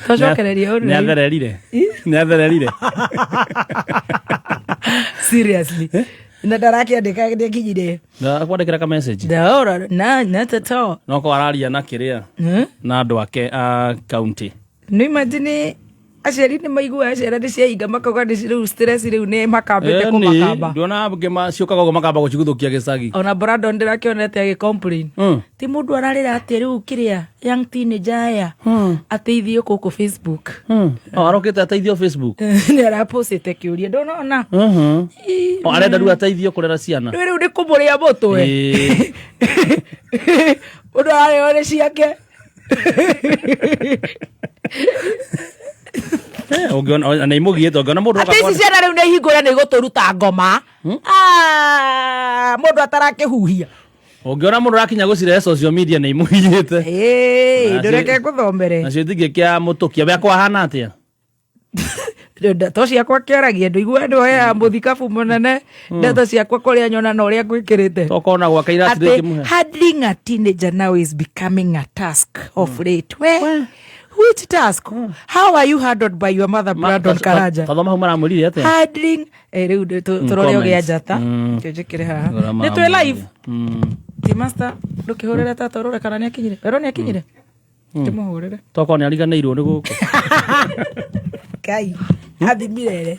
Twacokereria Nĩ online. athererire, nĩ athererire. Seriously, na ndarakĩandĩka nĩakinyire. Kwandĩkĩra ka message. Ndaora na not at all. No ko araria na kĩrĩa na andũ ake a county. No imagine aciari nĩ maiguaga ciana nĩ ciahinga, makauga nĩ rĩu stress, rĩu nĩ makambĩte kũmakamba. Ndona ngĩma ciũkaga ũguo makamba gũciguthũkia gĩcagi. Ona Brandon ndĩrakĩonete agĩ complain. Ti mũndũ ararĩra atĩ rĩu kĩrĩa young teenager aya ateithio gũkũ Facebook. O arokĩte ateithio Facebook. Nĩ arapostĩte kĩũria, ndũnona? O arenda rĩu ateithio kũrera ciana. Rĩu rĩu nĩ kũmũrĩa mũtwe. Mũndũ ararĩo nĩ ciake. Ũngĩona na imũgiĩte, ũngĩona mũndũ Atĩ ici ciana rĩu nĩ hingũre nĩ igũtũruta ngoma. Ah, mũndũ atarakĩhuhia. Ũngĩona mũndũ ũrakinya gũcirehe social media, nĩ imũgiĩte. Ndũreke ngũthomere. Nacio itingĩkĩa mũtũkia we akwa ahana atĩa. Ndeto ciakwa kĩaragia ndũigua ndũheaga mũthikabu mũnene ndeto ciakwa kũrĩa nyona na ũrĩa ngwĩkĩrĩte. Tokorwo gwake irathi Atĩ rĩngĩmũhe. Handling a teenager now is becoming a task of late. We, which task? How are you handled by your mother, Brandon Karanja? Tathoma hau maramwĩrire atĩa. Handling rĩu tũrore ũgĩa Comments. njata njĩkĩre haha. Ũrĩa Nĩ twĩ live. maramwĩrire. Ti master, ndũkĩhũrĩre tata ũrore kana nĩ akinyire, erwo nĩ akinyire, ndĩmũhũrĩre. Tokorwo nĩ ariganĩirwo nĩ gũkũ. Ngai athimire.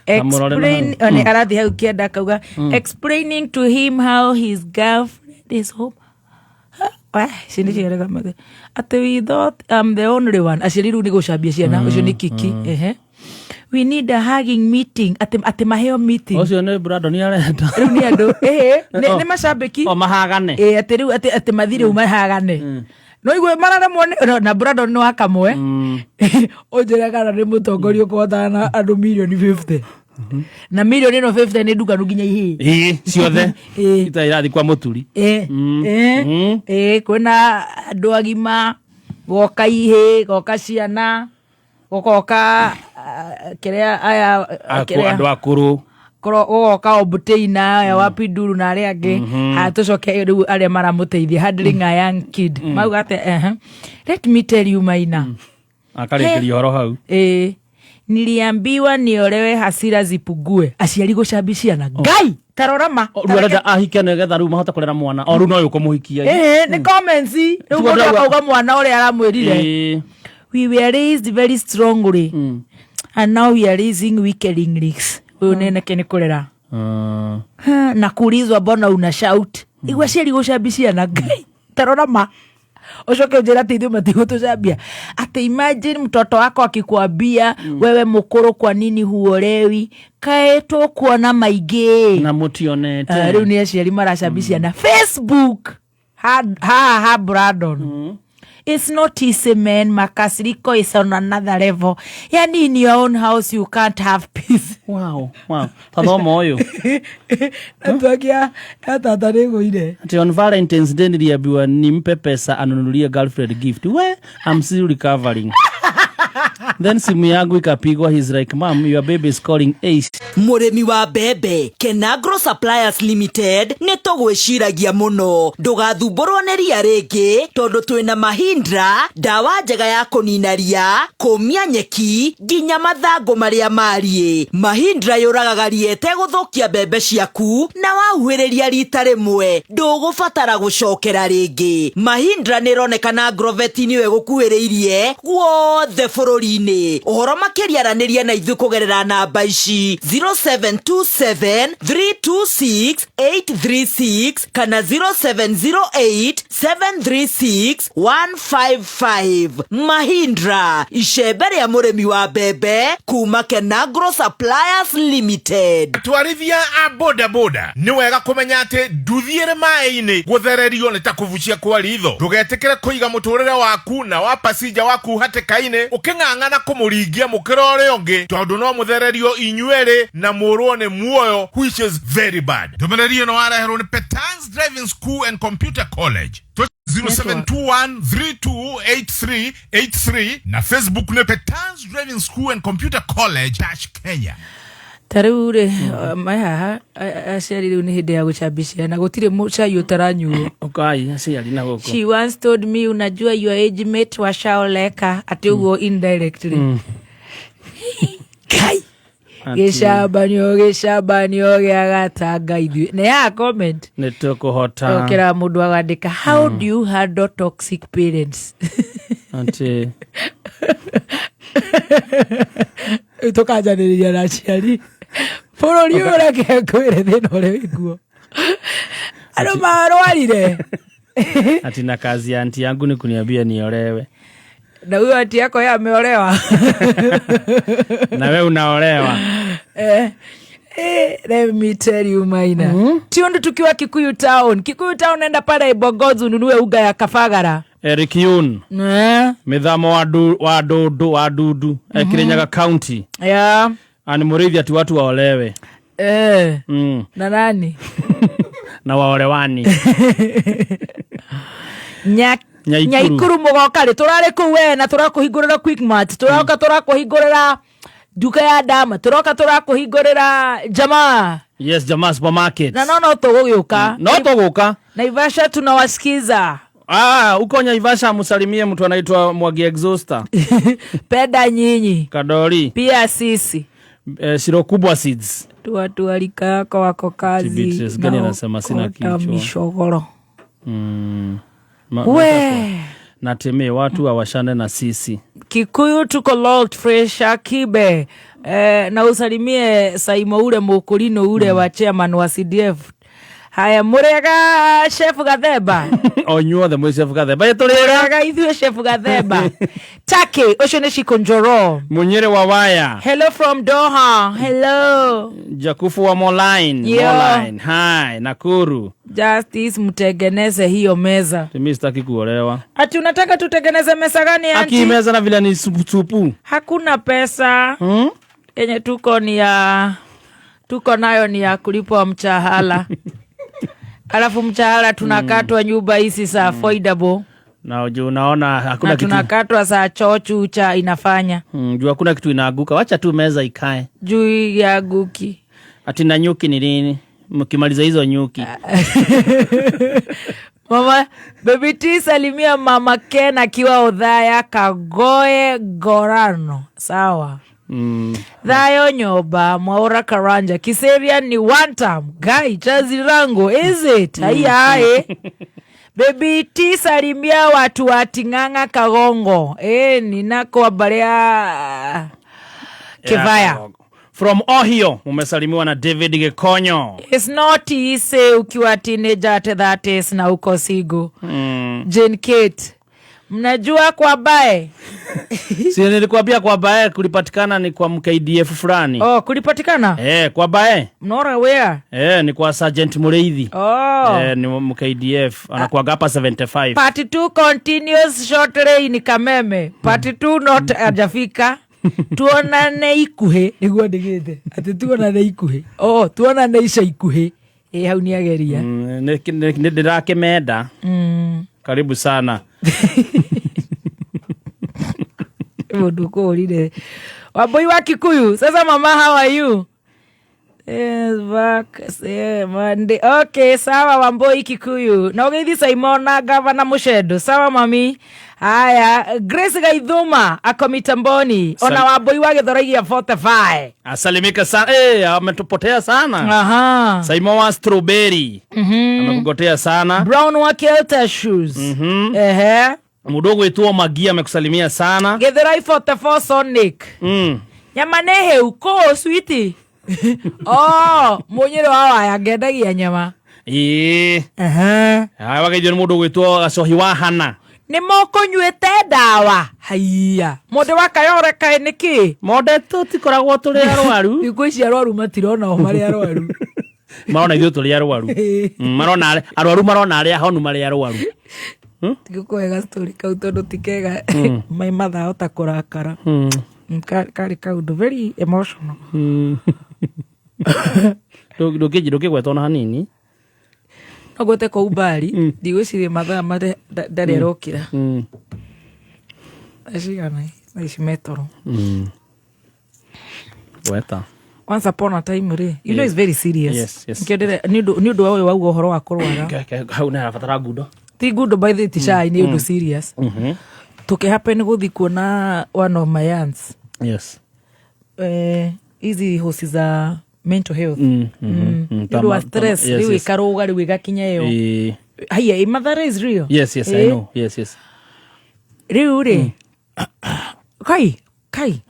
Amũrore na Explain hau. one arathiĩ hau kĩanda akauga explaining to him how his girlfriend is home. Wah, ici nĩ ciarega mathe atĩ we thought I'm the only one. Aciari rĩu nĩ gũcambia ciana. Ũcio nĩ kiki. Ehe, we need a hugging meeting, atĩ maheo meeting. Ũcio nĩ Brandon arenda. Rĩu nĩ andũ ĩhĩ Oh. nĩ macambĩki. O mahagane. Ĩ atĩ rĩu atĩ mathi rĩu mahagane no igue mararemwo na Brandon nĩ wa kamwe. Ũnjĩre kana nĩ mũtongoria ũkũhotana na andũ mirioni 50, na mirioni ĩno 50 nĩ ndukanu nginya ihĩĩ. Ĩĩ, ciothe. Ĩĩ. Ita irathi kwa mũturi. Ĩ kwĩna andũ agima, goka ihĩĩ, goka ciana, gũgoka kĩrĩa aya kĩrĩa Andũ akũrũ. Gũgoka obteina aya wa Pinduru na arĩa angĩ. Ha tũcoke rĩu arĩa maramũteithia handling a young kid mauga atĩ ehe, let me tell you, Maina. Akarĩkĩria ũhoro hau. Ĩ niliambiwa niolewe hasira zipungue. Aciari gũcambi ciana, Ngai tarora ma. Rĩu arenda ahike nĩgetha rĩu mahote kũrera mwana, o rĩu no ũkũmũhikia. Ĩhĩ, nĩ comments rĩu. Tiga Mũndũ akauga mwana ũrĩa aramwĩrire. We were raised very strongly and now we are raising weaklings. Ũyũ neneke nĩ kũrera. Ha, na kuulizwa mbona una shout. Igua aciari gũcambi ciana, Ngai tarora ma. Ũcoke ũnjĩre atĩ ithuĩ matigũtũcambia. Atĩ imagine mtoto wako akikwambia wewe mũkũrũ, kwa nini huolewi? Kaĩ tũkuona maingĩ. Na mũtionete. Ah, rĩu nĩ aciari maracambi ciana Facebook haha ha Brandon. It's not easy, man. Makasiriko is on another level. Yani in your own house you can't have peace. Wow. Tathoma ũyũ. Network ya tata nĩ ĩgũire. Ati on Valentine's Day niliambiwa nimpe pesa anunulie girlfriend gift. We, I'm still recovering. Then simu yangu ikapigwa, he's like, "Mom, your baby is calling Ace." Mũrĩmi wa mbembe, Kenagro Suppliers Limited nĩ tũgwĩciragia mũno. Ndũgathumbũrwo nĩ ria rĩngĩ tondũ twĩna Mahindra, ndawa njega ya kũnina ria, kũmia nyeki nginya mathangũ marĩa mariĩ. Mahindra yũragaga ria ĩtegũthũkia mbembe ciaku, na wahuhĩrĩria rita rĩmwe ndũgũbatara gũcokera rĩngĩ. Mahindra nĩ ĩronekana agrovet-inĩ ĩyo ĩgũkuhĩrĩirie guothe bũrũri-inĩ. Ũhoro makĩria, aranĩria na ithuĩ kũgerera namba ici: 0727 326 836 kana 0708 736 155. Mahindra, icembe rĩa mũrĩmi wa mbembe kuma Kenagro Suppliers Limited. Twarithia a boda boda, nĩ wega kũmenya atĩ nduthi ĩrĩ maĩ-inĩ gũthererio nĩ ta kũbucia kwa ritho. Ndũgetĩkĩre kũiga mũtũrĩre waku na wa pacinja waku hatĩka-inĩ ũkĩng'ang'ana kũmũringia mũkĩra ũrĩa ũngĩ, tondũ no mũthererio inyuerĩ na mũrwo nĩ muoyo, which is very bad. Ndũmĩrĩri ĩno wareherwo nĩ Petans Driving School and Computer College. 0721328383 na Facebook nĩ Petans Driving School and Computer College dash Kenya. Ta rĩu rĩ, me haha aciari rĩu nĩ hĩndĩ ya gũcambia ciana, gũtirĩ cai ũtaranyuo. Ukai aciari na gũkũ. She once told me, "Unajua your age mate washaoleka," atĩ ũguo indirectly. Kai. Gĩcambanio, gĩcambanio gĩa gatanga ithuĩ nĩ ya comment. Nĩ tũkũhota. Okera mũndũ agandĩka, "How do you handle toxic parents?" Atĩ Rĩu tũkanjanĩrĩria na aciari bũrũri ũyũ. Reke ngwĩre thĩna ũrĩa wĩkuo, andũ marwarire. Ati na kazi ya anti yangu ni kuniambia niolewe. Na huyo auntie yako yeye ameolewa? Na we unaolewa. Let me tell you, Maina. Tundu tukiwa Kikuyu Town. Kikuyu Town, enda pale Bogozi ununue uga ya Kafagara. Eric Yun. Mithamo wa Ndundu wa Ndundu, Kirinyaga County. Ani Mũrĩithi ati watu waolewe. Na nani? Na waolewani. Nyaikuru. Nyaikuru mũgoka rĩ? Tũrarĩ kũu we na tũrakũhingũrĩra Quickmart, tũroka tũrakũhingũrĩra nduka ya ndama, tũroka tũrakũhingũrĩra Jamaa. Yes, Jamaa Supermarket. Na no tũgũgĩũka. No tũgũka. Naivasha tunawasikiza. Ah, uko Naivasha msalimie mtu anaitwa Mwagi Exhauster. Penda nyinyi. Kadori. Pia sisi. Shiro Kubwa Seeds. Watu walika yako wako kazi. Beatrice gani na anasema sina okota kichwa. mishogoro. We. Nateme watu wawashane na sisi. Kikuyu tuko locked fresh akibe. Na usalimie Saimo ule mukulino ule wa chairman wa CDF. Haya, murega Chef Gathemba. O inyuothe mwĩ Chef Gathemba. Ĩ tũrĩega. Murega ithuĩ Chef Gathemba. Take ucio nĩ Shikonjoro. Munyere wa waya. Hello from Doha. Hello. Jakufu wa Moline. Yo. Moline. Hi, Nakuru. Justice, mtengeneze hiyo meza. Mimi sitaki kuolewa. Ati unataka tutengeneze meza gani, Aki auntie? meza na vile ni supu supu. Hakuna pesa. Yenye tuko ni ya tuko nayo ni ya kulipwa mshahara. Alafu mshahara tunakatwa nyumba hizi za affordable. Na juu unaona hakuna Na kitu. Tunakatwa saa chochu cha inafanya. Juu hakuna kitu inaaguka. Wacha tu meza ikae. Juu ya guki. Ati na nyuki ni nini? Mkimaliza hizo nyuki. Mama Baby T, salimia Mama Ken akiwa Odhaya Kagoe Gorano. Sawa. Thayo nyoba Mwaura Karanja Kiserian ni one time guy Chazirango is it? Haiya eh. Baby T, salimia watu wa Ting'ang'a Kagongo. Ninako abaria Kivaya. From Ohio umesalimiwa na David Gekonyo. It's not easy ukiwa teenager at 30s na uko single. Jane Kate. Mnajua kwa bae? Si nilikwambia kwa bae kulipatikana ni kwa MKDF fulani. Oh, kulipatikana? Eh, kwa bae. Mnora where? Eh, ni kwa Sergeant Mureithi. Oh. Eh, ni MKDF anakuwaga hapa 75. Part 2 continues shortly in Kameme. Part 2 not hajafika. Tuonane ikuhĩ nĩguo ndigĩte atĩ tuonane ikuhĩ, oh, tuonane ica ikuhĩ. Ĩ hau nĩageria. Nĩ ndĩrakĩmenda. Karibu sana. Mũndũ kũrire Wambui wa Kikuyu. Sasa mama, how are you? Yes, back Monday. Okay, sawa Wambui Kikuyu. Na ũgeithi Simon na gavana Mushendo. Sawa mami. Haya, Grace Gaithuma ako mitamboni. Ona Wambui wa Githurai 45. Asalimika sana. Eh, ametupotea sana. Saimo wa Strawberry. Amekugotea sana. Brown wa Kelta Shoes. Ehe. Mudogo wetu Magia amekusalimia sana. Githurai 44 Sonic. Nyama nĩ hĩu kũ switi. Oh, mũnyĩrĩ wa waya ngendagia nyama. Ĩĩ. Ehe. Haya wageithio nĩ mũndũ ũgwĩtwo Gacohi wa Hana. Nĩ mũkũnyuĩte ndawa haiya mũndũ wa kayore kaĩ nĩkĩ? Monde tũtikoragwo tũrĩ arwaru. Thikũ ici arwaru matirona o marĩ arwaru. Marona ithuĩ tũrĩ arwaru. Marona arwaru, marona arĩa ahonu marĩ arwaru. Tigũkũhe story kau tondũ ti kega, mai mathahota kũrakara. Karĩ kaũndũ very emotional. Ndũngĩgweta ona hanini. No ngwete kwa umbali, ndigwĩciria mathaa marĩa ndarĩ arokĩra. Thaa cigana? Thaa ici metoro. Gweta. Once upon a time rĩ, you know, it's very serious. Yes. Nĩkĩo nĩ ũndũ wa ũyũ wauga ũhoro wa kũrwara. Hau nĩ harabatara ngundo. Ti ngundo by the ti cai, nĩ ũndũ serious. Tũkĩhappen gũthiĩ kuona one of my aunts, hizi hosi za mental health, nĩ ũndũ wa stress. Rĩu ĩkarũga, rĩu ĩgakinya ĩyo. Haiya, Mathare is real. Yes, I know. Yes. Rĩu rĩ, kai kai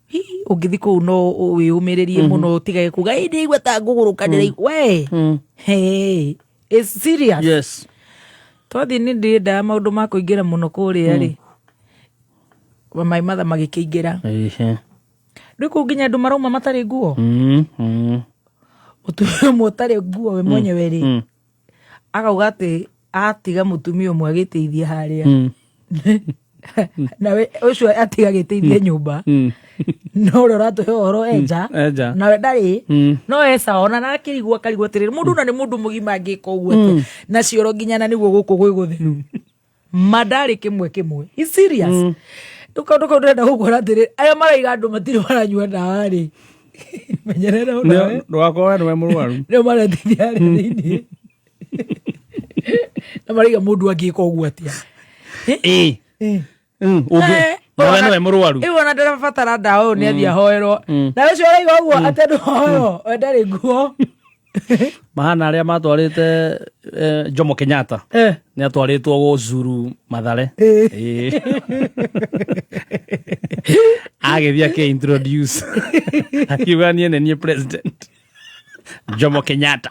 hi, ũngĩthi kũu no wĩyũmĩrĩrie mũno, ũtigage kuga, "Ĩ, ndĩraigua ta ngũgũrũka, ndĩraigua we." Hey, it's serious. Twathiĩ, nĩ ndĩrendaga maũndũ ma kũingĩra mũno kũrĩa rĩ, my mother magĩkĩingĩra. Rĩu kũu nginya andũ marauma matarĩ nguo. Mũtumia ũmwe ũtarĩ nguo we mwenyewe rĩ, akauga atĩ atiga mũtumia ũmwe agĩteithia harĩa, nawe ũcio atiga agĩteithia nyũmba, no ũrĩa ũratũhe ũhoro enja. Enja. Nawe ndarĩ no eca ona na akĩrigwo, akarigwo atĩrĩrĩ, mũndũ na nĩ mũndũ mũgima angĩka ũguo atĩa? Na cioro nginya na nĩguo gũkũ gwĩ gũtheru mandarĩ kĩmwe kĩmwe. It's serious. Rĩu kaũndũ kau ndĩrenda gũkwĩra atĩrĩrĩ, arĩa maraiga andũ matirĩ maranyua ndawa rĩ, menyerera ũnawe. Ndũgakorwo we nĩwe mũrwaru. Nĩo mareteithia harĩa thĩinĩ na maraiga mũndũ angĩka ũguo atĩa? Ĩ. Nawe nĩwe mũrwaru. Rĩu ona ndĩrabatara ndawa, ũyũ nĩ athiĩ ahoerwo, na ũcio ũraiga ũguo atĩ ndũhoerwo, we ndarĩ nguo. Mahana arĩa matwarĩte Jomo Kenyatta. Nĩ atwarĩtwo gũcuru Mathare. Ĩ. Agĩthiĩ akĩ-introduce, akiuga, "Niĩ nĩ niĩ President Jomo Kenyatta."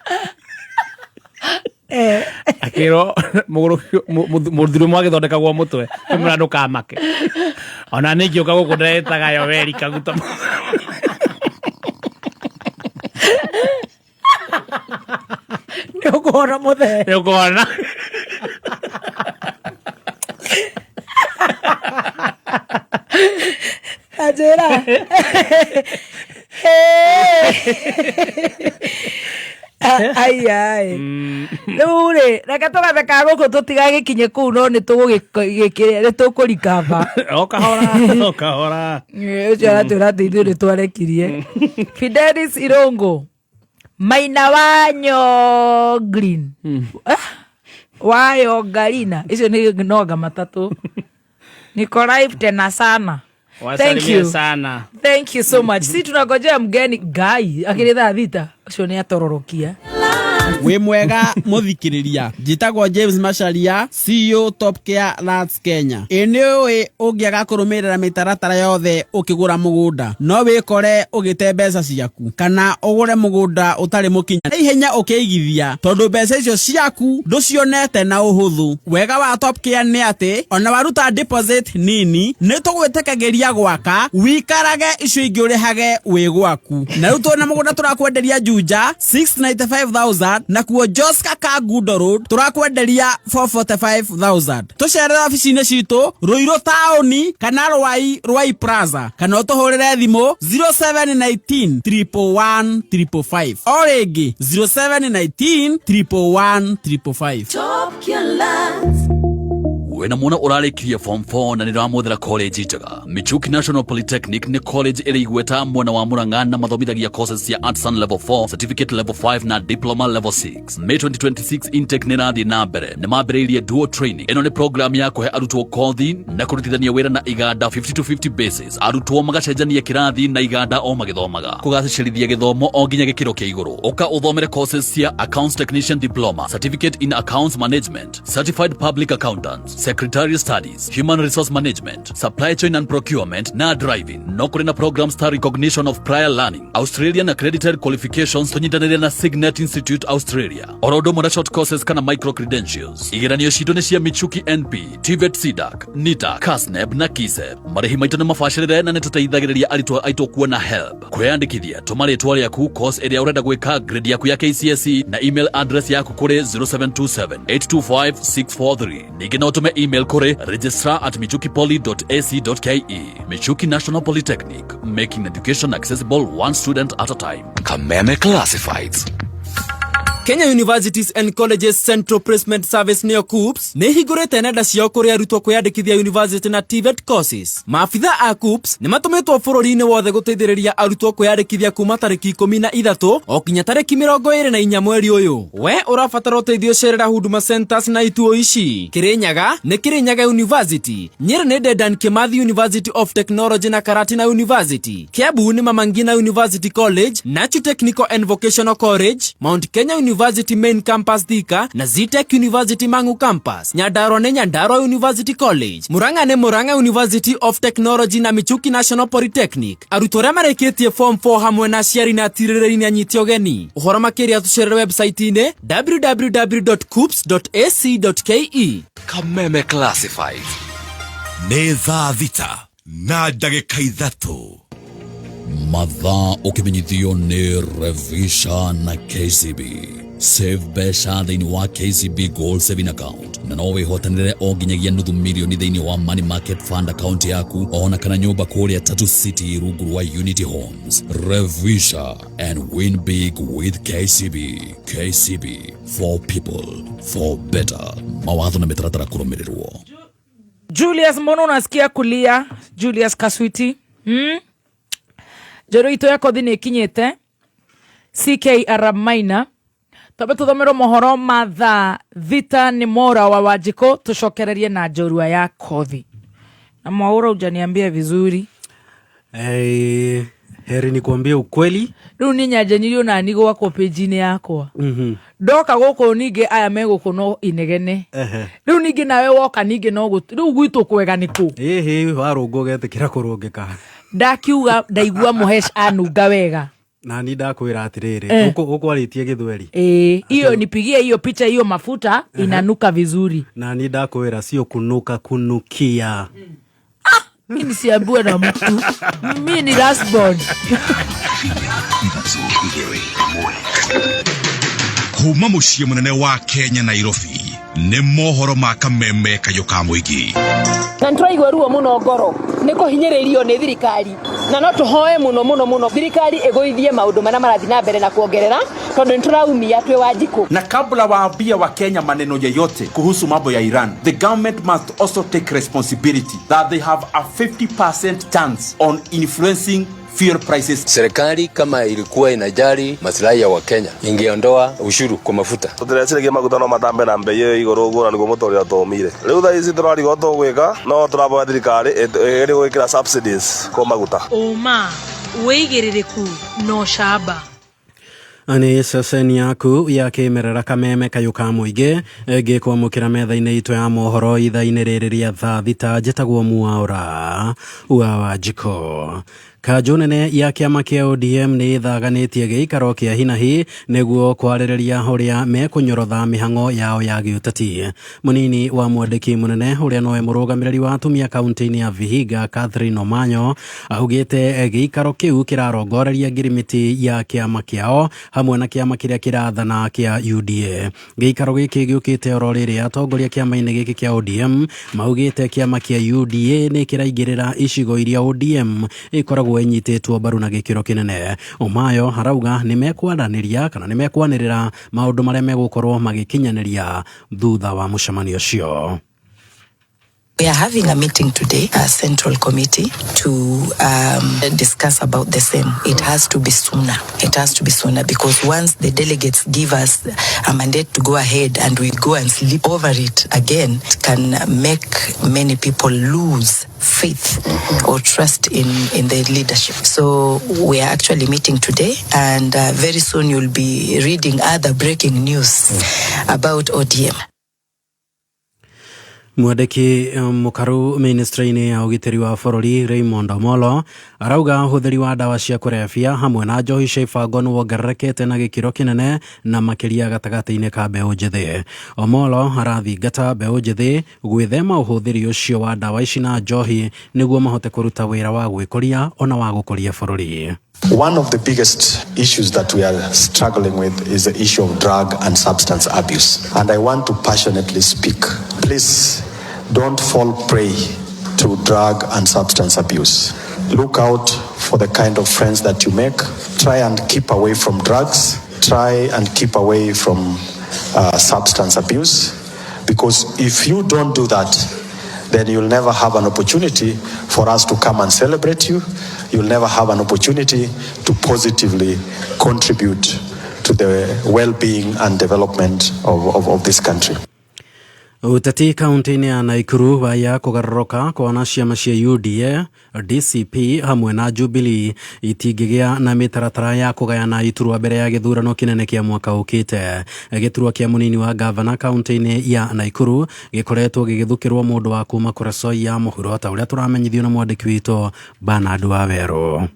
Akĩrwo mũthuri ũmwe agĩthondekagwo mũtwe, kĩmwĩra, "Ndũkamake, ona nĩ ngĩũka gũkũ ndĩretaga Yoweri Kaguta." Nĩ ũkuona mũthee. Nĩ ũkuona. Anjĩra aiai, rĩu rĩ, reke tũgatheka gũkũ, tũtigagĩkinye kũu, no nĩ tũgũgĩkĩrĩa, nĩ tũkũrikaba. O kahora o kahora. Ũcio aratwĩra atĩ ithuĩ nĩ twarekirie. Fidelis Irungu Maina wa Green, wayo Ngarina, icio nĩ nonga matatũ. Niko live tena sana. Thank Wasalimie you. sana. Thank you so much. Si tunangojea mgeni Ngai akĩrĩ thaa 6, ũcio nĩ atororokia. Wĩ mwega mũthikĩrĩria, njĩtagwo James Macharia, CEO Top Care Lands Kenya. Ĩ nĩ ũĩ ũngĩaga kũrũmĩrĩra mĩtaratara yothe ũkĩgũra mũgũnda, no wĩkore ũgĩte mbeca ciaku kana ũgũre mũgũnda ũtarĩ mũkinya na ihenya ũkĩigithia, tondũ mbeca icio ciaku ndũcionete na ũhũthũ. Wega wa Top Care nĩ atĩ ona waruta deposit nini, nĩ tũgwĩtĩkagĩria gwaka wikarage, icio ingĩ ũrĩhage wĩ gwaku. Na rĩu twĩna mũgũnda tũrakwenderia Juja 695,000, nakuo Joska Kangundo Road tũrakwenderia 445,000. Tũcerere obici-inĩ citũ Ruiru taũni kana Rwai, Rwai Plaza, kana ũtũhũrĩre thimũ 0719 111 555. O rĩngĩ, 0719 111 555. Top Lands. Wĩna mwana ũrarĩkirie form 4 na nĩramwethera college njega? Michuki National Polytechnic nĩ college ĩrĩ igweta mwena wa Murang'a na mathomithagia courses cia Artisan level 4, certificate level 5 na diploma level 6. May 2026 intake nĩ ĩrathiĩ na mbere. Nĩ mambĩrĩirie dual training. Ĩno nĩ program ya kũhe arutwo kothi na kũrutithania wĩra na iganda 50 to 50 basis, arutwo magacenjania kĩrathi na iganda o magĩthomaga, kũgacĩrithia gĩthomo o nginya gĩkĩro kĩa igũrũ. Ũka ũthomere courses cia accounts technician diploma, certificate in accounts management, certified public accountant, secretarial studies, human resource management, supply chain and procurement na driving. No kũrĩ na programs ta recognition of prior learning, Australian accredited qualifications tũnyitanĩire na Signet Institute Australia, oro ũndũ ũmwe na short courses kana micro credentials. Igeranio citũ nĩ cia Michuki NP, TVET, CDAC, NITA, KASNEB na KISEP. Marĩhi maitũ nĩ mabacĩrĩre na nĩ tũteithagĩrĩria arutwo aitũ kuona HELB. Kwĩyandĩkithia, tũma rĩtwa rĩaku, course ĩrĩa ũrenda gwĩka, grade yaku ya KCSE na email address yaku kũrĩ 0727 825 643. Ningĩ no ũtũme email kũrĩ registrar@michukipoly.ac.ke. Michuki National Polytechnic, making education accessible one student at a time. Kameme Classifieds. Kenya Universities and Colleges Central Placement Service nĩyo KUCCPS nĩ ihingũrĩte nenda ciao kũrĩ arutwo kwĩyandĩkithia university na TVET courses. Maabitha a KUCCPS nĩ matũmĩtwo bũrũri-inĩ wothe gũteithĩrĩria arutwo kwĩyandĩkithia kuma tarĩki 13 o kinya tarĩki 24 mweri ũyũ. We ũrabatara ũteithio, cerera Huduma Centers na ituo ici: Kirinyaga nĩ Kirinyaga University, Nyeri nĩ Dedan Kimathi University of Technology na Karatina University, Kiambu nĩ Mama Ngina University College, Nachu Technical and Vocational College, Mount Kenya University Main Campus Thika na Zetech University Mangu Campus. Nyandarua nĩ Nyandarua University College, Murang'a nĩ Murang'a University of Technology na Michuki National Polytechnic. Arutwo arĩa marĩkĩtie form 4 hamwe na aciari na atirĩrĩri nĩ anyiti ũgeni. Ũhoro makĩria tũcerere website-inĩ www.kuccps.ac.ke. Kameme Classifieds. Nĩ thaa 6:03. Mathaa ũkĩmenyithio nĩ Revisha na KCB. Save mbeca thĩinĩ wa KCB Gold Saving Account na no wĩhotanĩre o nginyagia nuthu milioni thĩinĩ wa Money Market Fund account yaku ona kana nyũmba kũrĩa Tatu City rungu rwa Unity Homes. Revisha and win big with KCB. KCB, for people, for better. Mawatho na mĩtaratara kũrũmĩrĩrwo. Julius, mbona unasikia kulia? Julius Kaswiti, Njeru itũ ya kothi nĩ ĩkinyĩte. CK Arab Maina, twambe tũthomerwo mohoro ma thaa 6 nĩ Mora wa Wanjikũ, tũcokererie na njorua ya kothi. Na Mwaura, hujaniambia vizuri. Hey, heri nikuambie ukweli. Rĩu nĩ nyanjanyirio nani gwakwo page-inĩ yakwa. Ndoka gũkũ ningĩ aya me gũkũ no inegene. Rĩu ningĩ nawe woka ningĩ no rĩu gwitũ kwega nĩ kũ? Ĩhĩ, warũngwo ũgetĩkĩra kũrũngĩka. Ndakiuga ndaigua Mũhesh anunga wega. Na ni ndakwĩra atĩrĩrĩ, ũkwarĩtie gĩthweri. Ĩĩ, hiyo nipigie hiyo picha, hiyo mafuta inanuka vizuri. Na ni ndakwĩra sio kunuka, kunukia. Mi nisiambiwe na mtu, mi ni last born. Kuma mũciĩ mũnene wa Kenya, Nairobi, nĩ mohoro ma Kameme kayũ ka mũingĩ. Na nĩtũraigua ruo mũno ngoro nĩ kũhinyĩrĩrio nĩ thirikari, na no tũhoe mũno mũno mũno thirikari ĩgũithie maũndũ marĩa marathiĩ na mbere na kuongerera, tondũ nĩtũraumia twĩ Wanjikũ. Na kabla waambia Wakenya maneno yeyote kuhusu mambo ya Iran, the government must also take responsibility that they have a 50% chance on influencing fuel prices. Serikali kama ilikuwa inajali maslahi ya Wakenya ingeondoa ushuru kwa mafuta. Tũtireciria maguta no matambe na mbei ĩyo igũrũ ũguo na nĩguo mũtũrĩre tũmire. Rĩu thaa ici tũrarigwo tũgwĩka, no tũraboya thirikari ĩgerie gwĩkĩra subsidies kwa maguta. Ũma, wĩigĩrĩrĩku na ũcamba. Nĩ ceceni yaku ya kĩmerera, Kameme kayũ ka mũingĩ, ngĩkwamũkĩra metha-inĩ itũ ya mohoro ithaa-inĩ rĩrĩ rĩa thaa 6. Njĩtagwo Mwaũra wa Wanjikũ. Kanjũ nene ya kĩama kĩa ODM nĩ ĩthaganĩtie gĩikaro kĩa hinahi nĩguo kwarĩrĩria ũrĩa mekũnyorotha mĩhang'o yao ya gĩũteti. Mũnini wa mwandĩki mũnene ũrĩa nowe mũrũgamĩrĩri wa atumia kaunti-inĩ ya Vihiga, Catherine Omanyo, augĩte gĩikaro kĩu kĩrarongoreria ngirimiti ya kĩama kĩao hamwe na kĩama kĩrĩa kĩrathana kĩa UDA. Gĩikaro gĩkĩ gĩũkĩte oro rĩrĩa atongoria kĩama-inĩ gĩkĩ kĩa ODM maugĩte kĩama kĩa UDA nĩ kĩraingĩrĩra icigo iria ODM ĩkoragwo ĩnyitĩtwo mbaru na gĩkĩro kĩnene. Omayo arauga nĩ mekwaranĩria kana nĩ mekwanĩrĩra maũndũ marĩa megũkorwo magĩkinyanĩria thutha wa mũcemanio ũcio. We are having a meeting today, a central committee, to discuss about the same. It has to be sooner. It has to be sooner because once the delegates give us a mandate to go ahead and we go and sleep over it again, it can make many people lose faith or trust in the leadership. So we are actually meeting today, and very soon you'll be reading other breaking news about ODM. Mwandĩki mũkaru ministry-inĩ ya ũgitĩri wa bũrũri, Raymond Omolo, arauga ũhũthĩri wa ndawa cia kũrebia hamwe na njohi cia ibango nĩ wongererekete na gĩkĩro kĩnene, na makĩria gatagatĩ-inĩ ka mbeũ njĩthĩ. Omolo arathingata mbeũ njĩthĩ gwĩthema ũhũthĩri ũcio wa ndawa ici na njohi nĩguo mahote kũruta wĩra wa gwĩkũria ona wa gũkũria bũrũri. One of the biggest issues that we are struggling with is the issue of drug and substance abuse. And I want to passionately speak. Please don't fall prey to drug and substance abuse. Look out for the kind of friends that you make. Try and keep away from drugs. Try and keep away from substance abuse, because if you don't do that, then you'll never have an opportunity for us to come and celebrate you. You'll never have an opportunity to positively contribute to the well-being and development of this country. Ũteti kaunti-inĩ ya Naikuru waya kũgarũrũka kuona ciama cia UDA, DCP hamwe na Jubilee itingĩgĩa na mĩtaratara ya kũgayana iturwa mbere ya gĩthurano kĩnene kĩa mwaka ũkĩte. Gĩturwa kĩa mũnini wa gavana kaunti-inĩ ya Naikuru gĩkoretwo gĩgĩthukĩrwo mũndũ wa kuma Kuresoi ya mũhuro, ta ũrĩa tũramenyithio na mwandĩki witũ Bernard Wawerũ.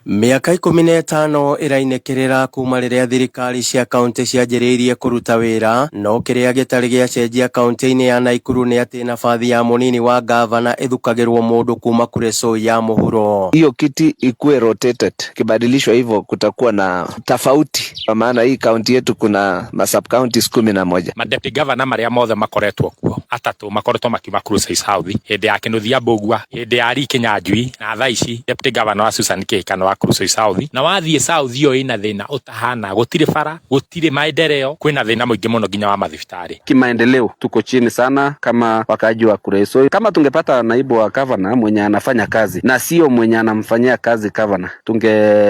Mĩaka 15 ĩrainĩkĩrĩra kuma rĩrĩa thirikari cia kaunti cianjĩrĩirie kũruta wĩra, no kĩrĩa gĩtarĩ gĩacenjia kaunti-inĩ ya Naikuru nĩ atĩ nabathi ya mũnini wa gavana ĩthukagĩrwo mũndũ kuma Kuresoi ya mũhuro. Hiyo kiti ikuwe rotated, kibadilishwa hivyo kutakuwa na tofauti, kwa maana hii kaunti yetu kuna ma sub counties 11. Ma deputy governor marĩa mothe makoretwo kuo atatũ makoretwo makiuma Kuresoi South, hĩndĩ ya Kĩnuthia Mbũgua, hĩndĩ ya Lee Kinyanjui, na thaa ici deputy governor wa Susan Kihika wa Kuresoi South. Na wathiĩ South iyo ĩna thĩna ũtahana, gũtirĩ bara, gũtirĩ maendeleo, kwĩna thĩna mũingĩ mũno nginya wa mathibitarĩ. Kimaendeleo tuko chini sana kama wakaaji wa Kuresoi. Kama tungepata naibu wa gavana mwenye anafanya kazi na sio mwenye anamfanyia kazi gavana, tunge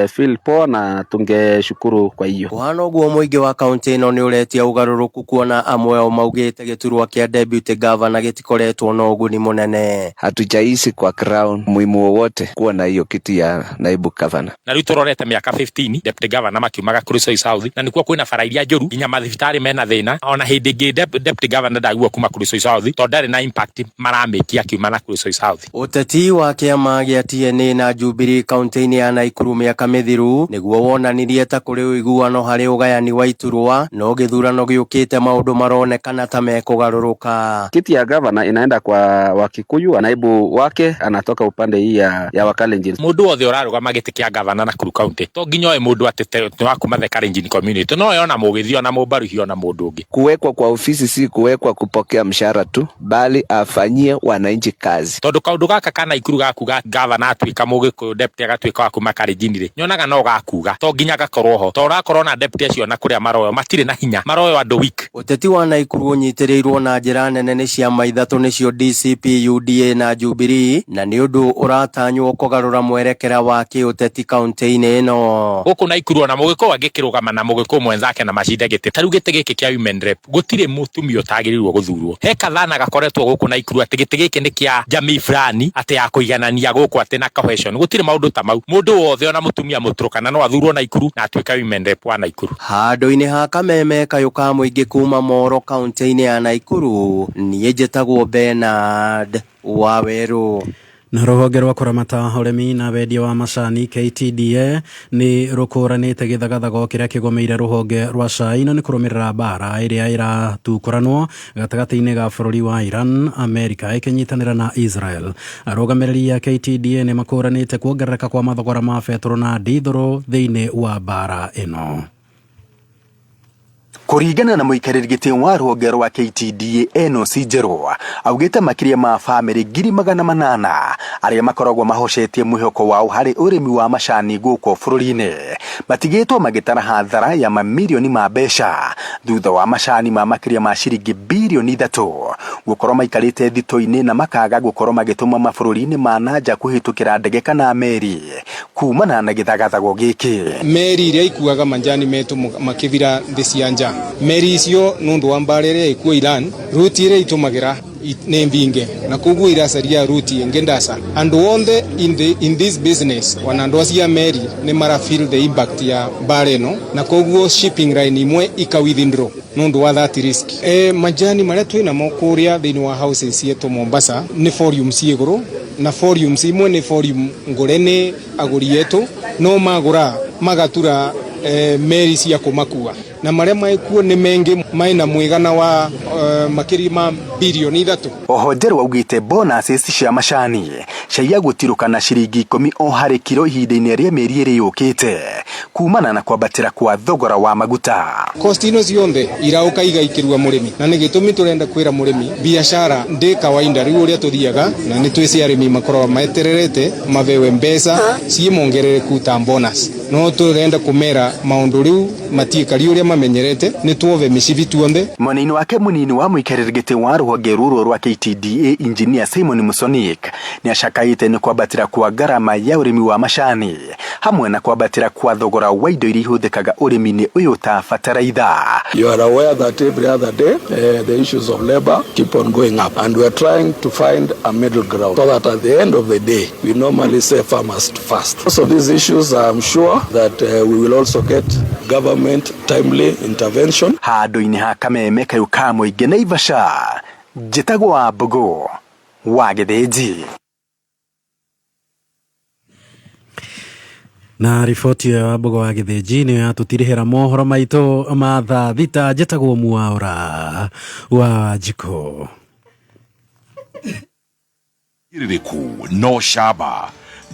feel poa na tungeshukuru kwa hiyo. Kũhana ũguo mũingĩ wa kaunti ĩno nĩ ũretia ũgarũrũku, kuona amwe ao maugĩte gĩturwa kĩa deputy governor gĩtikoretwo na ũguni mũnene. Hatujahisi kwa crown muhimu wowote kuwa na hiyo kiti ya naibu gavana. Na rĩu tũrorete mĩaka 15 deputy governor makiumaga Kuresoi South, na nĩkuo kwĩna bara iria njũru, nginya mathibitarĩ mena thĩna. Ona hĩndĩ ĩngĩ deputy governor ndagua kuma Kuresoi South tondũ ndarĩ na impact maramĩkia akiuma na Kuresoi South. Ũteti wa kĩama gĩa TNA na Jubilee kaunti-inĩ ya Naikuru mĩaka mĩthiru nĩguo wonanirie ta kũrĩ ũiguano harĩ ũgayani wa iturwa, no gĩthurano gĩũkĩte maũndũ maronekana ta mekũgarũrũka. Kiti ya gavana inaenda kwa Wakikuyu, naibu wake anatoka upande hii ya Wakalenjin. Mũndũ wothe ũrarũgama gĩtĩ kĩa gavana Nakuru County to nginya oe mũndũ atĩ nĩ wa kuma the Kalenjin community, no oe ona Mũgĩthi, ona Mũmbaruhi, ona mũndũ ũngĩ. Kuwekwa kwa ofisi si kuwekwa kupokea mshahara tu, bali afanyie wananchi kazi. Tondũ kaũndũ gaka ka Naikuru gakuga gavana atuĩka Mũgĩkũyũ, deputy agatuĩka wa kuma Kalenjin rĩ, nyonaga no gakuga to nginya gakorwo ho, to ũrakorwo na deputy acio na kũrĩa maroyo matirĩ na hinya, maroyo andũ weak. Ũteti wa Naikuru ũnyitĩrĩirwo na njĩra nene nĩ ciama ithatũ nĩcio DCP, UDA na Jubilee, na nĩ ũndũ ũratanywo kũgarũra mwerekera wa kĩũteti kaunti-inĩ ĩno. Gũkũ Naikuru ona Mũgĩkũyũ angĩkĩrũgama na Mũgĩkũyũ mwenzake na macinde gĩtĩ, ta rĩu gĩtĩ gĩkĩ kĩa women rep gũtirĩ mũtumia ũtagĩrĩirwo gũthurwo. He kathana gakoretwo gũkũ Naikuru atĩ gĩtĩ gĩkĩ nĩ kĩa jamii fulani, atĩ ya kũiganania gũkũ atĩ na cohesion, gũtirĩ maũndũ ta mau. Mũndũ wothe ona mũtumia Mũturũkana no athurwo Naikuru na atuĩke women rep wa Naikuru. Handũ-inĩ ha kameme kayũ ka mũingĩ kuma Moro kaunti-inĩ ya Naikuru, niĩ njĩtagwo Bernard Wawerũ. Na rũhonge rwa kũramata ũrĩmi na wendia wa macani KTDA nĩ rũkũranĩte gĩthagathago kĩrĩa kĩgomeire rũhonge rwa cai, na nĩ kũrũmĩrĩra mbara ĩrĩa ĩratukũranwo gatagatĩ-inĩ ga bũrũri wa Iran, Amerika ĩkĩnyitanĩra na Israel. Arũgamĩrĩri a KTDA nĩ makũranĩte kuongerereka kwa mathogora ma betũrũ na ndithũrũ thĩinĩ wa mbara ĩno. Kũringana na mũikarĩri gĩtĩ wa rũhonge rwa KTDA Enos Njerũ, augĩte makĩria ma bamĩrĩ 800,000 arĩa makoragwo mahocetie mwĩhoko wao harĩ ũrĩmi wa macani gũkũ bũrũri-inĩ matigĩtwo magĩtara hathara ya mamirioni ma mbeca thutha wa macani ma makĩria ma ciringi 3 birioni gũkorwo maikarĩte thito-inĩ na makaga gũkorwo magĩtũma mabũrũri-inĩ ma nanja kũhĩtũkĩra ndege kana meri kumana na gĩthagathago gĩkĩ. Meri iria ikuaga manjani metu makĩthira thĩ cia nja, meri icio nũndũ wa mbara ĩrĩa ĩkuo Iran, ruti ĩrĩa itũmagĩra nĩ mbinge na koguo iracaria ruti ĩngĩ ndaca. Andũ othe in this business, wana andũ acio a meri nĩ mara feel the impact ya mbara ĩno, na koguo shipping line imwe ika withdraw nũndũ wa that risk. Majani marĩa twĩnamo kũrĩa thĩinĩ wa houses cietu Mombasa nĩ volume ciĩ igũrũ, na volumes imwe nĩ volume ngũre nĩ agũri etu, no magũra magatura meri cia kũmakua, na marĩa maĩkuo nĩ mengĩ maina mũigana wa makĩria ma 3 birioni. Oho Njerũ augĩte bonuses cia macani caia gũtirũka ciringi 10 o harĩ kiro ihinda-inĩ rĩa mĩeri ĩrĩ yũkĩte kumana na kwambatĩra kwa thogora wa maguta. Cost ino cionthe irauka igaikĩrua mũrĩmi, na nĩ gĩtũmi tũrenda kwĩra mũrĩmi biacara ndĩ kawaida rĩu ũrĩa tũthiaga, na nĩ twĩci arĩmi makoragwo metererete mabewe mbeca ciĩ mongerereku ta bonus. No turenda kumera maundu riu matiikari uria mamenyerete ni tuove micibi tuonthe. Mwena-inĩ wake munini wa mũikarĩri gĩtĩ wa rũhonge rũrũ rwa KTDA Engineer Simon Musonik nĩ acakaĩte nĩ kwambatĩra kwa ngarama ya ũrĩmi wa macani hamwe na kwambatĩra kwa thogora wa indo iria ihũthĩkaga ũrĩmi-inĩ ũyũ ta bataraitha. You are aware that every other day the issues of labor keep on going up, and we are trying to find a middle ground so that at the end of the day we normally say farmers first. So these issues, I'm sure that we will also get government timely intervention. Handũ-inĩ ha kameme kayũ ka mũingĩ Naivasha, njĩtagwo wa Mbũgũ wa Gĩthĩnji. Na riboti ĩyo ya Mbũgũ wa Gĩthĩnji nĩyo yatũtirihĩra mohoro maitũ ma thaa thita. Njĩtagwo Mwaũra wa Njikũ. Rĩrĩku no shaba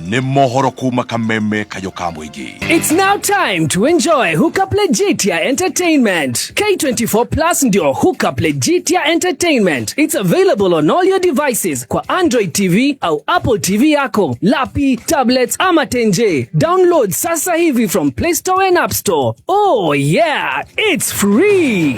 nĩ mohoro kuma kameme kayũ ka mũingĩ. It's now time to enjoy Hookup Legitia Entertainment. K24 Plus ndio Hookup Legitia Entertainment. It's available on all your devices kwa Android TV au Apple TV yako, lapi, tablets ama tenje. Download sasa hivi from Play Store and App Store. Oh yeah, it's free.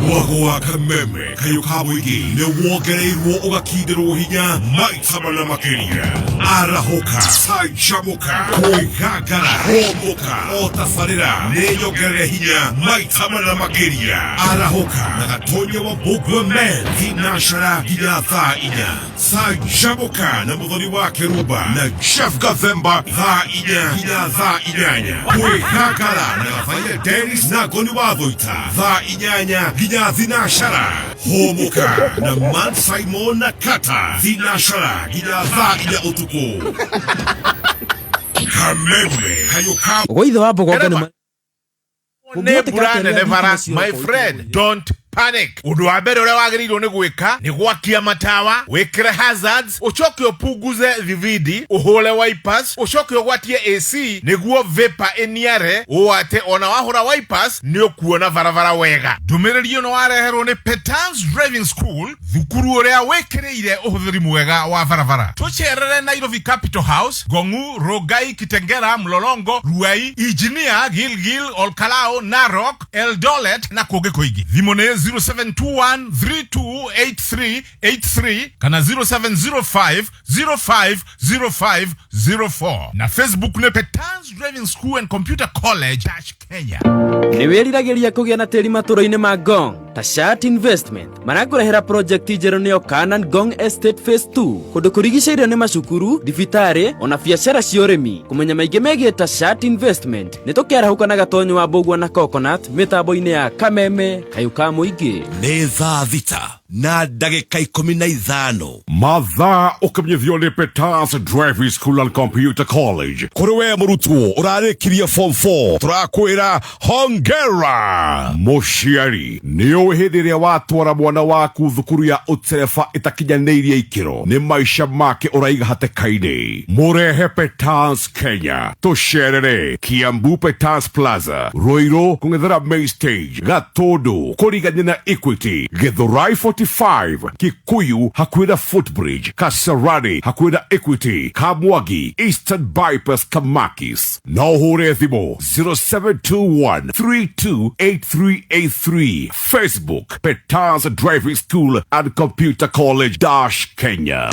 Mwago wa kameme kayũ ka mũingĩ nĩ wongereirwo ũgakindĩrwo hinya maita mana makĩria. Arahũka, canjamũka, kwĩgangara, hũmũka, o tabarĩra nĩ nyongerere hinya maita mana makĩria. Arahũka na Gatonya wa Mbũgua Men thinashara nginya thaa inya. Canjamũka na Mũthoni wa Kĩrumba na Jeff Gathemba thaa inya nginya thaa inyanya. Kwĩgangara na Gathaiya Dennis na Ngoni wa Thũita thaa inyanya nginya thinashara. Hũmũka na Man Simon na Kata thinashara nginya thaa inya ũtukũ. Kameme kayũ ka Gũithe wa Mbũgũ nĩ nĩ mbura nene bara, my friend, don't panic. Ũndũ wa mbere ũrĩa wagĩrĩirwo nĩ gwĩka nĩ gwakia matawa, wĩkĩre hazards, ũcoke ũpunguze vividi, ũhũre wipers, ũcoke ũgwatie AC nĩguo vapor ĩniare, ũũ atĩ ona wahũra wipers nĩ ũkuona barabara wega. Ndũmĩrĩri ĩno wareherwo nĩ Petans Driving School, thukuru ũrĩa wĩkĩrĩire ũhũthĩri mwega wa barabara. Tũcerere Nairobi Capital House, Gongu, Rongai, Kitengera, Mlolongo, Ruai, Engineer, Gilgil, Olkalao, Narok, Eldoret na kũngĩ kũingĩ. Thimũ nĩ 0721 328383 kana 0705 050504 na Facebook nĩ Petans Driving School and Computer College Kenya. Nĩ wĩriragĩria kũgĩa na tĩri matũra-inĩ ma Ngong ta Shat Investment marakũrehera project njerũ nĩyo Canaan Ngong Estate Phase 2, kũndũ kũrigicĩirio nĩ macukuru, thibitarĩ ona biacara cia ũrĩmi. Kũmenya maingĩ megiĩ ta Shat Investment nĩ tũkĩarahũka na Gatonyo wa Mbũgua na Coconut mĩtambo-inĩ ya Kameme kayũ ka mũingĩ. Nĩ thaa thita na ndagĩka 15. Mathaa ũkĩmenyithio nĩ Petans Driving School and Computer College. Kũrĩ we mũrutwo ũrarĩkirie form 4, tũrakwĩra hongera. Mũciari nĩ ũĩ hĩndĩ ĩrĩa watwara mwana waku thukuru ya ũtereba ĩtakinyanĩirie ikĩro nĩ maica make ũraiga hatĩka-inĩ. Mũrehe Petans Kenya, tũcerere Kiambu Petans Plaza, Ruiru kũng'ethera Main Stage, Gatũndũ kũrigania na Equity, Githurai 45, Kikuyu hakuhĩ na Footbridge, Kasarani hakuhĩ na Equity, Kamwagi Eastern Bypass, Kamakis. No ũhũre thimũ 0721 328383. Facebook Petans Driving School and Computer College dash Kenya.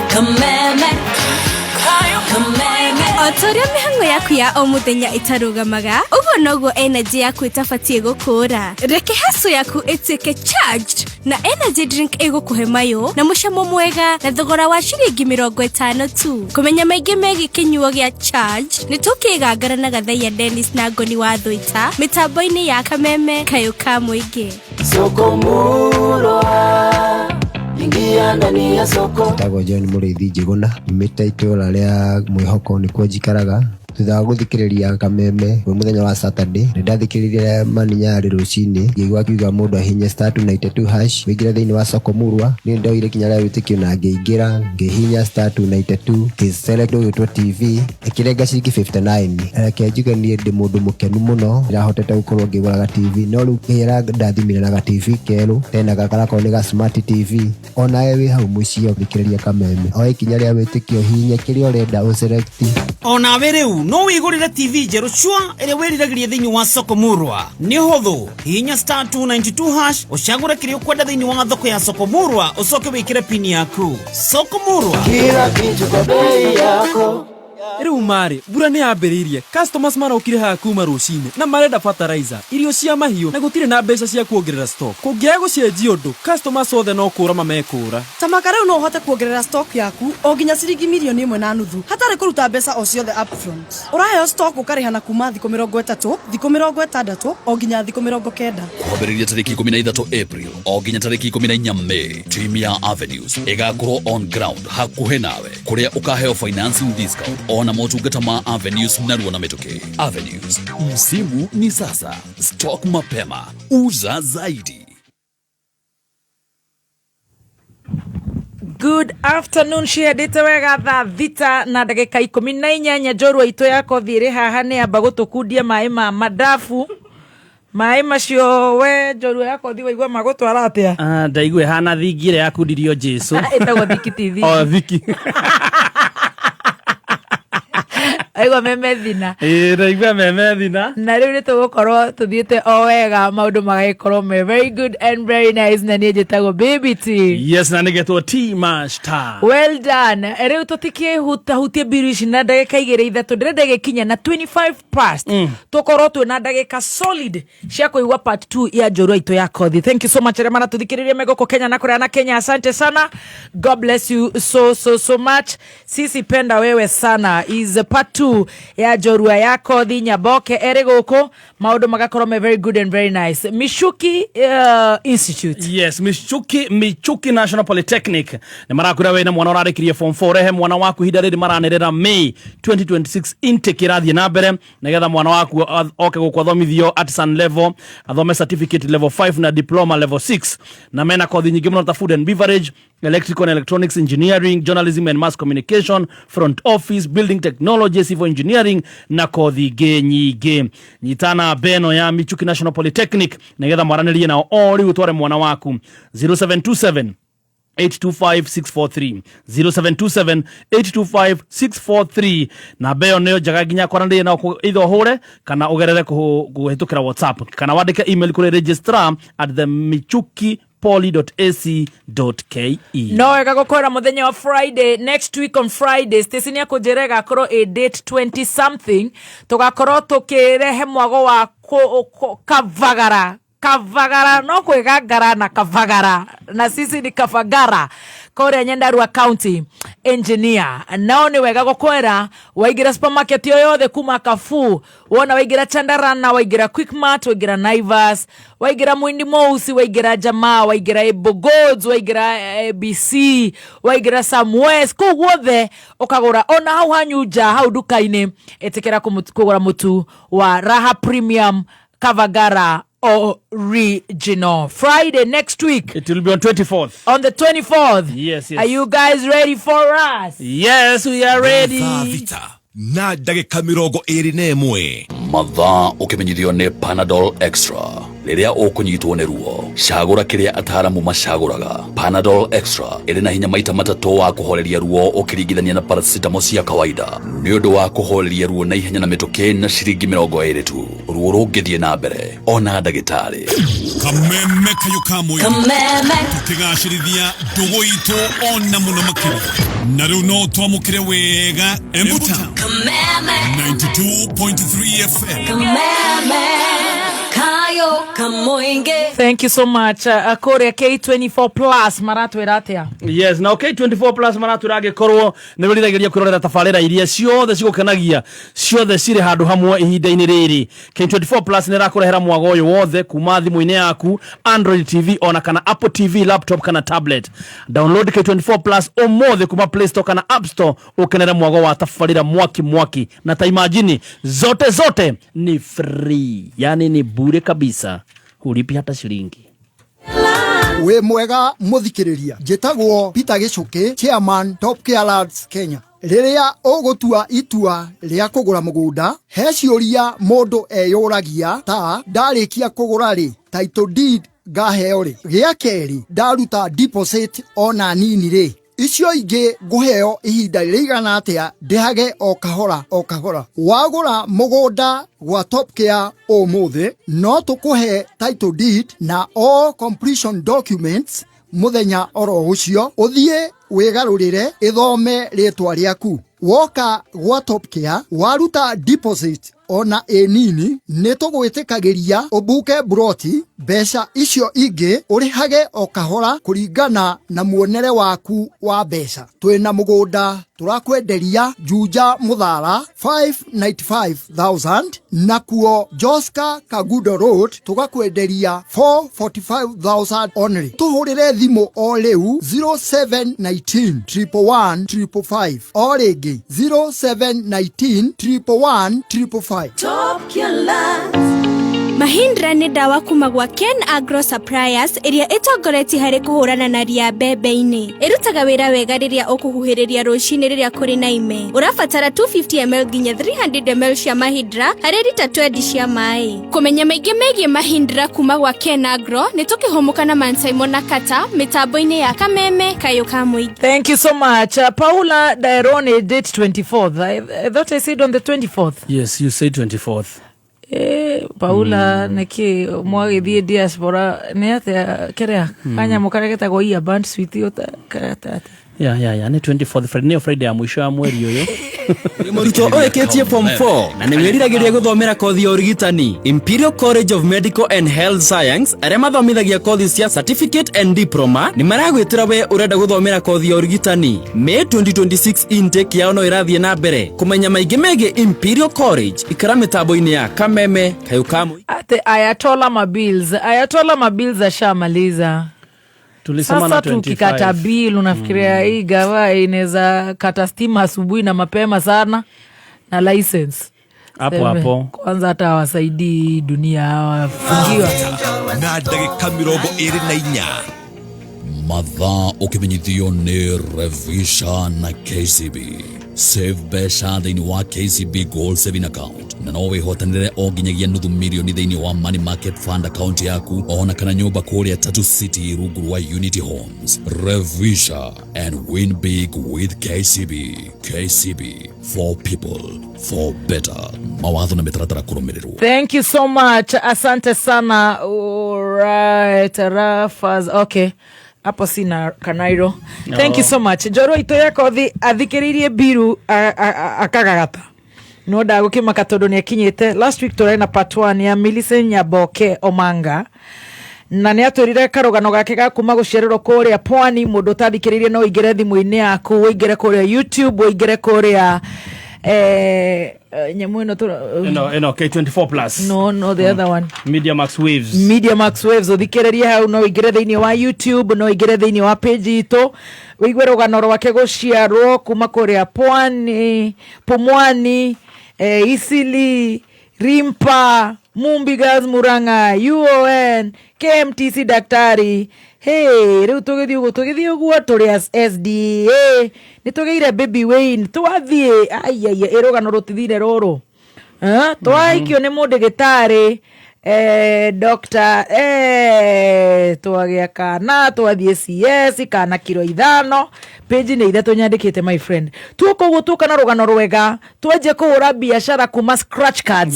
Kameme Kameme. O ta ũrĩa mĩhang'o yaku ya o mũthenya ĩtarũgamaga, ũguo noguo energy yaku ĩtabatiĩ gũkũra. Reke haso yaku ĩtuĩke charged na energy drink ĩgũkũhe mayũ na mũcamo mwega na thogora wa ciringi 50 tu. Kũmenya maingĩ megiĩ kĩnyuo gĩa charge nĩ tũkĩgangara na Gathaiya Dennis na Ngoni wa Thũita mĩtambo-inĩ ya Kameme kayũ ka mũingĩ. Soko murwa, ingia ndani ya soko. Njĩtagwo John Mũrĩithi Njĩgũna, nyumĩte itũũra rĩa Mwĩhoko nĩkuo njikaraga. Thutha wa guthikiriria Kameme we muthenya wa Saturday, nindathikiririe Mani Nyarĩ rũcinĩ, ngĩigua akiuga mũndũ ahinye *292# wĩingĩre thĩinĩ wa soko murwa. Niĩ ndoire ikinya rĩa wĩtĩkio na ngĩingĩra, ngĩhihinya *292, ngĩselect ũgĩtwo TV, ĩkĩrenga ciringi 59. Reke njuge niĩ ndĩ mũndũ mũkenu mũno, ndĩrahotete gũkorwo ngĩgũraga TV, no rĩu Ngai arandathimire na ga TV kerũ, tena gakarakorwo nĩ ga smart TV. Onawe wĩ hau mũciĩ ũthikĩrĩria Kameme, oe ikinya rĩa wĩtĩkio, hihinya kĩrĩa ũrenda ũselect. Onawe rĩu no wĩgũrĩre TV njerũ cua ĩrĩa wĩriragĩria thĩinĩ wa soko murwa. Nĩ ũhũthũ, hihinya *292# ũcagũre kĩrĩa ũkwenda thĩinĩ wa thoko ya soko murwa, ũcoke wĩkĩre pini yaku. Soko murwa, kila kitu kwa bei yako. Rĩu marĩ mbura nĩ yambĩrĩirie, customers marokire haha kuma rũcinĩ na marenda fertilizer, irio cia mahiũ, na gũtirĩ na mbeca cia kuongerera stock. Kũngĩaga gũcenjia ũndũ, customers othe no kũra mamekũra. Tamaka rĩu no ũhote kuongerera stock yaku o nginya ciringi 1.5 mirioni hatarĩ kũruta mbeca o ciothe upfront. Ũraheo stock ũkarĩha na kuma thikũ 30, thikũ 60, o nginya thikũ 90. Kwambĩrĩria tarĩki 13 April o nginya tarĩki 14 May, timu ya Avenues ĩgakorwo on ground hakuhĩ nawe, kũrĩa ũkaheo financing discount ona motungata ma Avenues narua na mĩtũkĩ. Avenues, msimu ni sasa. Stock mapema, uza zaidi. Good afternoon, ciendete wega thaa 6 na ndagĩka 18. Njorua itũ ya kothi ĩrĩ haha nĩ amba gũtũkundia maĩ ma madafu. Maĩ macio we njorua ya kothi waigua magũtwara atĩa? Ndaigua hana thingi ĩrĩa yakundirio Jesu. Ĩtagwo thiki ti thingi. O thiki. Aigua memethina. Ĩĩ, ndaigua memethina. Na rĩu nĩ tũgũkorwo tũthiĩte o wega, maũndũ magagĩkorwo me very good and very nice. Na niĩ njĩtagwo Baby T. Yes, na nĩgetwo T Master. Well done. Rĩu tũtikĩhutahutie mbiru ici na ndagĩka 2 3, ndĩrenda gĩkinya na 25 past tũkorwo twĩna ndagĩka solid cia kũigua part 2 ya njorua itũ ya kothi. Thank you so much arĩa maratũthikĩrĩria me gũkũ Kenya na kũrĩa na Kenya, asante sana. God bless you so so so much. Sisi penda wewe sana is part 2 ya njorua ya kothi Nyaboke ere gũkũ, maũndũ magakorwo me very good and very nice. Michuki Institute. Yes, Michuki National Polytechnic nĩ marakwĩra wĩna mwana ũrarĩkirie form 4, rehe mwana waku ihinda rĩrĩ maranĩrĩra May 2026 intake ĩrathiĩ na mbere, nĩgetha mwana waku oke gũkũ athomithio artisan level, athome certificate level 5 na diploma level 6, na mena kothi nyingĩ mũno ta food and beverage, electrical and electronics engineering, journalism and mass communication, front office, building technology, civil engineering na kothi ingĩ nyingĩ. Nyitana beno ya Michuki National Polytechnic nĩgetha mwaranĩrie nao o rĩu ũtware mwana waku. 0727 825 643, 0727 825 643. Namba ĩyo nĩyo njega nginya kwaranĩria nao, either ũhũre kana ũgerere kũhĩtũkĩra WhatsApp kana wandĩke email kũrĩ registrar at the michuki poly.ac.ke. No wega gũkwĩra mũthenya wa Friday, next week on Friday, Stacy nĩ akũnjĩra ĩgakorwo ĩ date 20 something, tũgakorwo tũkĩrehe mwago wa Kavagara. Kavagara no kwĩgangara na Kavagara, na sisi ni Kavagara kũrĩa Nyandarua County engineer. Nao nĩ wega gũkwĩra waingĩra supermarket yoyothe kuma Carrefour, wona waingĩra Chandarana, waingĩra Quickmart, waingĩra Naivas, waingĩra Mwindi Mousi, waingĩra Jamaa, waingĩra Able Goods, waingĩra ABC, waingĩra Samwest, kũu guothe ũkagũra, ona hau hanyu nja hau nduka-inĩ ĩtĩkĩra kũgũra mũtu wa Raha Premium Kavagara Original. Friday next week. It will be on 24th. On the 24th. Yes. Are you guys ready for us? Yes, we are ready. Thaa 6 na ndagĩka 21. Mathaa ũkĩmenyithio nĩ Panadol Extra. Rĩrĩa ũkũnyitwo nĩ ruo, cagũra kĩrĩa ataaramu macagũraga. Panadol Extra ĩrĩ na hinya maita matatũ wa kũhoreria ruo ũkĩringithania na paracetamol cia kawaida, nĩ ũndũ wa kũhoreria ruo na ihenya na mĩtũkĩ na ciringi 20 tu. Ruo rũngĩthiĩ na mbere, ona ndagĩtarĩ. Kameme kayũ ka mũingĩ. Kameme. Tũkĩgacĩrithia ndũgũ itũ ona mũno makĩria, na rĩu no twamũkĩre wega Embu Town. Kameme. 92.3 FM. Kameme. Kayũ. Kamoinge. Thank you so much. Kũrĩa K24 Plus maratwĩra atĩa? Yes, na K24 Plus maratwĩra angĩkorwo nĩ wĩriragĩria kwĩrorera tabarĩra iria ciothe cigũkenagia, ciothe cirĩ handũ hamwe ihinda-inĩ rĩrĩ, K24 Plus nĩ ĩrakũrehera mwago ũyũ wothe kuma thimũ-inĩ yaku, Android TV ona kana Apple TV, laptop kana tablet. Download K24 Plus ũmũthĩ kuma Play Store kana App Store, ũkenere mwago wa tabarĩra mwaki mwaki, na ta imagine zote zote ni free, yani ni bure kabisa, hulipi hata shilingi. Wĩ mwega mũthikĩrĩria, njĩtagwo Peter Gĩcũkĩ, chairman Top Care Lands Kenya. Rĩrĩa ũgũtua itua rĩa kũgũra mũgũnda, he ciũria mũndũ eyũragia ta: ndarĩkia kũgũra rĩ, title deed ngaheo rĩ? Gĩa kerĩ, ndaruta deposit ona nini rĩ, icio ingĩ ngũheo ihinda rĩigana atĩa ndĩhage o kahora o kahora? Wagũra mũgũnda gwa Top Care ũmũthĩ, no tũkũhe title deed na all completion documents mũthenya oro ũcio, ũthiĩ wĩgarũrĩre ĩthome rĩtwa rĩaku. Woka gwa Top Care waruta deposit ona ĩ nini, nĩ tũgwĩtĩkagĩria ũbuke buroti, mbeca icio ingĩ ũrĩhage o kahora kũringana na muonere waku wa mbeca. Twĩna mũgũnda tũrakwenderia Juja Mũthara 595,000, nakuo Joska Kagudo Road tũgakwenderia 445,000 only. Tũhũrĩre thimũ o rĩu 0719 111 555, o rĩngĩ 0719 111 555. Top Care Lands. Mahindra nĩ ndawa kuma gwa Ken Agro Suppliers ĩrĩa ĩtongoretie harĩ kũhũrana na ria mbembe-inĩ. Ĩrutaga wĩra wega rĩrĩa ũkũhuhĩrĩria rũcinĩ rĩrĩa kũrĩ na ime. Ũrabatara 250 ml nginya 300 ml cia Mahindra harĩ rita 20 cia maĩ. Kũmenya maingĩ megiĩ Mahindra kuma gwa Ken Agro, nĩ tũkĩhũmũka na Man Simon na Kata mĩtambo-inĩ ya Kameme Kayũ ka Mũingĩ. Thank you so much. Paula Dairone, date 24th. I thought I said on the 24th. Yes, you say 24th. Paula, nĩkĩ mwagĩthiĩ diaspora nĩ atĩa kĩrĩa kanyamũ karĩa getagwo earband sweet ũta Ya, nĩ 24th Friday, nĩyo Friday ya mũico ya mweri ũyũ. Mũrutwo ũrĩkĩtie form 4 na nĩ wĩriragĩria gũthomera kothi ya ũrigitani, Imperial College of Medical and Health Science arĩa mathomithagia kothi cia certificate and diploma nĩ maragwĩtĩra we ũrenda gũthomera kothi ya ũrigitani. May 2026 intake yao no ĩrathiĩ na mbere. Kũmenya maingĩ megiĩ Imperial College, ikara mĩtambo-inĩ ya Kameme Kayũ ka Mũingĩ. Ate Ayatollah mabills, Ayatollah mabills ashamaliza. Tulisema Sasa na tukikata 25. bill, unafikiria hii gawa inaweza kata stima asubuhi na mapema sana na license Hapo Seme, hapo. Kwanza hata hawasaidii dunia, hawafungiwa. Na ndagĩka 24. Mathaa ũkĩmenyithio nĩ Revisha na KCB. Save mbeca thĩinĩ wa KCB Gold Saving Account na no wĩhotanĩre o nginyagia nuthu milioni thĩinĩ wa Money Market Fund account yaku ona kana nyũmba kũrĩa Tatu City rungu rwa Unity Homes. Revisha and win big with KCB. KCB, for people, for better. Mawatho na mĩtaratara kũrũmĩrĩrwo. Thank you so much, asante sana. Alright, Rafas, okay, hapo sina kanairo. Thank you so much. Njorua itũ ya kothi athikĩrĩirie mbiru akagagata no ndagũkĩmaka tondũ nĩ akinyĩte. Last week tũrarĩ na part 1 ya Millicent Nyaboke Omanga na nĩ atwĩrire karũgano gake ga kuma gũciarĩrwo kũrĩa pwani. Mũndũ ũtathikĩrĩirie no ũingĩre thimũ-inĩ yaku, ũingĩre kũrĩa YouTube, ũingĩre kũrĩa nyamũ ĩno Ĩno K24 Plus. No, the other one. Media Max Waves. Media Max Waves, ũthikĩrĩrie hau. No ũingĩre thĩinĩ wa YouTube, no ũingĩre thĩinĩ wa page itũ, ũigue rũgano rwake gũciarwo kuma kũrĩa pwani, Pumwani, Isili, Rimpa, Mumbi Girls Murang'a, UON, KMTC daktari. Hey, rĩu tũgĩthiĩ ũguo, tũgĩthiĩ ũguo tũrĩ as SDA nĩ tũgĩire Baby Wayne, twathiĩ aiaia ĩrũgano rũtithire rũrũ. Twaikio nĩ mũndĩgĩtarĩ doctor, twagĩa kana twathiĩ CS kana kiro 5, page nĩ 3 nyandĩkĩte, my friend. Tuoka ũguo tuoka na rũgano rwega, twanjie kũhũra biacara kuma scratch cards.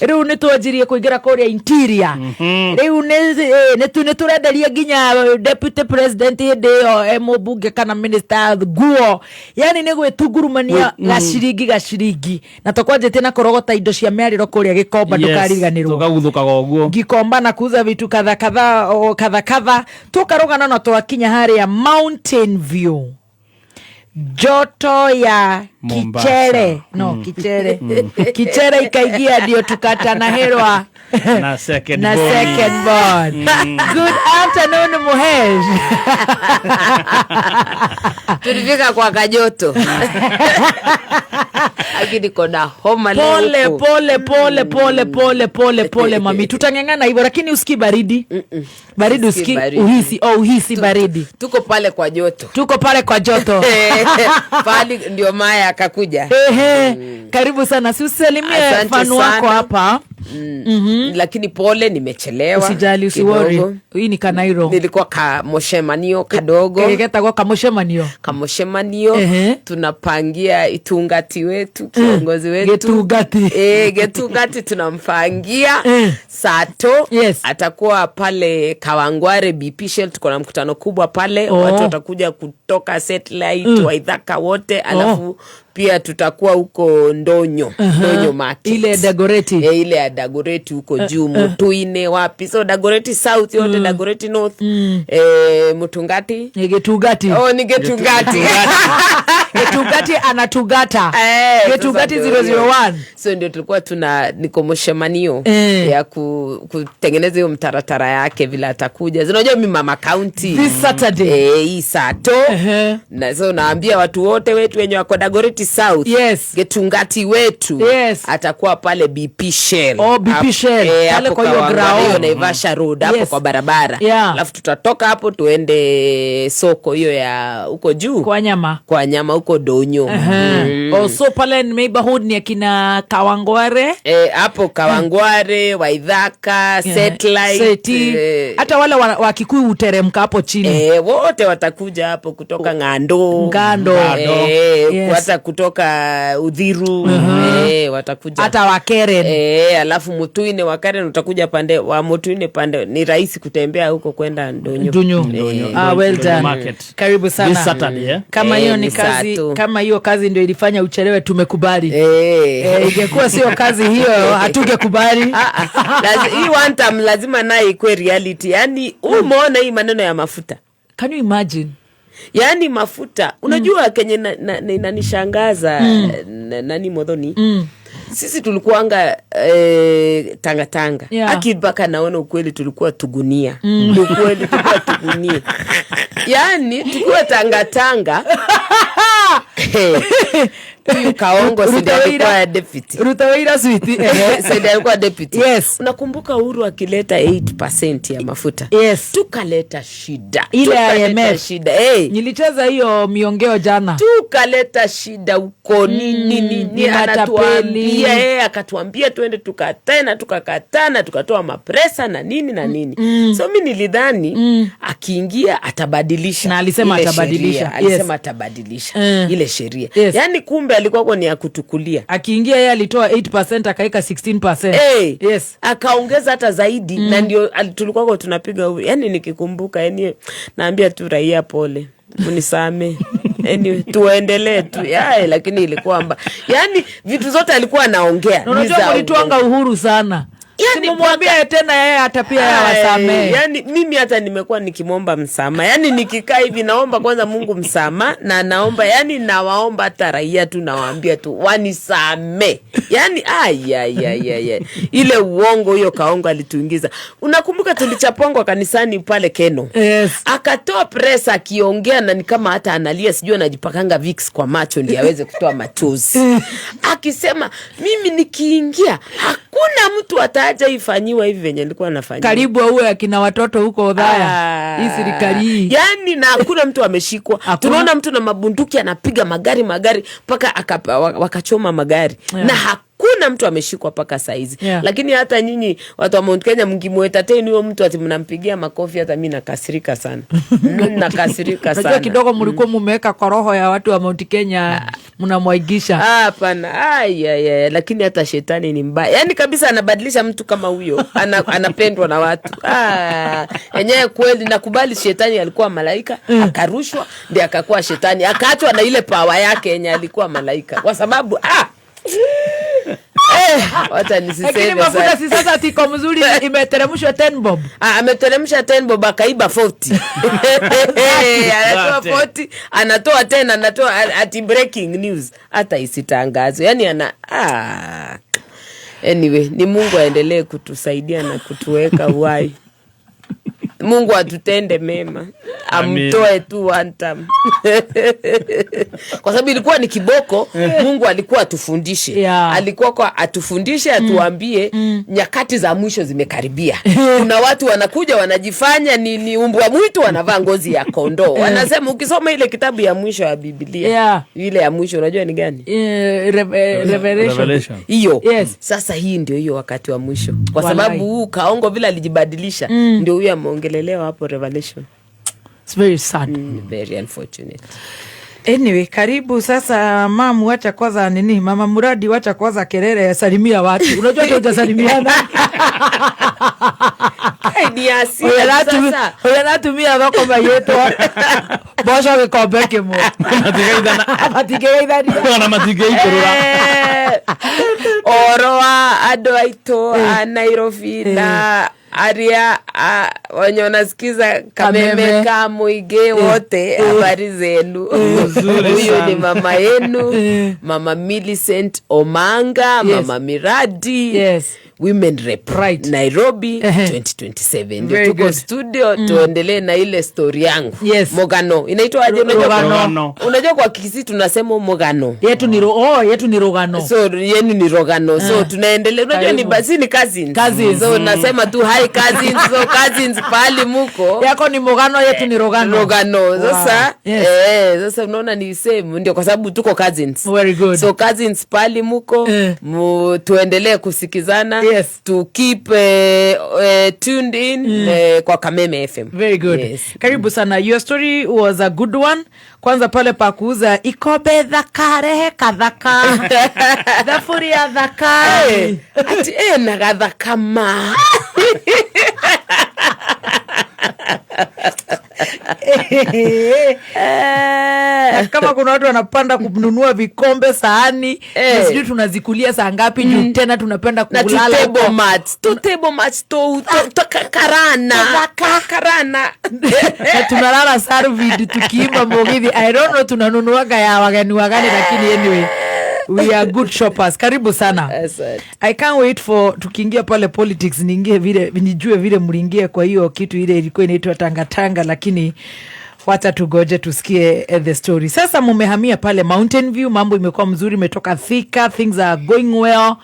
Rĩu nĩ twanjirie kũingĩra kũrĩa interior. Rĩu nĩ tũrenderia nginya deputy president hĩndĩ ĩyo e mũmbunge kana minister nguo, yani nĩ gwĩtungurumania gaciringi gaciringi, na tũkwanjĩtie na kũrogota indo cia mĩarĩro kũrĩa Gĩkomba. Ndũkariganĩrwo. Tũkaguthũka Tũikũrũkaga ũguo. Gikomba na kuuza vitu kadha kadha, o, kadha kadha, tukarũgana na twakinya harĩa Mountain View, joto ya Mombasa. Kichere no kichere kichere ikaingia, ndio tukatanaherwa na second na born. Second born. Good afternoon, Muhesh. Tulifika kwa kajoto, lakini niko na homa leo Pole. huku. Pole pole pole pole pole pole, mami, tutang'ang'ana hivyo, lakini usikii baridi baridi? Sikii Usikii baridi. Uhisi, oh, uhisi baridi? Tuko pale kwa joto. Tuko pale kwa joto. Pale ndio Maya akakuja. Ehe, karibu sana, si usalimie Asante fan wako sana. hapa. Lakini pole, nimechelewa Usijali, usiworry. kidogo. Hii ni Kanairo. Nilikuwa kamoshemanio kadogo. Getagwo kamũcemanio. Kamoshemanio. Tunapangia itungati wetu, kiongozi wetu. Gĩtungati. Getungati tunampangia sato. Atakuwa pale Kawangware BP Shell, tuko na mkutano kubwa pale. Watu watakuja kutoka Satellite, Waithaka wote, alafu pia tutakuwa huko Ndonyo, Ndonyo Market. Ile ya Dagoretti. Ile ya Dagoretti huko juu, Mutuine wapi, so Dagoretti South yote, Dagoretti North, Mutungati. Ni Getugati. Oh, ni Getungati. Getugati anatugata. Getugati Sasa ndio 001. So ndio tulikuwa tuna niko mshemanio ya kutengeneza hiyo mtaratara yake vile atakuja. Unajua mi mama county. This Saturday. Hii sato. Na so naambia watu wote wetu wenye wako Dagoretti South. Getungati wetu. Atakuwa pale BP Shell. Oh, BP Shell. Pale Hapo kwa hiyo Kawangware, ground. hiyo Naivasha Road hapo kwa barabara. Alafu tutatoka hapo tuende soko hiyo ya huko juu. Kwa nyama. Kwa nyama huko Donyo. Oh, so pale neighborhood ni akina Kawangware. Hapo Kawangware, Waithaka, Satellite, Seti. Hata wale wa Kikuyu huteremka hapo chini. Wote watakuja hapo kutoka Ngando. Ngando. Hata kutoka Udhiru, watakuja. Hata Wakeren. Alafu Mutuine wa Karen utakuja pande wa Mutuine, pande ni rahisi kutembea huko kwenda Ndonyo. Ndonyo. Ah, well done. Market. Karibu sana. This Saturday, eh? Kama hiyo ni ni kazi, saa tu. Kama hiyo kazi ndio ilifanya uchelewe, tumekubali. Ingekuwa sio kazi hiyo, hatungekubali. Hii one time lazima naye ikuwe reality. Yani umeona hii maneno ya mafuta. Can you imagine? Yaani mafuta unajua kenye inanishangaza, nani Modhoni, sisi tulikuanga tanga tanga. Aki mpaka naona ukweli tulikuwa tugunia. Ukweli tulikuwa tugunia, yaani tukiwa tanga tanga, huyu Kaongo si ndiye alikuwa deputy? Ruta wĩra switi. Si ndiye alikuwa deputy? Yes. Unakumbuka Uhuru akileta 8% ya mafuta? Yes. Tukaleta shida. Ile Tukaleta IMF. shida, hey. Nilicheza hiyo miongeo jana. Tukaleta shida huko, nini nini, Ni matapeli. anatuambia, akatuambia tuende tukatena, tukakatana, tukatoa mapresa na nini na nini. So mi nilidhani akiingia atabadilisha Na alisema ile atabadilisha. sheria. Alisema atabadilisha ile sheria. Yaani kumbe alikuwako ni ya kutukulia. Akiingia yeye alitoa 8% akaeka 16%. Hey, Yes. akaongeza hata zaidi, na ndio tulikuwako tunapiga yani nikikumbuka, yani naambia tu raia pole, mnisame. Anyway, tuendelee tu yae, lakini ilikuwa yani vitu zote alikuwa anaongea Na ni unajua za mulitwanga uongo. Uhuru sana. Yani Simumwambie tena yeye hata pia yeye awasamee. Yani mimi hata nimekuwa nikimwomba msamaha, yani nikikaa hivi naomba kwanza Mungu msamaha, na naomba, yani nawaomba hata raia tu, nawaambia tu wanisame. Yani ay, ay, ay, ay, ay. Ile uongo hiyo Kaongo alituingiza. Unakumbuka tulichapongwa kanisani pale Keno? Yes. Akatoa press akiongea na ni kama hata analia, sijui anajipakanga Vicks kwa macho ndiye aweze kutoa machozi, akisema mimi nikiingia hakuna mtu ataaja ifanyiwa hivi venye nilikuwa nafanyiwa. Karibu auwe akina watoto huko Othaya. Hii serikali hii. Yani na hakuna mtu ameshikwa. Tunaona mtu na mabunduki anapiga magari magari mpaka wakachoma magari. Na hakuna mtu ameshikwa mpaka saizi. Lakini hata nyinyi watu wa Mount Kenya mkimuentertain huyo mtu ati mnampigia makofi, hata mi nakasirika sana. Mimi nakasirika Unajua sana. kidogo mlikuwa mumeweka kwa roho ya watu wa Mount Kenya, mnamwaigisha. Ah, hapana. Ai, ai, ai. Lakini hata shetani ni mbaya. Yaani kabisa anabadilisha mtu kama huyo. Anapendwa na watu. Enyewe kweli nakubali shetani alikuwa malaika, akarushwa ndiye akakuwa shetani, akaachwa na ile power yake yenye alikuwa malaika. Kwa sababu Wacha nisiseme Lakini mafuta si sasa tiko mzuri, imeteremshwa 10 bob. Ah, ameteremsha 10 bob akaiba 40. Anatoa 40, anatoa 10, anatoa ati breaking news. Hata isitangazwe. Yaani ana Anyway, ni Mungu aendelee kutusaidia na kutuweka uhai. Mungu atutende mema. Amtoe tu one time. Kwa sababu ilikuwa ni kiboko, Mungu alikuwa atufundishe. Alikuwa kwa atufundishe, atuambie nyakati za mwisho zimekaribia. Kuna watu wanakuja wanajifanya ni umbwa mwitu, wanavaa ngozi ya kondoo. Wanasema ukisoma ile kitabu ya mwisho ya Biblia, ile ya mwisho unajua ni gani? Revelation. Hiyo. Sasa hii ndio hiyo wakati wa mwisho. Kwa sababu huu kaongo vile alijibadilisha, ndio huyu ameongelelewa hapo Revelation. It's very sad. Very unfortunate. Anyway, karibu sasa mamu, wacha kwanza nini, mama Muradi, wacha kwanza kelele, salimia watu. Unajua tu hujasalimiana. Ni asili sasa. Unatumia thoko mayeto. Bosho gikombe kimwe. Matigethana. Na matigeikurura. Oroa andu aitu a Nairobi na aria wenye wanasikiza Kameme ka Muingi wote, habari zenu. Huyu ni mama yenu, Mama Millicent Omanga, Mama Miradi, Women Rep, Nairobi 2027. Ndio tuko studio, tuendelee na ile story yangu. Mogano. Inaitwa aje? Unajua kwa Kisii tunasema mogano. Yetu ni yetu ni rogano. So yenu ni rogano. So tunaendelea. Unajua ni basi ni cousins. So nasema tu hi cousins, so cousins pali muko. Yako ni mogano, yetu ni rogano. Rogano. Sasa sasa unaona ni same, ndio kwa sababu tuko cousins. Very good. So cousins pali muko, tuendelee kusikizana. To keep tuned in kwa Kameme FM. Very good. Yes. Karibu sana. Your story was a good one. Kwanza pale pa kuuza ikobe dhaka rehe kadhaka. Dhafuria dhaka. Ati na gadhaka ma. Kama kuna watu wanapanda kununua vikombe, sahani, sijui tunazikulia saa ngapi juu tena tunapenda kulala na table mats, to table mats to karana karana na tunalala sarvid tukiimba mugithi. I don't know tunanunuaga ya wageni wagani, lakini anyway we are good shoppers. Karibu sana. I can't wait for tukiingia pale politics, niingie vile nijue vile mliingia kwa hiyo kitu ile ilikuwa inaitwa tanga tanga, lakini wacha tugoje tusikie the story. Sasa mumehamia pale Mountain View, mambo imekuwa mzuri, imetoka Thika, things are going well.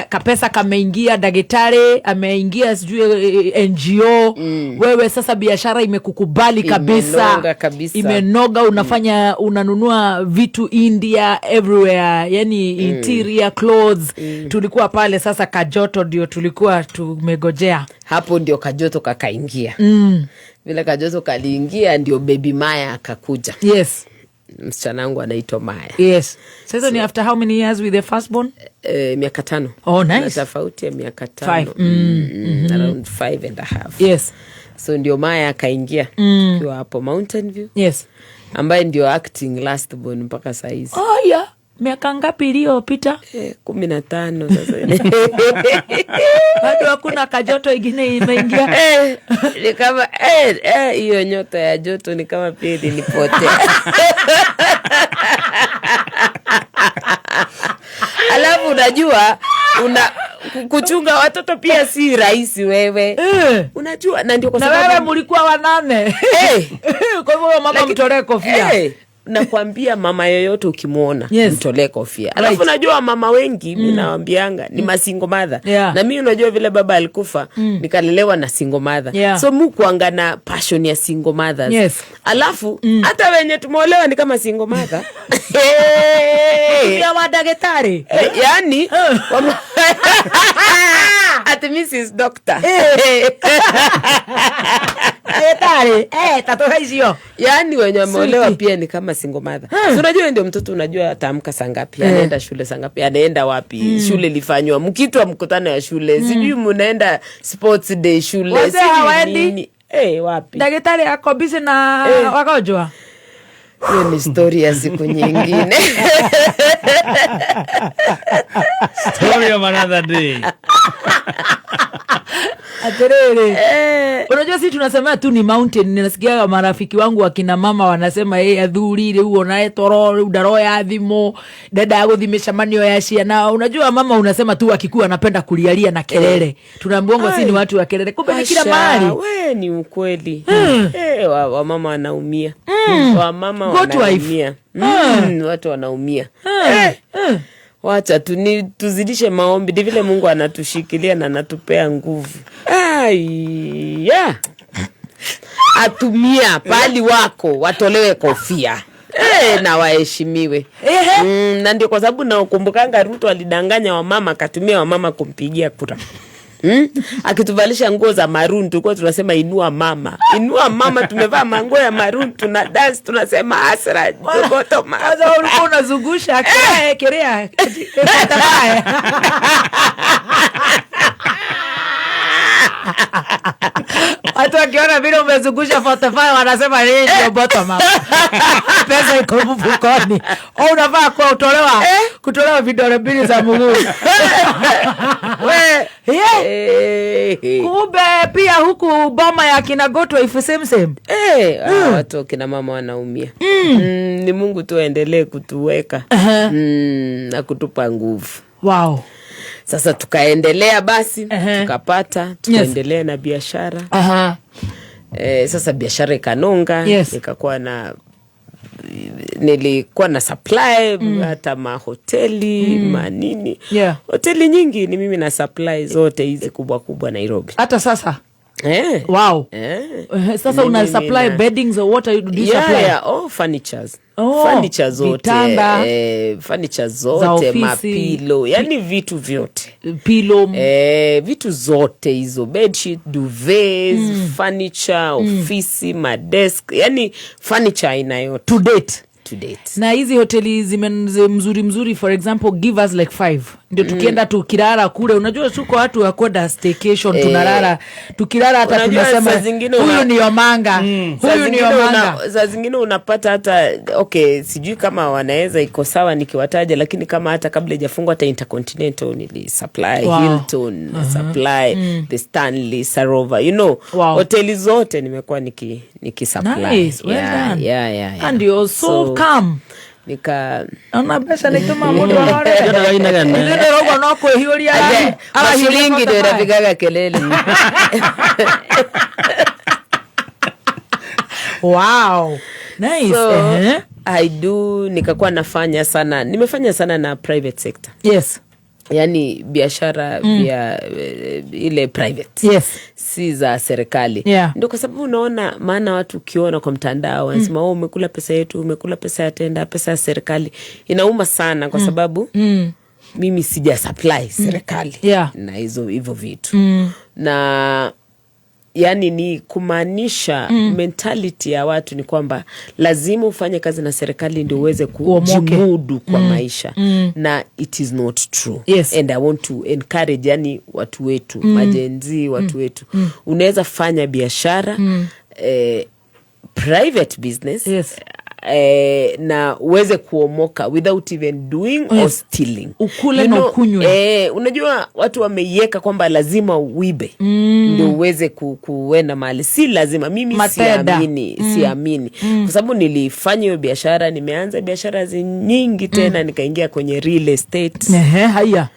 Kapesa kameingia, daktari ameingia sijui NGO. Wewe sasa biashara imekukubali kabisa. Imenoga kabisa. Imenoga, unafanya unanunua vitu India everywhere, yani interior clothes. Tulikuwa pale sasa kajoto ndio tulikuwa tumegojea. Hapo ndio kajoto kakaingia. Vile kajoto kaliingia ndio baby Maya akakuja. Yes. Msichana wangu anaitwa Maya. Yes. Sasa ni after how many years with the firstborn? Miaka 5. Oh, nice. Na tofauti ya miaka 5. Around 5.5. Yes. So ndio Maya akaingia tukiwa hapo Mountain View. Yes. Ambaye ndio acting last born mpaka saa hizi. Oh yeah. Miaka ngapi iliyopita? 15 sasa. Bado hakuna kajoto ingine imeingia. Ni kama hiyo nyota ya joto ni kama pia ilinipotea. Alafu unajua kuchunga watoto pia si rahisi wewe. Unajua na ndio kwa sababu na wewe mlikuwa wanane. Kwa hivyo mama mtolee kofia. Nakwambia mama yoyote ukimuona, mtolee kofia. Alafu unajua mama wengi mimi nawaambianga ni masingle mother. Na mimi unajua vile baba alikufa, nikalelewa na single mother. So mu kuanga na passion ya single mothers. Yes. Alafu hata wenye tumeolewa ni kama single mother. Ya madaktari. Yani at Mrs. Doctor. Daktari, tatoka hizo. Yani wenye wameolewa pia ni kama single mother. So unajua ndio mtoto unajua ataamka saa ngapi, anaenda shule saa ngapi, anaenda wapi, shule ilifanywa, mkitwa mkutano ya shule, sijui mnaenda sports day shule, sijui nini. Wapi? Daktari ako busy na wagonjwa. Hiyo ni story ya siku nyingine. Story of another day. Aterere. Unajua sisi tunasema tu ni mountain. Ninasikia marafiki wangu wakina mama wanasema hey, athuri riu onae toro riu ndaroya thimu ndenda guthi micemanio ya ciana. Unajua mama unasema tu akikuwa anapenda kulialia na kelele. Tunaambiwa si ni watu wa kelele, kumbe ni kila mahali. We ni ukweli. Wamama wanaumia. Wamama wanaumia. Watu wanaumia. Wacha tuzidishe maombi, ndi vile Mungu anatushikilia na anatupea nguvu. Aya. Atumia pali wako watolewe kofia. Na waheshimiwe. Na ndio kwa sababu nakumbukanga Ruto alidanganya wamama, akatumia wamama kumpigia kura. Akituvalisha nguo za maroon, tulikuwa tunasema inua mama. Inua mama, tumevaa manguo ya maroon, tuna dance, tunasema asra goto mama. Sasa ulikuwa unazungusha kerea. Watu wakiona vile umezungusha 45 wanasema hii ndio bottom up. Pesa iko mfukoni. Au unavaa kwa kutolewa vidole mbili za mguu. We. Kumbe pia huku boma ya kina Gotwa if same same. Watu kina mama wanaumia. Ni Mungu tu aendelee kutuweka. Na kutupa nguvu. Wow. Sasa tukaendelea basi, tukapata, tukaendelea na biashara. Sasa biashara ikanonga, nikakuwa na nilikuwa na supply hata mahoteli, manini. Hoteli nyingi ni mimi na supply zote hizi kubwa kubwa Nairobi. Hata sasa? Wow. Sasa una supply beddings or what do you supply? Yeah, all furnitures. Furniture zote, vitanda, furniture zote, mapilo, yani vitu vyote. Pillow, vitu zote hizo, bedsheet, duvets, furniture, ofisi, madesk, yani furniture aina yote. To date. To date. Na hizi hoteli mzuri mzuri, for example, give us like 5. Ndio tukienda tukilala kule, unajua tuko watu wa kwenda staycation, tunalala. Tukilala hata tunasema huyu ni Omanga. Huyu ni Omanga. Saa zingine unapata hata okay, sijui kama wanaweza iko sawa nikiwataja, lakini kama hata kabla haijafungwa hata Intercontinental nili supply, Hilton supply, the Stanley, Sarova, you know, hoteli zote nimekuwa niki supply. Nice, well done. Yeah. And you're so calm. Nika ona pesa nituma mtu arore. Ndio rogo no kwehiuria. Mashilingi ndio inapigaga kelele. Wow. Nice. So, I do nikakuwa nafanya sana. Nimefanya sana na private sector. Yes. Yani biashara ya ile private. Yes. Si za serikali. Ndio kwa sababu unaona, maana watu ukiona kwa mtandao wanasema oh, umekula pesa yetu, umekula pesa ya tenda, pesa ya serikali. Inauma sana kwa sababu mimi sija supply serikali na hizo hivyo vitu. Na yani ni kumaanisha mentality ya watu ni kwamba lazima ufanye kazi na serikali ndio uweze kujimudu kwa maisha. Na it is not true. Yes. And I want to encourage yani watu wetu, majenzi watu wetu. Unaweza fanya biashara, private business. Yes. Na uweze kuomoka without even doing or stealing. Ukule na ukunywe. Unajua watu wameiweka kwamba lazima uibe ndio uweze kuenda mahali. Si lazima. Mimi siamini. Kwa sababu nilifanya hiyo biashara, nimeanza biashara nyingi tena, nikaingia kwenye real estate. Haya.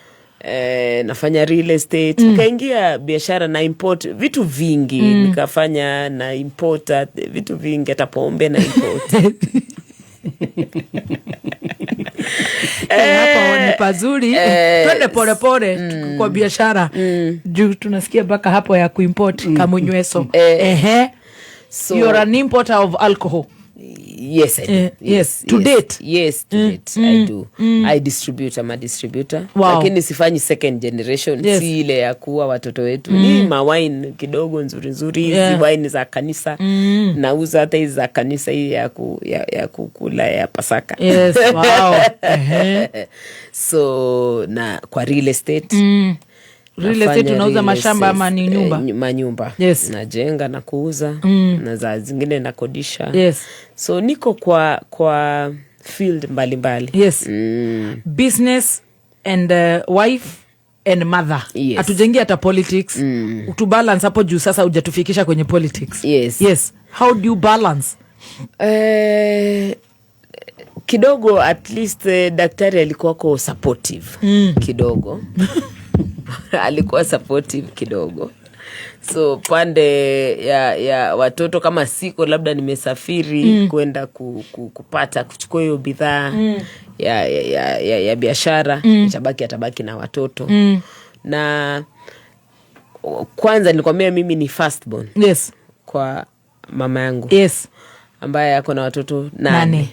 Nafanya real estate, nikaingia biashara na import vitu vingi, nikafanya na import vitu vingi, hata pombe na import. Hapa ni pazuri. Twende pole pole kwa biashara. Juu tunasikia mpaka hapo ya kuimport kamunyweso. So, you're an importer of alcohol. Yes, I do. Yes, to date. Yes, to date. I do. I distribute. I'm a distributor. Wow. Lakini sifanyi second generation. Yes. Si ile ya kuwa watoto wetu. Ni mawine kidogo nzuri nzuri. Hizi wine za kanisa. Nauza hata hizi za kanisa hii ya kukula ya Pasaka. Yes, wow. So, na kwa real estate. Real estate Nafanya unauza real mashamba estate, ama ni nyumba? Manyumba. Najenga na kuuza na za zingine nakodisha. So niko kwa field mbalimbali. Business and wife and mother. Yes. Hatujengi hata politics. To balance hapo juu sasa hujatufikisha kwenye politics. Yes. Yes. How do you balance? Kidogo at least daktari alikuwako supportive kidogo, alikuwa supportive kidogo. So pande ya watoto, kama siko labda nimesafiri kwenda kupata kuchukua hiyo bidhaa ya biashara, atabaki na watoto. Na kwanza nilikwambia mimi ni firstborn kwa mama yangu ambaye ako na watoto 8. 8.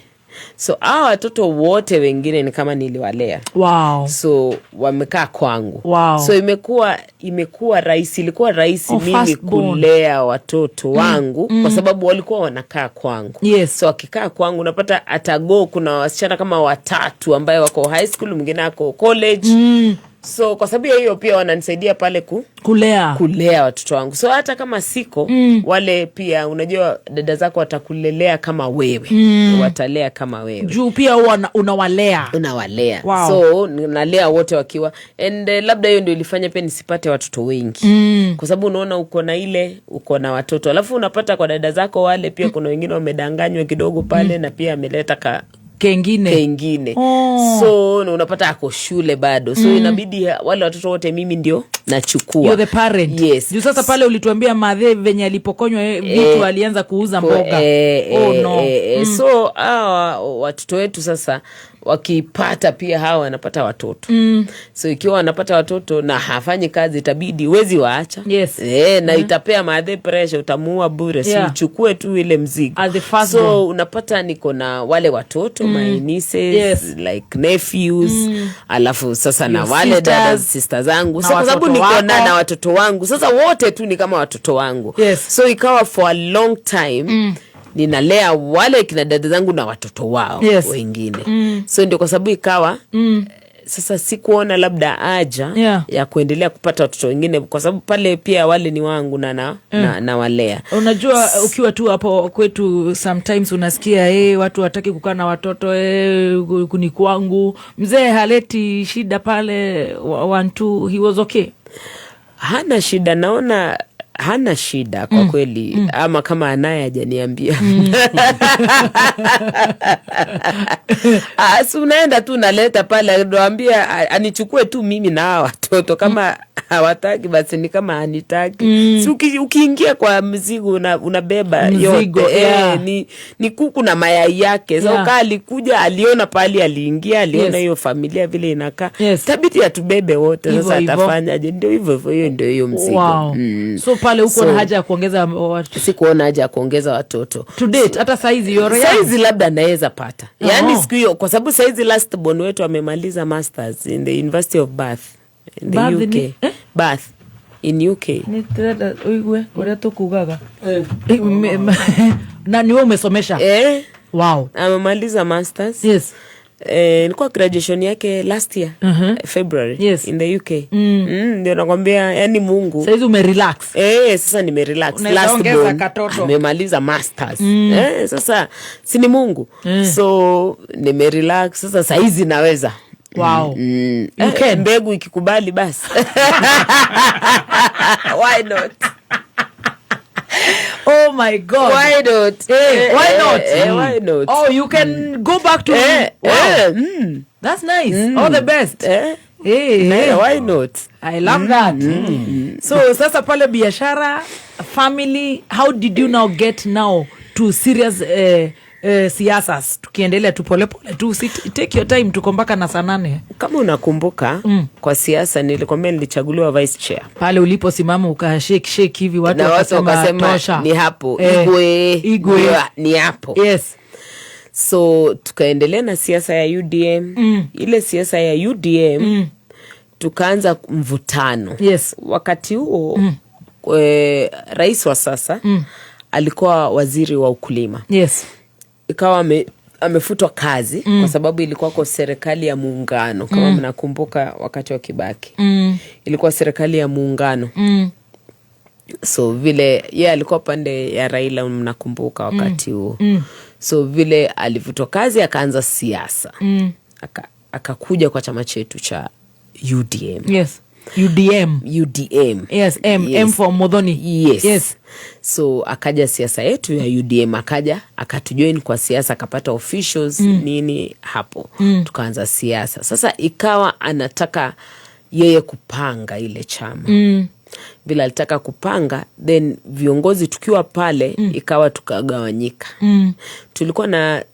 So hawa watoto wote wengine ni kama niliwalea. So wamekaa kwangu. So imekuwa rahisi, ilikuwa rahisi Oh, mimi firstborn. kulea watoto wangu kwa sababu walikuwa wanakaa kwangu. So wakikaa kwangu unapata atago kuna wasichana kama watatu ambaye wako high school, mwingine ako college. So kwa sababu ya hiyo pia wananisaidia pale kulea kulea watoto wangu. So hata kama siko wale pia, unajua dada zako watakulelea kama wewe. Watalea kama wewe. Juu pia huwa unawalea. Unawalea. So nalea wote wakiwa and labda hiyo ndio ilifanya pia nisipate watoto wengi. Kwa sababu unaona uko na ile, uko na watoto. Alafu unapata kwa dada zako wale pia kuna wengine wamedanganywa kidogo pale na pia ameleta ka kengine. Kengine. Oh. So na unapata ako shule bado. So inabidi wale watoto wote mimi ndio nachukua. You're the parent. Yes. Juu sasa pale ulituambia madhe venye alipokonywa vitu alianza kuuza mboga. Oh, no. So hawa watoto wetu sasa wakipata pia hawa wanapata watoto. So ikiwa wanapata watoto na hafanyi kazi itabidi wezi waacha. Na itapea madhe pressure, utamuua bure. Si uchukue tu ile mzigo. As the first So born. unapata niko na wale watoto, my nieces, like nephews, alafu sasa na Your wale dada sisters. sister zangu. Na So kwa sababu watoto niko wako. na watoto wangu. Sasa wote tu ni kama watoto wangu. So ikawa for a long time ninalea wale kina dada zangu na watoto wao wengine. So ndio kwa sababu ikawa sasa sikuona labda haja ya kuendelea kupata watoto wengine kwa sababu pale pia wale ni wangu na na walea. Unajua ukiwa tu hapo kwetu sometimes unasikia watu wataki kukaa na watoto, kuni kwangu. Mzee haleti shida pale, one two, he was okay. Hana shida, naona hana shida kwa kweli. Ama kama anaye hajaniambia. Si unaenda tu unaleta pale, naambia anichukue tu mimi na hawa watoto. Kama hawataki basi ni kama hanitaki. Si ukiingia kwa mzigo unabeba Mzigo, yote. Yeah. Ni kuku na mayai yake. So kaa alikuja aliona pali aliingia, aliona hiyo familia vile inakaa. Tabidi atubebe wote. Hivyo Sasa hivyo. atafanyaje? Ndio hivyo hivyo, hiyo ndio hiyo mzigo. Wow. So pale huko na haja ya kuongeza watu. Sikuona haja ya kuongeza watoto. To date hata saizi you're young. Saizi labda naweza pata. Yaani siku hiyo kwa sababu saizi last born wetu amemaliza masters in the University of Bath in the Bath UK. ni- eh? Bath in UK. Nĩ ndĩrenda ũigue ũrĩa tũkugaga. Na niwe umesomesha? Eh. Wow. Amemaliza masters. Yes. Ilikuwa graduation yake last year, February, in the UK. Ndio nakwambia yani Mungu. Saizi umerelax. Sasa nimerelax. Unaweza Last ongeza born katoto. amemaliza masters. Sasa si ni Mungu. So nimerelax sasa saizi naweza. Wow. You can. Mbegu ikikubali basi. Why not? Oh my God. Why not? Why not? Why not? Oh, you can go back to wow. That's nice. All the best. Why not? I love that. So sasa pale biashara, family, how did you now get now to serious siasas? Tukiendelea tu polepole tu, take your time, tuko mpaka na saa 8. Kama unakumbuka kwa siasa nilikwambia nilichaguliwa vice chair. Pale uliposimama ukashake shake hivi watu Na watu wakasema wakasema tosha. ni hapo. Igwe. Igwe. Ni hapo. Yes. So tukaendelea na siasa ya UDM. Ile siasa ya UDM tukaanza mvutano. Yes. Wakati huo rais wa sasa alikuwa waziri wa ukulima. Yes. Ikawa Amefutwa kazi kwa sababu ilikuwa kwa serikali ya muungano kama mnakumbuka wakati wa Kibaki. Ilikuwa serikali ya muungano. So vile ye alikuwa pande ya Raila, mnakumbuka wakati huo. So vile alivutwa kazi akaanza siasa. Akakuja kwa chama chetu cha UDM. Yes. UDM. UDM. Yes, M, Yes. M for Muthoni. Yes. Yes. So akaja siasa yetu ya UDM, akaja akatujoin kwa siasa, akapata officials nini hapo. Tukaanza siasa. Sasa ikawa anataka yeye kupanga ile chama. Bila alitaka kupanga, then viongozi tukiwa pale ikawa tukagawanyika. Tulikuwa na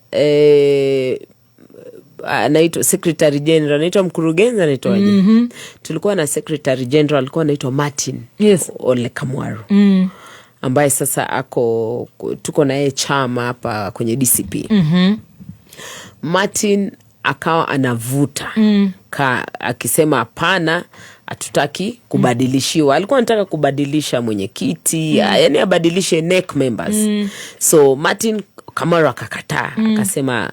anaitwa secretary general, anaitwa mkurugenzi, anaitwaje? Tulikuwa na secretary general alikuwa anaitwa Martin Ole Kamwaru ambaye sasa ako, tuko na yeye chama hapa kwenye DCP. Martin akawa anavuta akisema hapana, hatutaki kubadilishiwa. Alikuwa anataka kubadilisha mwenyekiti, yani abadilishe NEC members. So Martin Kamaru akakataa, akasema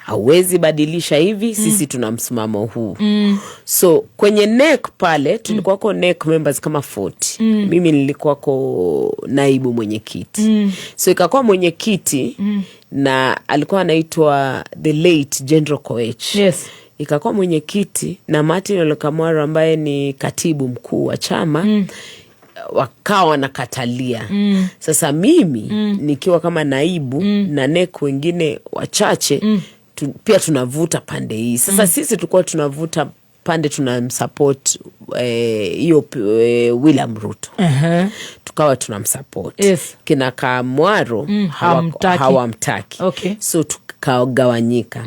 hauwezi badilisha hivi, sisi tuna msimamo huu. So kwenye NEC pale tulikuwako NEC members kama 40. Mimi nilikuwako naibu mwenyekiti. So ikakuwa mwenyekiti na alikuwa anaitwa the late General Koech. Ikakuwa mwenyekiti na Martin Ole Kamwaru ambaye ni katibu mkuu wa chama wakawa wanakatalia. Sasa mimi nikiwa kama naibu na NEC wengine wachache pia tunavuta pande hii. Sasa sisi tulikuwa tunavuta pande tunamsupport hiyo William Ruto. Tukawa tunamsupport. Kina Kamwaru Hawamtaki. hawamtaki. So tukagawanyika.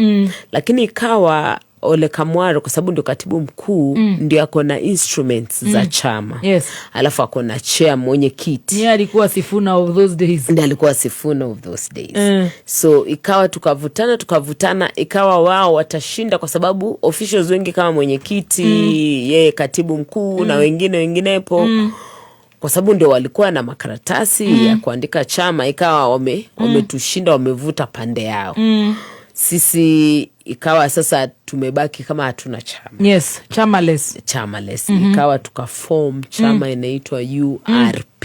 Lakini ikawa Ole Kamwaru kwa sababu ndio katibu mkuu ndio ako na instruments za chama. Alafu ako na chair, mwenyekiti. Yeye alikuwa Sifuna of those days. Ndiye alikuwa Sifuna of those days. So ikawa tukavutana tukavutana, ikawa wao watashinda kwa sababu officials wengi kama mwenyekiti, yeye katibu mkuu na wengine wenginepo kwa sababu ndio walikuwa na makaratasi ya kuandika chama, ikawa wametushinda, wamevuta pande yao. Sisi ikawa sasa tumebaki kama hatuna chama. Yes, chamaless. Chamaless. Ikawa tukaform chama inaitwa URP.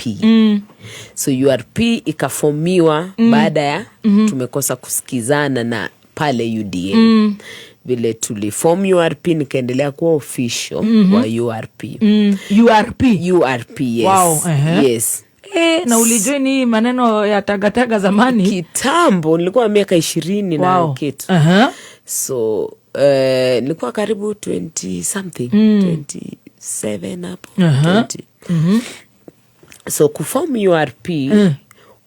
So URP ikafomiwa baada ya tumekosa kusikizana na pale UDA. Vile tuliform URP, nikaendelea kuwa official wa URP. URP. URP, yes. Wow, ehe. Yes. Na ulijoin hii maneno ya tagataga zamani? Kitambo, nilikuwa miaka 20 na kitu. So nilikuwa karibu 20 something, 27 hapo. 20. So kuform URP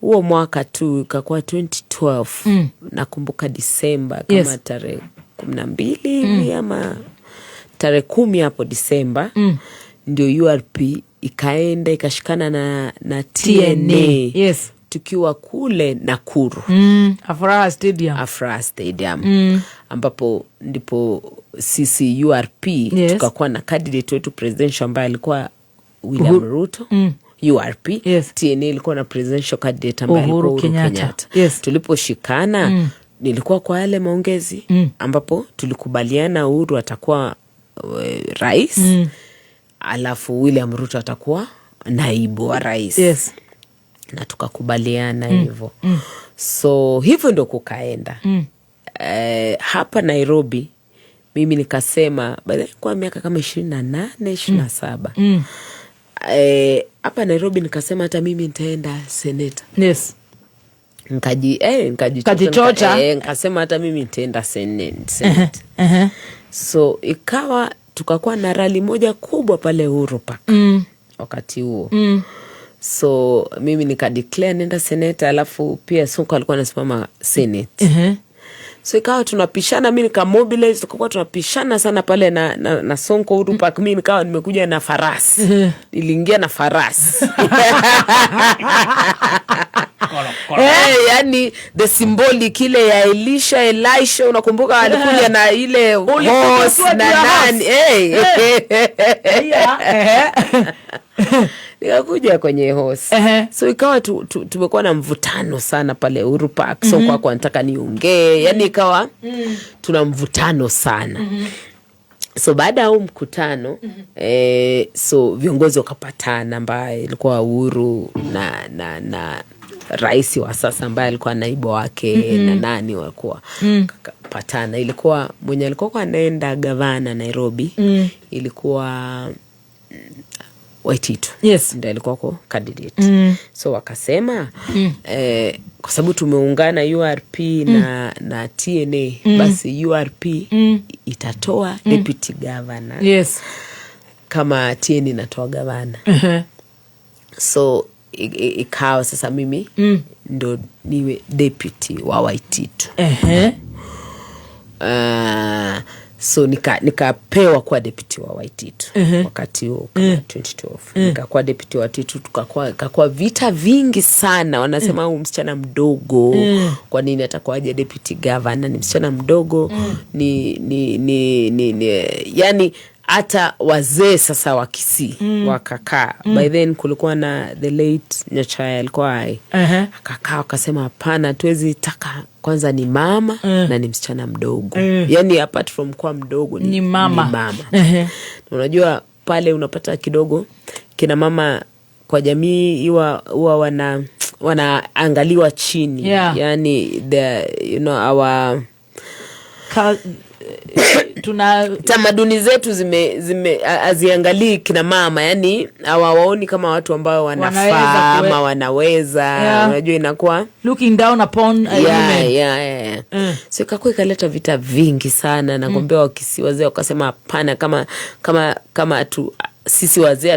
huo mwaka tu ikakuwa 2012. Nakumbuka Disemba kama tarehe 12 hivi ama tarehe 10 hapo Disemba ndio URP ikaenda ikashikana na TNA. TNA. Tukiwa kule Nakuru. Afraha Stadium. Afraha Stadium. Ambapo ndipo sisi URP tukakuwa na candidate wetu presidential ambaye alikuwa William Ruto. URP. TNA ilikuwa na presidential candidate ambaye alikuwa Uhuru Uhuru Kenyatta. Kenyatta. Tuliposhikana nilikuwa kwa yale maongezi ambapo tulikubaliana Uhuru atakuwa rais alafu William Ruto atakuwa naibu wa rais. Na tukakubaliana hivyo. So hivyo ndo kukaenda. Hapa Nairobi mimi nikasema by the way, kwa miaka kama 28, 27. Hapa Nairobi nikasema hata mimi nitaenda seneta. Nikajichocha, Kajichocha. Nikasema hata mimi nitaenda senate. So ikawa tukakuwa na rally moja kubwa pale Uhuru Park wakati huo. So mimi nikadeclare nenda seneta, alafu pia Sonko alikuwa anasimama senate. So ikawa tunapishana, mi nikamobilize, tukakuwa tunapishana sana pale na Sonko Uhuru Park. Mi nikawa nimekuja na farasi. Niliingia na farasi. Yani the symbolic ile ya Elisha, Elisha, unakumbuka alikuja na ile Ulikuja horse ukiwa na juu ya nani? horse. Yeah, ehe. Nikakuja kwenye horse. So ikawa tumekuwa na mvutano sana pale Uhuru Park. So kwako anataka niongee, yani ikawa tuna mvutano sana. So baada ya huu mkutano, so viongozi wakapatana, ambaye ilikuwa Uhuru na rais wa sasa ambaye alikuwa naibu wake na nani walikuwa patana. Ilikuwa mwenye alikuwa kwa anaenda gavana Nairobi, ilikuwa Waititu. Ndio alikuwa ko candidate. So wakasema, kwa sababu tumeungana URP na TNA, basi URP itatoa deputy governor kama TNA inatoa gavana. So ikawa sasa mimi ndo niwe deputy wa Waititu. So nikapewa kuwa deputy wa Waititu wakati huo kama 2012. Nikakuwa deputy wa Waititu, ikakuwa vita vingi sana. Wanasema huyu msichana mdogo, kwa nini atakuwaje deputy governor? Ni msichana mdogo, ni yani hata wazee sasa wa Kisii wakakaa. By then kulikuwa na the late Nyachae alikuwa hai. Akakaa wakasema hapana, tuwezi taka, kwanza ni mama na ni msichana mdogo. Yani apart from kuwa mdogo Ni mama. Ni mama. Unajua pale unapata kidogo kina mama kwa jamii huwa wanaangaliwa chini. Yani the, you know, our Tuna tamaduni zetu zime haziangalii kina mama, yani hawawaoni kama watu ambao wanafaa Wanaweza ama wanaweza. Unajua inakuwa looking down upon women. Yeah. So ikakuwa ikaleta vita vingi sana. Nakwambia Wakisii wazee wakasema hapana, kama sisi wazee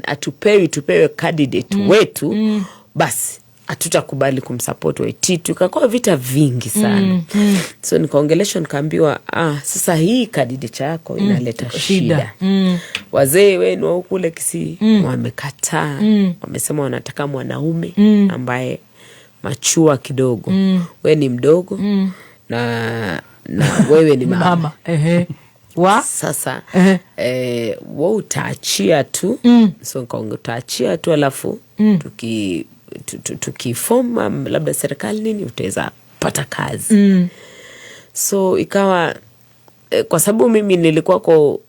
hatupewi tupewe candidate wetu, basi hatutakubali kumsupport Waititu. Ikakuwa vita vingi sana. So nikaongeleshwa, nikaambiwa, sasa hii candidate yako inaleta Shida. shida. Wazee wenu wa kule Kisii wamekataa, wamesema wanataka mwanaume ambaye machua kidogo. We ni mdogo na wewe ni mama. Mama. Ehe. Wa? Sasa we utaachia tu. So nikaongea utaachia tu, alafu tukifom labda serikali nini utaweza pata kazi. So ikawa kwa sababu mimi nilikuwa ko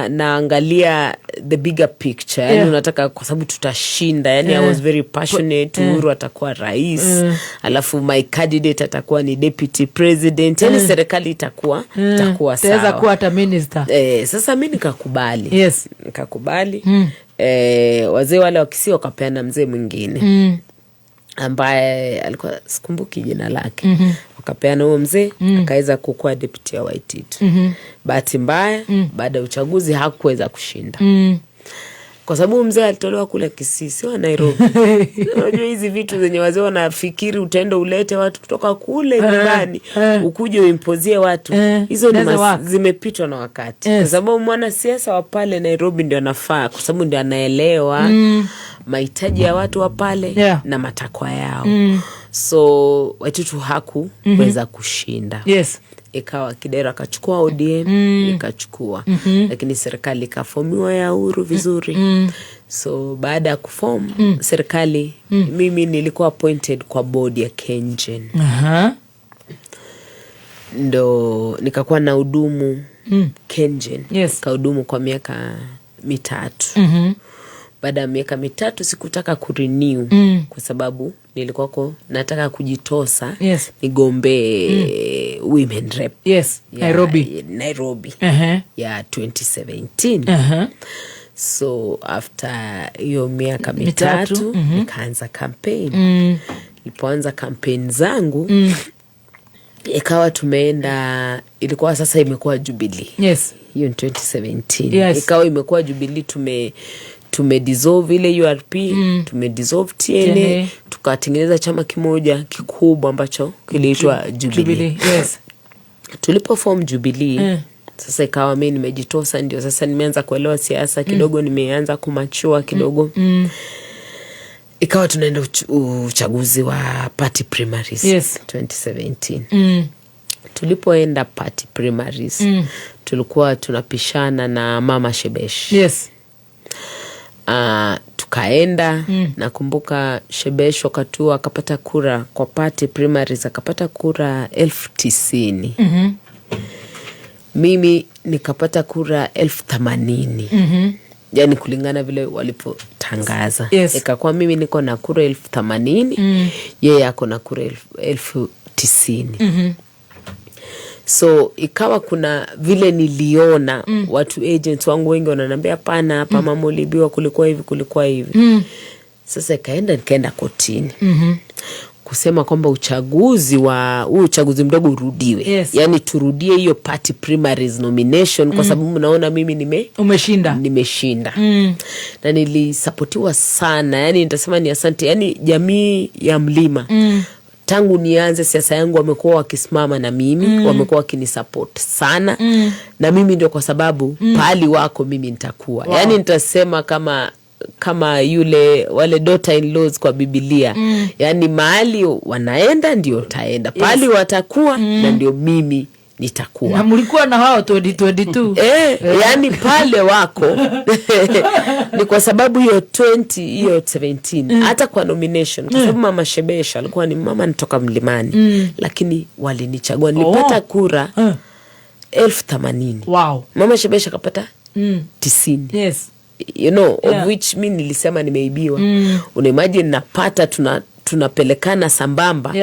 naangalia the bigger picture, yani unataka kwa sababu tutashinda, yani I was very passionate. Uhuru atakuwa rais, alafu my candidate atakuwa ni deputy president, yani serikali itakuwa Itaweza sawa. kuwa hata minister. Sasa mi nikakubali. Nikakubali. Wazee wale wa Kisii wakapeana mzee mwingine ambaye alikuwa, sikumbuki jina lake. Wakapeana huo mzee, akaweza kukuwa deputy wa Waititu. Bahati mbaya, baada ya uchaguzi hakuweza kushinda kwa sababu mzee alitolewa kule Kisii, sio Nairobi. Unajua hizi vitu zenye wazee wanafikiri utaenda ulete watu kutoka kule nyumbani ukuje uimpozie watu, hizo ni Doesn't work. zimepitwa na wakati. Kwa sababu mwanasiasa wa pale Nairobi ndio anafaa, kwa sababu ndio anaelewa mahitaji ya watu wa pale na matakwa yao. So Waititu hakuweza kushinda. Ikawa Kidero akachukua, ODM ikachukua, lakini serikali ikafomiwa ya Uhuru vizuri. So baada ya kufom serikali, mimi nilikuwa appointed kwa board ya KenGen. Ndo nikakuwa na hudumu KenGen. Nikahudumu kwa miaka 3. Baada ya miaka 3 sikutaka kurenew kwa sababu nilikuwako nataka kujitosa nigombee women rep ya Nairobi. Nairobi ya 2017. So after hiyo miaka Mitatu, 3 nikaanza campaign. Nilipoanza campaign zangu, ikawa tumeenda, ilikuwa sasa imekuwa Jubilee. Hiyo ni 2017. Ikawa imekuwa Jubilee, tumedissolve ile URP, tumedissolve TNA, TNA. Tukatengeneza chama kimoja kikubwa ambacho kiliitwa Jubilee. Jubilee. Tulipoform Jubilee, sasa ikawa mi nimejitosa, ndio sasa nimeanza kuelewa siasa kidogo, nimeanza kumachua kidogo. Ikawa tunaenda uchaguzi wa party primaries 2017. Tulipoenda party primaries, tulikuwa tunapishana na Mama Shebesh. Tukaenda. Nakumbuka Shebesh wakati huo akapata kura kwa party primaries, akapata kura 90,000. Mimi nikapata kura 80,000. Yani kulingana vile walipotangaza. Ikakuwa mimi niko na kura 80,000, yeye ako na kura 90,000. So ikawa kuna vile niliona watu, agents wangu wengi wananiambia, "Hapana, hapa mama uliibiwa, kulikuwa hivi, kulikuwa hivi." Sasa nikaenda kotini kusema kwamba uchaguzi wa huu uchaguzi mdogo urudiwe, yaani turudie hiyo party primaries nomination kwa sababu naona mimi Umeshinda. Nimeshinda. Na nilisapotiwa sana, yani nitasema ni asante, yani jamii ya mlima tangu nianze siasa yangu wamekuwa wakisimama na mimi, wamekuwa wakinisupport sana, na mimi ndio kwa sababu pahali wako mimi nitakuwa. Yani nitasema kama yule wale daughter in laws kwa Bibilia, yaani mahali wanaenda ndio taenda, pahali watakuwa na ndio mimi nitakuwa. Na mlikuwa na hao 2022. Eh, yani pale wako ni kwa sababu hiyo 20 hiyo 17 hata kwa nomination, kwa sababu mama Shebesh alikuwa ni mama nitoka mlimani, lakini walinichagua, nilipata kura 80,000. Mama Shebesh akapata 90. Of which mi nilisema nimeibiwa. Unaimagine napata tunapelekana sambamba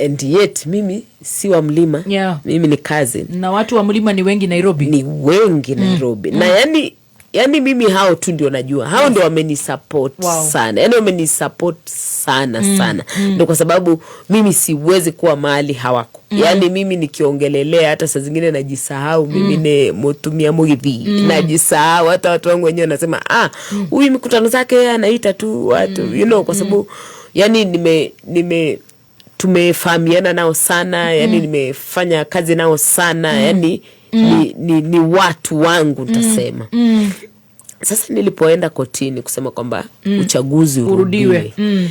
and yet mimi si wa mlima, mimi ni cousin. Na watu wa mlima ni wengi Nairobi. Ni wengi Nairobi. Na yani mimi hao tu ndio najua, hao ndio wamenisupport sana, yani wamenisupport sana sana. Ndio kwa sababu mimi siwezi kuwa mahali hawako. Yani mimi nikiongelelea hata saa zingine najisahau, mimi ne mutumia mugithi, najisahau, hata watu wangu wenyewe wanasema, "Ah, huyu mikutano zake yeye anaita tu watu," kwa sababu yani nime nime tumefahamiana nao sana, yani nimefanya kazi nao sana, yani ni watu wangu nitasema. Sasa nilipoenda kotini kusema kwamba uchaguzi Urudiwe. urudiwe,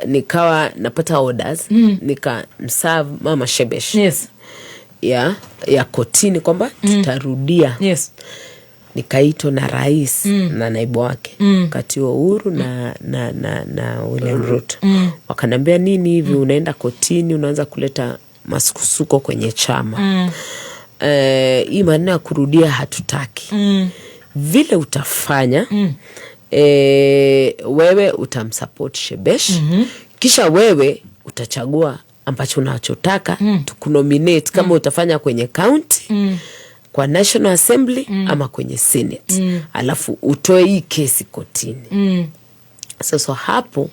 nikawa napata orders, nikamserve mama Shebesh ya kotini kwamba tutarudia. Nikaitwa na rais na naibu wake wakati wa Uhuru na William Ruto. Wakaniambia, "Nini hivi unaenda kotini, unaanza kuleta masukosuko kwenye chama? Hii maneno ya kurudia hatutaki. Vile utafanya, wewe utamsupport Shebesh, kisha wewe utachagua ambacho unachotaka tukunominate, kama utafanya kwenye county, kwa National Assembly ama kwenye Senate, alafu utoe hii kesi kotini." Sasa hapo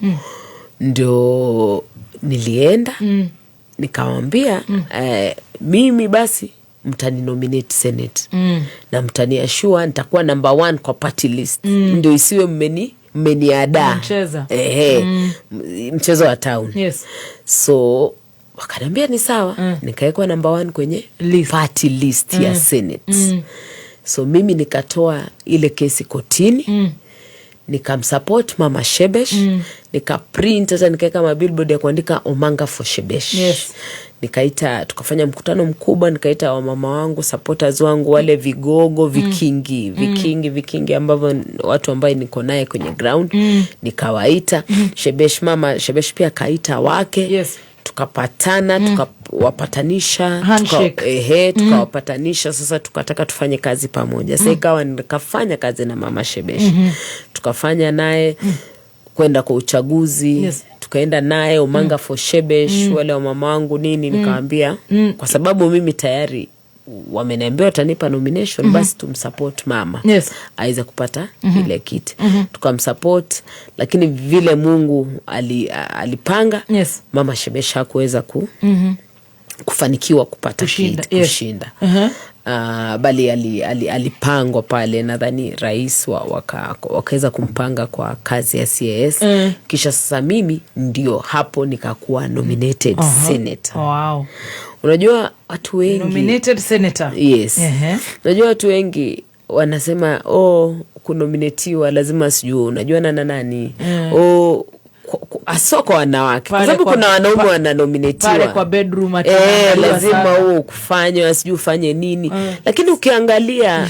ndio nilienda nikamwambia, mimi basi mtaninominate Senate na mtaniassure nitakuwa number one kwa party list, ndio isiwe mmeniadaa." Mcheza. Ehe, mchezo wa town. So wakaniambia ni sawa. Nikawekwa number one kwenye List. Party list ya Senate. So mimi nikatoa ile kesi kotini, nikamsupport mama Shebesh, nikaprint hata nikaweka mabillboard ya kuandika "Omanga for Shebesh". Nikaita, tukafanya mkutano mkubwa, nikaita wamama wangu, supporters wangu, wale vigogo, vikingi, vikingi, vikingi ambavyo watu ambaye niko naye kwenye ground, nikawaita. Shebesh, mama Shebesh pia akaita wake. Tukapatana, tukawapatanisha, Handshake. ehe, tukawapatanisha. Sasa tukataka tufanye kazi pamoja. Sasa ikawa nikafanya kazi na mama Shebesh, tukafanya naye kwenda kwa uchaguzi. Tukaenda naye Omanga for Shebesh, wale wa mama wangu nini, nikawambia kwa sababu mimi tayari wameniambia watanipa nomination, basi tumsupport mama aweze kupata ile kiti. Tukamsupport, lakini vile Mungu alipanga, mama Shebesh hakuweza kufanikiwa kupata Kushinda, kiti, kushinda. Bali alipangwa pale, nadhani rais wakaweza kumpanga kwa kazi ya CAS. Kisha sasa mimi ndio hapo nikakuwa nominated senator. Unajua watu wengi Nominated senator. Yes. Unajua watu wengi wanasema, "Oh, kunominatiwa lazima sijui unajua na nani." Oh, Haswa kwa wanawake, kwa sababu kuna wanaume wananominatiwa pale kwa bedroom, lazima huo kufanywa, sijui ufanye nini. Lakini ukiangalia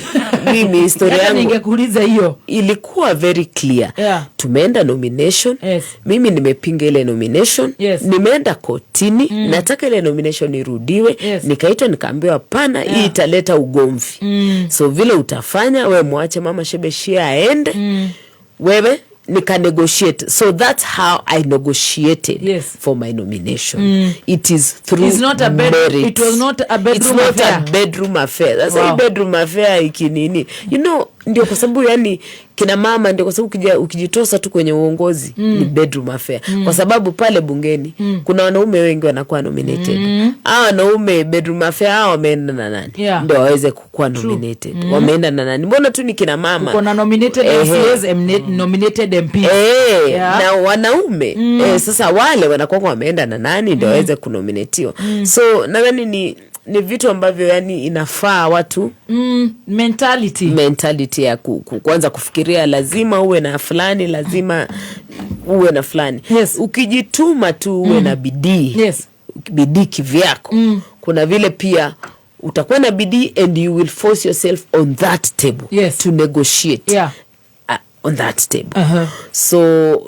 mimi historia yangu, ningekuuliza hiyo ilikuwa very clear. Tumeenda nomination. Mimi nimepinga ile nomination. Nimeenda kotini, nataka ile nomination irudiwe. Nikaitwa nikaambiwa hapana, hii italeta ugomvi. So vile utafanya wewe, muache Mama Shebeshia aende. Wewe nika negotiate. So that's how I negotiated for my nomination. It is through It's not a bed, merit. It was not a bedroom It's not affair. a bedroom affair. That's a bedroom affair ikinini. You know, ndio kwa sababu yani kina mama, ndio kwa sababu ukijitosa tu kwenye uongozi ni bedroom affair. Kwa sababu pale bungeni kuna wanaume wengi wanakuwa nominated. Hao wanaume bedroom affair hao wameenda na nani? Ndio waweze kukuwa nominated. Wameenda na nani? Mbona tu ni kina mama? Kuna nominated MCAs, nominated MPs. Na wanaume sasa wale wanakuwa wameenda na nani ndio waweze kunominatiwa. So nadhani ni vitu ambavyo yani inafaa watu mentality ya kuanza kufikiria lazima uwe na fulani, lazima uwe na fulani. Ukijituma tu uwe na bidii. Bidii kivyako. Kuna vile pia utakuwa na bidii and you will force yourself on that table to negotiate. On that table. So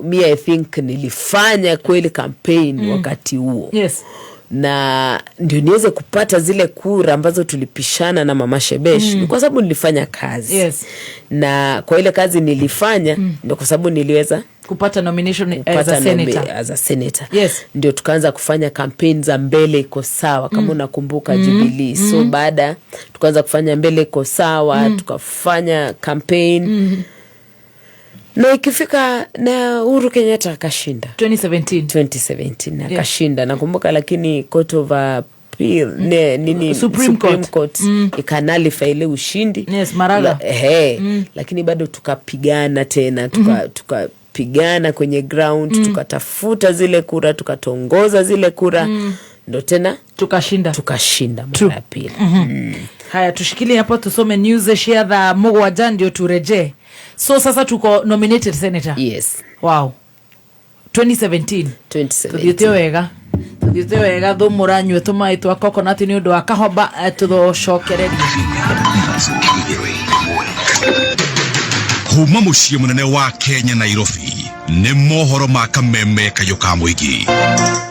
me I think nilifanya kweli campaign wakati huo. Na ndio niweze kupata zile kura ambazo tulipishana na Mama Shebesh. Kwa sababu nilifanya kazi. Na kwa ile kazi nilifanya ndio kwa sababu niliweza kupata nomination as a senator. As a senator. Ndio tukaanza kufanya campaign za mbele iko sawa kama unakumbuka Jubilee. So baada tukaanza kufanya mbele iko sawa, tukafanya campaign. Na ikifika na Uhuru Kenyatta akashinda 2017 akashinda. Nakumbuka, lakini Court of Appeal nini Supreme Court ikanalify ile ushindi. Maraga. Lakini bado tukapigana tena, tukapigana kwenye ground, tukatafuta zile kura, tukatongoza zile kura. Ndo tena tukashinda mara ya pili. Haya, tushikilie hapo tusome news share the mugwanja ndio turejee. So sasa tuko nominated senator. Wow. 2017. Tuthiĩte wega thũmũranyue tũmaĩ twa coconut nĩ ũndũ wa kahoba tũcokererie. Kuma mũciĩ mũnene wa Kenya Nairobi nĩ mohoro ma kameme kayũ ka mũingĩ.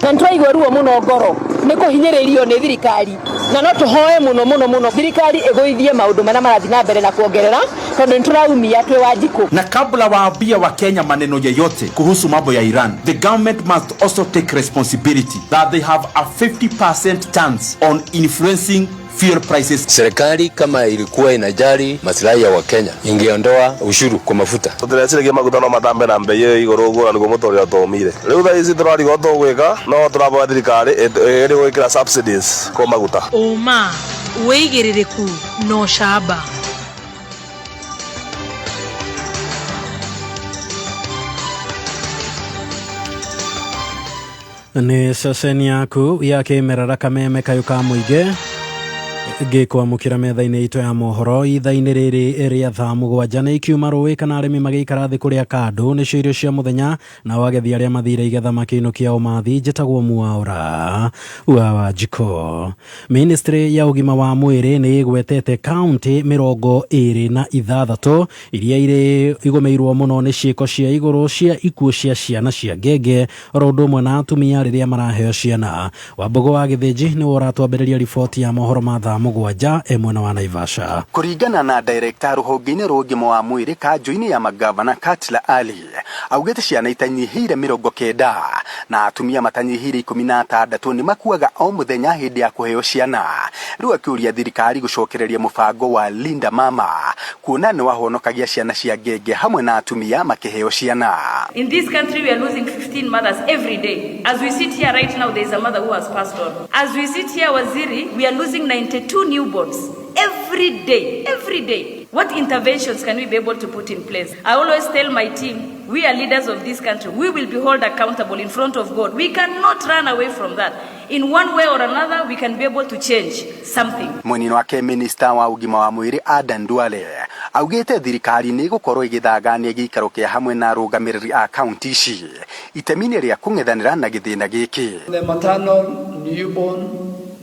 Na nĩtũraigua ruo mũno ngoro nĩ kũhinyĩrĩrio nĩ thirikari, na no tũhoe mũno mũno mũno thirikari ĩgũithie maũndũ marĩa marathiĩ na mbere na kuongerera, tondũ nĩtũraumia twĩ Wanjikũ. Na kabla waambia wa Kenya maneno yeyote kuhusu mambo ya Iran, the government must also take responsibility that they have a 50% chance on influencing fuel prices. Serikali kama ilikuwa inajali maslahi ya Wakenya ingeondoa ushuru kwa mafuta. Tutireciria maguta no matambe na mbei iguru uguo niguo muturire tumire. Riu thaa ici turarigwo tugwika no turaboya thirikari iri gwikira subsidies kwa maguta. Uma wigiririku no shaba. Nĩ ceceni yaku ya kĩmerera kameme kayũ ka mũingĩ ngĩkwamũkĩra metha-inĩ itũ ya mohoro ithaa-inĩ rĩrĩ rĩa thaa mũgwanja nĩ ikiuma rũĩ kana arĩmi magĩikara thĩ kũrĩa kandũ nĩcio irio cia mũthenya na wagethi arĩa mathire igetha makĩinũkia ũmathi. Njĩtagwo Mwaura wa Wanjikũ. Ministry ya ũgima wa mwĩrĩ nĩ ĩgwetete kaunti 26 iria irĩ igũmĩirwo mũno nĩ ciĩko cia igũrũ cia ikuũ cia ciana cia ngenge oro ũndũ ũmwe na atumia rĩrĩa maraheo ciana. Wambũgũ wa Gĩthĩnji nĩwe ũratwambĩrĩria riboti ya mohoro ma thaa mũgwanja mwena wa Naivasha. Kuringana na director ruhonge-inĩ rwa ũgima wa mwĩrĩ kanjũ-inĩ ya magavana Katla Ali augĩte ciana itanyihĩire 90 na atumia matanyihĩire 16 nĩ makuaga o mũthenya hĩndĩ ya kũheo ciana. Rĩu akĩũria thirikari gũcokereria mũbango wa Linda Mama kuona nĩ wahonokagia ciana cia ngenge hamwe na atumia makĩheo ciana. In this country we are losing 15 mothers every day. As we sit here right now there is a mother who has passed on. As we sit here, Waziri, we are losing 92 newborns every day, every day. What interventions can we be able to put in place? I always tell my team, we are leaders of this country. We will be held accountable in front of God. We cannot run away from that. In one way or another, we can be able to change something. Mwena wake minista wa ũgima wa mwĩrĩ Adan Duale augĩte thirikari nĩ ĩgũkorwo ĩgĩthangania gĩikaro kĩa hamwe na arũgamĩrĩri a kaunti ici itemi-inĩ rĩa kũng'ethanĩra na gĩthĩna gĩkĩ. The maternal newborn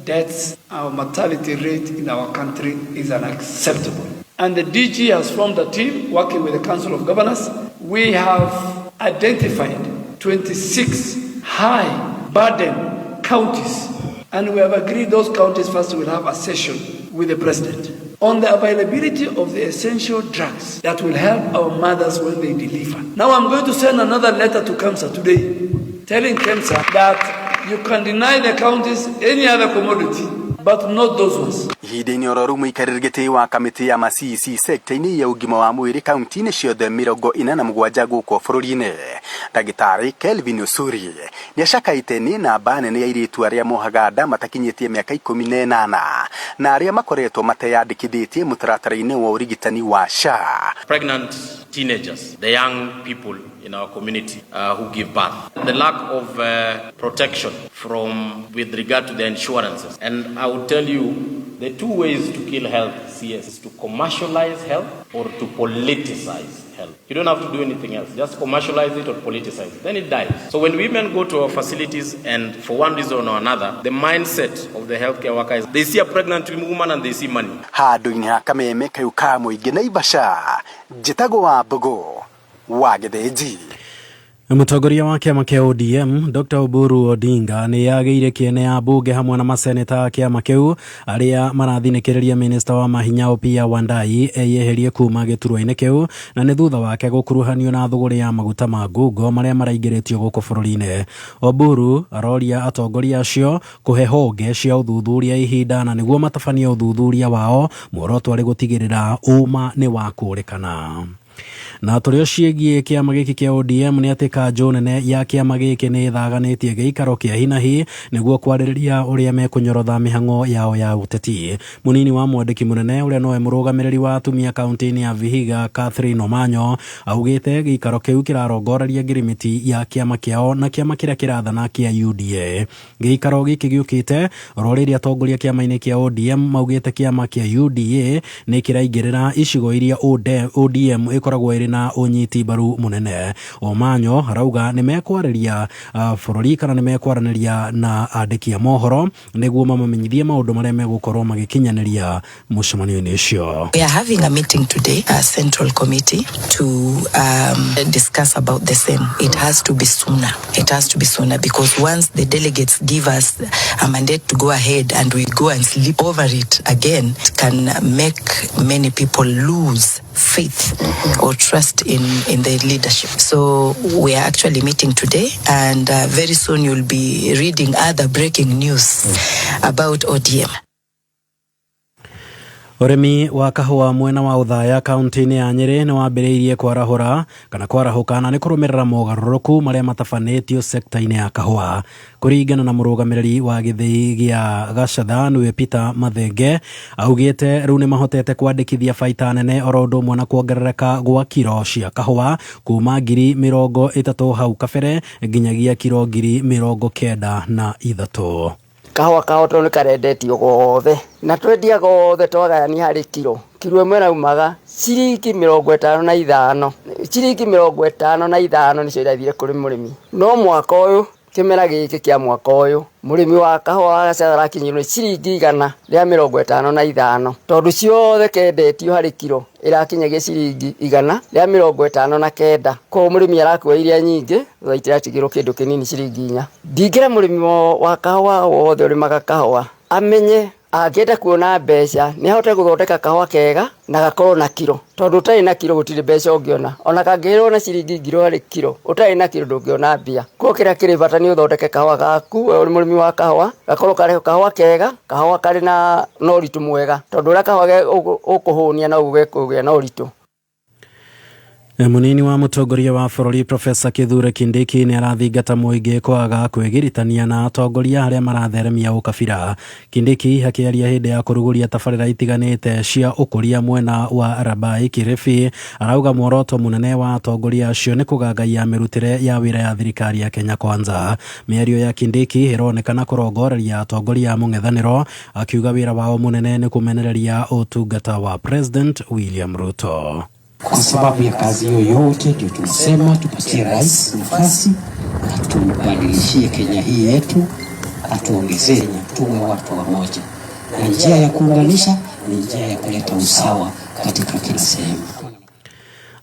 deaths, our mortality rate in our country is unacceptable. And the DG has formed a team working with the Council of Governors. We have identified 26 high burden counties. And we have agreed those counties first will have a session with the president on the availability of the essential drugs that will help our mothers when they deliver. Now I'm going to send another letter to KEMSA today, telling KEMSA that you can deny the counties any other commodity, but not those ones. Ihinda-inĩ oro rĩu mũikarĩri gĩtĩ wa kamĩtĩ ya ma-CEC sekta-inĩ ya ũgima wa mwĩrĩ kaunti-inĩ ciothe 47 gũkũ bũrũri-inĩ, ndagĩtarĩ Kelvin Osuri nĩacakaĩte nĩ namba nene ya airĩtu arĩa mohaga nda matakinyĩtie mĩaka 18 na arĩa makoretwo mateyandĩkithĩtie mũtaratara-inĩ wa ũrigitani wa SHA. Pregnant teenagers, the young people in our community who give birth, the lack of protection from with regard to their insurances. And I would tell you the two ways to kill health, CS, is to commercialize health or to politicize health. You don't have to do anything else. Just commercialize it or politicize it. Then it dies. So when women go to our facilities and for one reason or another, the mindset of the healthcare worker is they see a pregnant woman and they see money. Handũ-inĩ ha kameme kayũ ka mũingĩ Naivasha, njĩtagwo wa Mbũgũ wa Gĩthĩnji. Mũtongoria wa kĩama kĩa ODM Dr. Oburu Odinga nĩ agĩire kĩene ya mbunge hamwe na maseneta a kĩama kĩu arĩa marathinĩkĩrĩria minista wa mahinya Opiya Wandayi eyeherie kuma gĩturwa-inĩ kĩu, na nĩ thutha wake gũkuruhanio na thũgũrĩ ya maguta ma ngungo marĩa maraingĩrĩtio gũkũ bũrũri-inĩ. Oburu aroria atongoria acio kũhe honge cia ũthuthuria ihinda na nĩguo matabanie ũthuthuria wao, muoroto arĩ gũtigĩrĩra ũma nĩ wakũrĩkana. Na tũrĩ o ciĩgiĩ kĩama gĩkĩ kĩa ODM nĩ atĩ kanjũ nene ya kĩama gĩkĩ nĩ ĩthaganĩtie gĩikaro kĩa hinahi nĩguo kwarĩrĩria ũrĩa mekũnyorotha mĩhang'o yao ya ũteti. Mũnini wa mwandĩki mũnene ũrĩa nowe mũrũgamĩrĩri wa atumia kaunti-inĩ ya Vihiga Catherine Omanyo augĩte gĩikaro kĩu kĩrarongoreria ngirimiti ya kĩama kĩao na kĩama kĩrĩa kĩrathana kĩa UDA. Gĩikaro gĩkĩ gĩũkĩte oro rĩrĩa atongoria kĩama-inĩ kĩa ODM maugĩte kĩama kĩa UDA nĩ kĩraingĩrĩra icigo iria ODM ĩkoragwo ĩrĩ na ũnyiti mbaru mũnene. Omanyo arauga nĩ mekwarĩria bũrũri kana nĩ mekwaranĩria na andĩki a mohoro nĩguo mamamenyithie maũndũ marĩa megũkorwo magĩkinyanĩria mũcemanio-inĩ ũcio. We are having a meeting today, a central committee, to discuss about the same. It has to be sooner. It has to be sooner because once the delegates give us a mandate to go ahead and we go and sleep over it again, it can make many people lose faith or trust in the leadership. So we are actually meeting today, and very soon you'll be reading other breaking news about ODM. Ũrĩmi wa kahũa mwena wa Othaya kaunti-inĩ ya Nyĩrĩ nĩ wambĩrĩirie kwarahũra kana kwarahũka na nĩ kũrũmĩrĩra mogarũrũku marĩa matabanĩtio sekta-inĩ ya kahũa. Kũringana na mũrũgamĩrĩri wa gĩthĩi gĩa Gacatha nĩwe Peter Mathenge, augĩte rĩu nĩ mahotete kwandĩkithia baita nene oro ũndũ ũmwe na kuongerereka gwa kiro cia kahũa kuma 30,000 hau kabere nginyagia kiro 93,000. Kahũa kao tondũ nĩ karendetio gothe na twendia gothe twagayania harĩ kiro kiro ĩmwe raumaga ciringi 55, ciringi 55 nĩcio irathire kũrĩ mũrĩmi. No mwaka ũyũ kĩmera gĩkĩ kĩa mwaka ũyũ mũrĩmi wa kahũa wa Gacatha arakinyĩrwo nĩ ciringi 155 tondũ ciothe kendetio harĩ kiro ĩrakinyagia ciringi 159. Koguo mũrĩmi arakua iria nyingĩ thutha itiratigĩrwo kĩndũ kĩnini ciringi 4. Ndingĩra mũrĩmi wa kahũa wothe ũrĩmaga kahũa amenye angĩenda kuona mbeca nĩ ahote gũthondeka kahũa kega na gakorwo na kiro, tondũ ũtarĩ na kiro gũtirĩ mbeca ũngĩona. Ona kangĩrwo na ciringi 1,000 harĩ kiro ũtarĩ na kiro ndũngĩona mbia. Koguo kĩrĩa kĩrĩ bata nĩ ũthondeke kahũa gaku we ũrĩ mũrĩmi wa kahũa, gakorwo karĩ kahũa kega, kahũa karĩ na ũritũ mwega, tondũ ũrĩa kahũa ũkũhũnia noguo gekũgĩa na ũritũ. Munini wa mutongoria wa bũrũri Profesa Kithure Kindiki nĩ arathingata mũingĩ kwaga kwĩgiritania na atongoria arĩa maratheremia ũkabira. Kindiki akĩaria hĩndĩ ya kũrugũria tabarĩra itiganĩte cia ũkũria mwena wa Rabai Kilifi arauga muoroto mũnene wa atongoria acio nĩ kũgangaia mĩrutĩre ya wĩra ya thirikari ya Kenya Kwanza. Mĩario ya Kindiki ĩronekana kũrongoreria atongoria a mũng'ethanĩro akiuga wĩra wao mũnene nĩ kũmenereria ũtungata wa President William Ruto. Kwa sababu ya kazi hiyo yote ndio tunasema tupatie rais nafasi, atubadilishie Kenya hii yetu, atuongezee, tuwe watu wamoja, na njia ya kuunganisha ni njia ya kuleta usawa katika kila sehemu.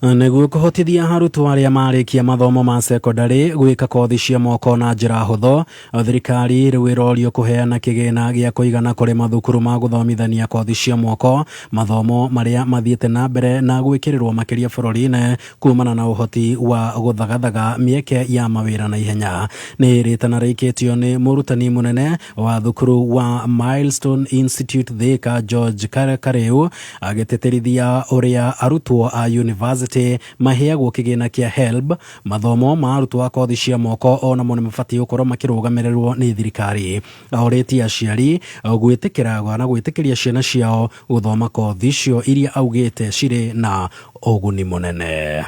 Nĩguo kũhotithia arutwo arĩa marĩkia mathomo ma sekondarĩ gwĩka kothi cia moko na njĩra hũthũ, thirikari rĩu ĩrorio kũheana kĩgĩna gĩa kũigana kũrĩ mathukuru ma gũthomithania kothi cia moko, mathomo marĩa mathiĩte na mbere na gwĩkĩrĩrwo makĩria bũrũri-inĩ kumana na ũhoti wa gũthagathaga mĩeke ya mawĩra na ihenya. Nĩ rĩtana rĩikĩtio nĩ mũrutani mũnene wa thukuru wa Milestone Institute Thika George Kareu agĩtĩtĩrithia ũrĩa arutwo a university maheagwo kĩgĩna kĩa HELB. Mathomo ma arutwo a kothi cia moko onamo nĩmabatiĩ gũkorwo makĩrũgamĩrĩrwo nĩ thirikari. Aũrĩtie aciari gwĩtĩkĩra na gwĩtĩkĩria ciana ciao gũthoma kothi icio iria augĩte cirĩ na ũguni mũnene.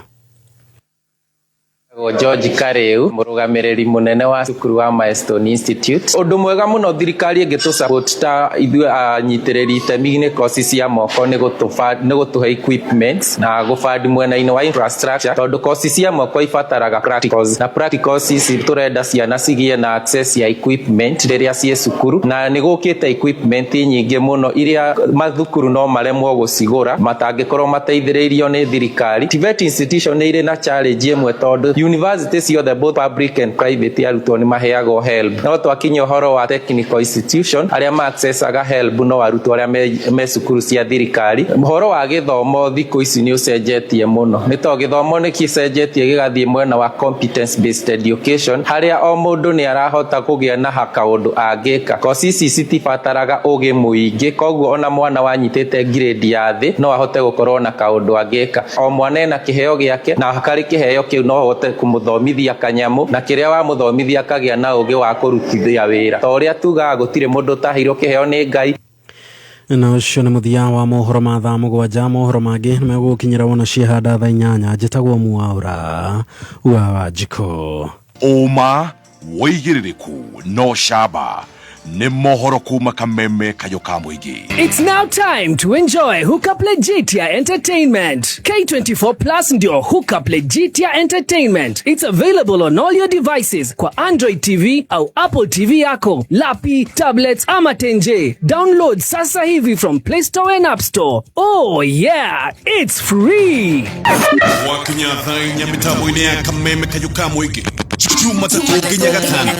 George Kareu murugamiriri munene wa cukuru wa Milestone Institute. Undu mwega muno thirikari ĩngĩtũ support ta ithuĩ anyitĩrĩri itemi-inĩ kosi cia moko nĩ gũtũhe equipment na gũbandi mwena-inĩ wa infrastructure, tondũ kosi cia moko ibataraga practicals, na practicals ici tũrenda ciana cigĩe na access ya equipment rĩrĩa ciĩ cukuru, na nĩ gũkĩte equipment nyingĩ mũno iria mathukuru no maremwo gũcigũra matangĩkorwo mateithĩrĩirio nĩ thirikari. TVET institution nĩ irĩ na challenge ĩmwe tondũ university ciothe both public and private arutwo nĩ maheagwo HELB, no twakinya ũhoro wa technical institution arĩa ma accessaga HELB no arutwo arĩa me cukuru cia thirikari. Ũhoro wa gĩthomo thikũ ici nĩ ũcenjetie mũno, nĩ tondũ gĩthomo nĩ gĩcenjetie gĩgathiĩ mwena wa competence based education harĩa o mũndũ nĩ arahota kũgĩa na kaũndũ angĩka. Kosi ici citibataraga ũgĩ mũingĩ, koguo ona mwana wanyitĩte grade ya thĩ no ahote gũkorwo na kaũndũ angĩka. O mwana ena kĩheo gĩake, na harĩ kĩheo kĩu no ahote kumuthomithia kanyamu, na kiria wamuthomithia akagia na ugi wa kurutithia wira. Ta uria tugaga gutire mundu utaheirwo kiheo ni Ngai. Na ũcio nĩ mũthia wa mohoro ma thaa 7. Mohoro mangĩ nĩmegũgũkinyĩra wona ciahanda thaa 8. Njĩtagwo Mwaura wa Wanjikũ. Ũma wĩigĩrĩrĩku no camba nĩ mohoro kuma Kameme Kayo ka mũingĩ. It's now time to enjoy Hookup Legitia Entertainment. K24 Plus ndio Hookup Legitia Entertainment. It's available on all your devices kwa Android TV au Apple TV yako, lapi, tablets ama tenje. Download sasa hivi from Play Store and App Store. Oh yeah, it's free. Wakinya thaa 4 mitambo-inĩ ya Kameme Kayo ka mũingĩ. Jumatatũ nginya Gatano.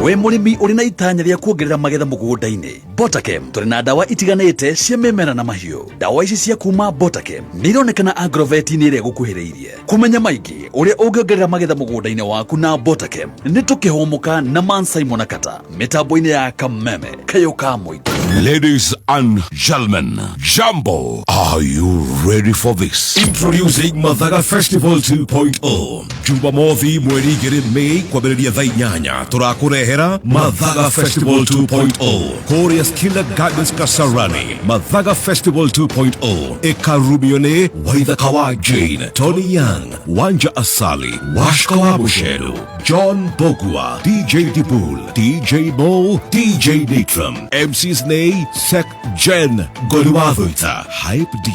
We mũrĩmi ũrĩ na itanya rĩa kuongerera magetha mũgũnda-inĩ, Botakem tũrĩ na ndawa itiganĩte cia mĩmera na mahiũ. Ndawa ici cia kuma Botakem nĩ ironekana agrovet-inĩ ĩrĩa ĩgũkuhĩrĩirie. Kũmenya maingĩ ũrĩa ũngĩongerera magetha mũgũnda-inĩ waku na Botakem nĩ tũkĩhũmũka na Man Simon Akata mĩtambo-inĩ ya Kameme Kayo ka mũingĩ. Ladies and gentlemen, Jambo, are you ready for this? Introducing Mathaga Festival 2.0. Jumamothi mweri 2 Mei kwambĩrĩria thaa 8 tũrakũrehera Mathaga Festival 2.0 kũrĩa Skilla Gardens Kasarani. Mathaga Festival 2.0 ĩkarumio nĩ Waithaka wa Jane, Tony Young, Wanja Asali, Washka wa Busheru, John Bogua, DJ Dibul, DJ Mo, DJ Nitram, MCs Nay, Sek Jen, Goliwathuita, Hype D,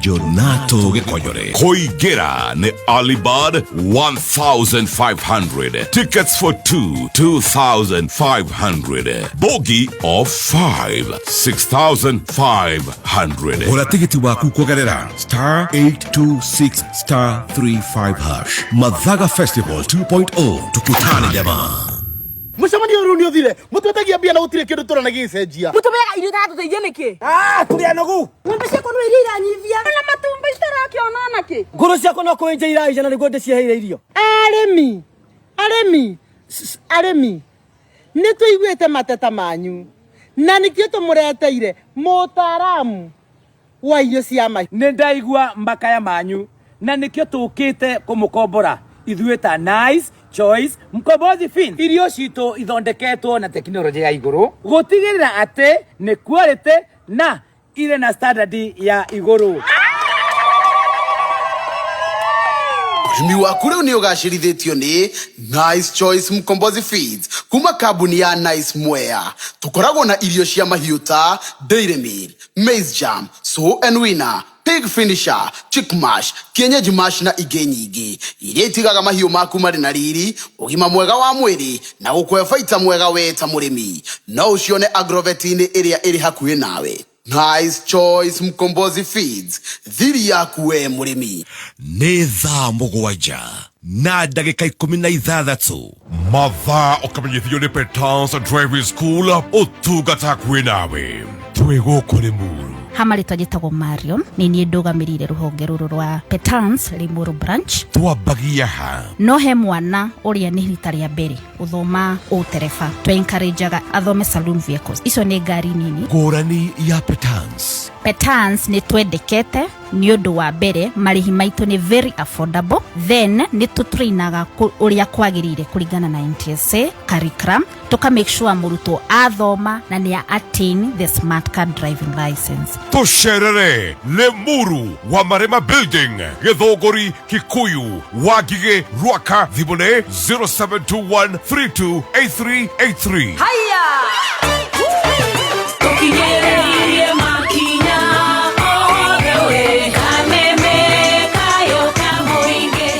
Jonato Gĩkonyore. Kũingĩra nĩ Alibud 1500. Tickets for 2, 2500. Bogi of 5, 6500. Gũra tigiti waku kũgerera star 826 star 35 hash. Mathaga Festival 2.0. Tukutane jamaa. Mũcemanio ũyũ nĩ ũthire mũtwetagia mbia na gũtirĩ kĩndũ tũrona gĩgĩcenjia. Mũtũmĩaga irio itaratũteithia nĩkĩ? Tũrĩ anogu. Ng'ombe ciakwa no iria iranyivia na matumbĩ itarakĩona nakĩ. Ngũrũ ciakwa no kũenja iraija na nĩguo ndĩciheire irio. Arĩmi, arĩmi, arĩmi, nĩ tũiguĩte mateta manyu na nĩkĩo tũmũreteire mũtaaramu Wa irio cia mahiũ. Nĩ ndaigua makaya manyu na nĩkĩo tũkĩte kũmũkombora ithuĩ ta Nice Choice Mkombozi Fin. Irio citũ ithondeketwo na tekinoronjĩ ya igũrũ gũtigĩrĩra atĩ nĩ quality na irĩ na standard ya igũrũ. Ũrĩmi waku rĩu nĩ ũgacĩrithĩtio nĩ Nice Choice Mkombozi Feeds kuma kambuni ya Nice Mwea. Tũkoragwo na irio cia mahiũ ta Dairy Meal, Maize Jam, Sow and Winner, Pig Finisher, Chick Mash, Kienyeji Mash na ingĩ nyingĩ iria itigaga mahiũ maku marĩ na riri, ũgima mwega wa mwĩrĩ na gũkũhe baita mwega we ta mũrĩmi. No ũcione agrovet-inĩ ĩrĩa ĩrĩ hakuhĩ nawe. Nice Choice Mkombozi Feeds, thiri yaku we mũrĩmi. Nĩ thaa 7:16. Mathaa ũkamenyithio nĩ Petans Driving School, ũtungata hakuhĩ nawe. Twĩ gũkũ Limuru. Hamarĩtwa njĩtagwo Marion, nĩ niĩ ndũgamĩrĩire rũhonge rũrũ rwa Petans Limuru branch. Twambagia ha? No he mwana ũrĩa nĩ rita rĩa mbere gũthoma ũtereba, twencourageaga athome saloon vehicles, icio nĩ ngari nini. Ngũrani ya Petans. Petans nĩ twendekete nĩ ũndũ wa mbere marĩhi maitũ nĩ very affordable, then nĩ tũtrainaga ũrĩa kwagĩrĩire kũringana na NTSA curriculum, tũka make sure mũrutwo athoma na nĩ attain the smart card driving license. Tũcerere Limuru wa Marima Building, Gĩthũngũri, Kikuyu, Wangigĩ, Rwaka. Thimũ nĩ 0721328383. Haya, tũkinyĩrĩirie makinya othe we kameme kayo ka mũingĩ.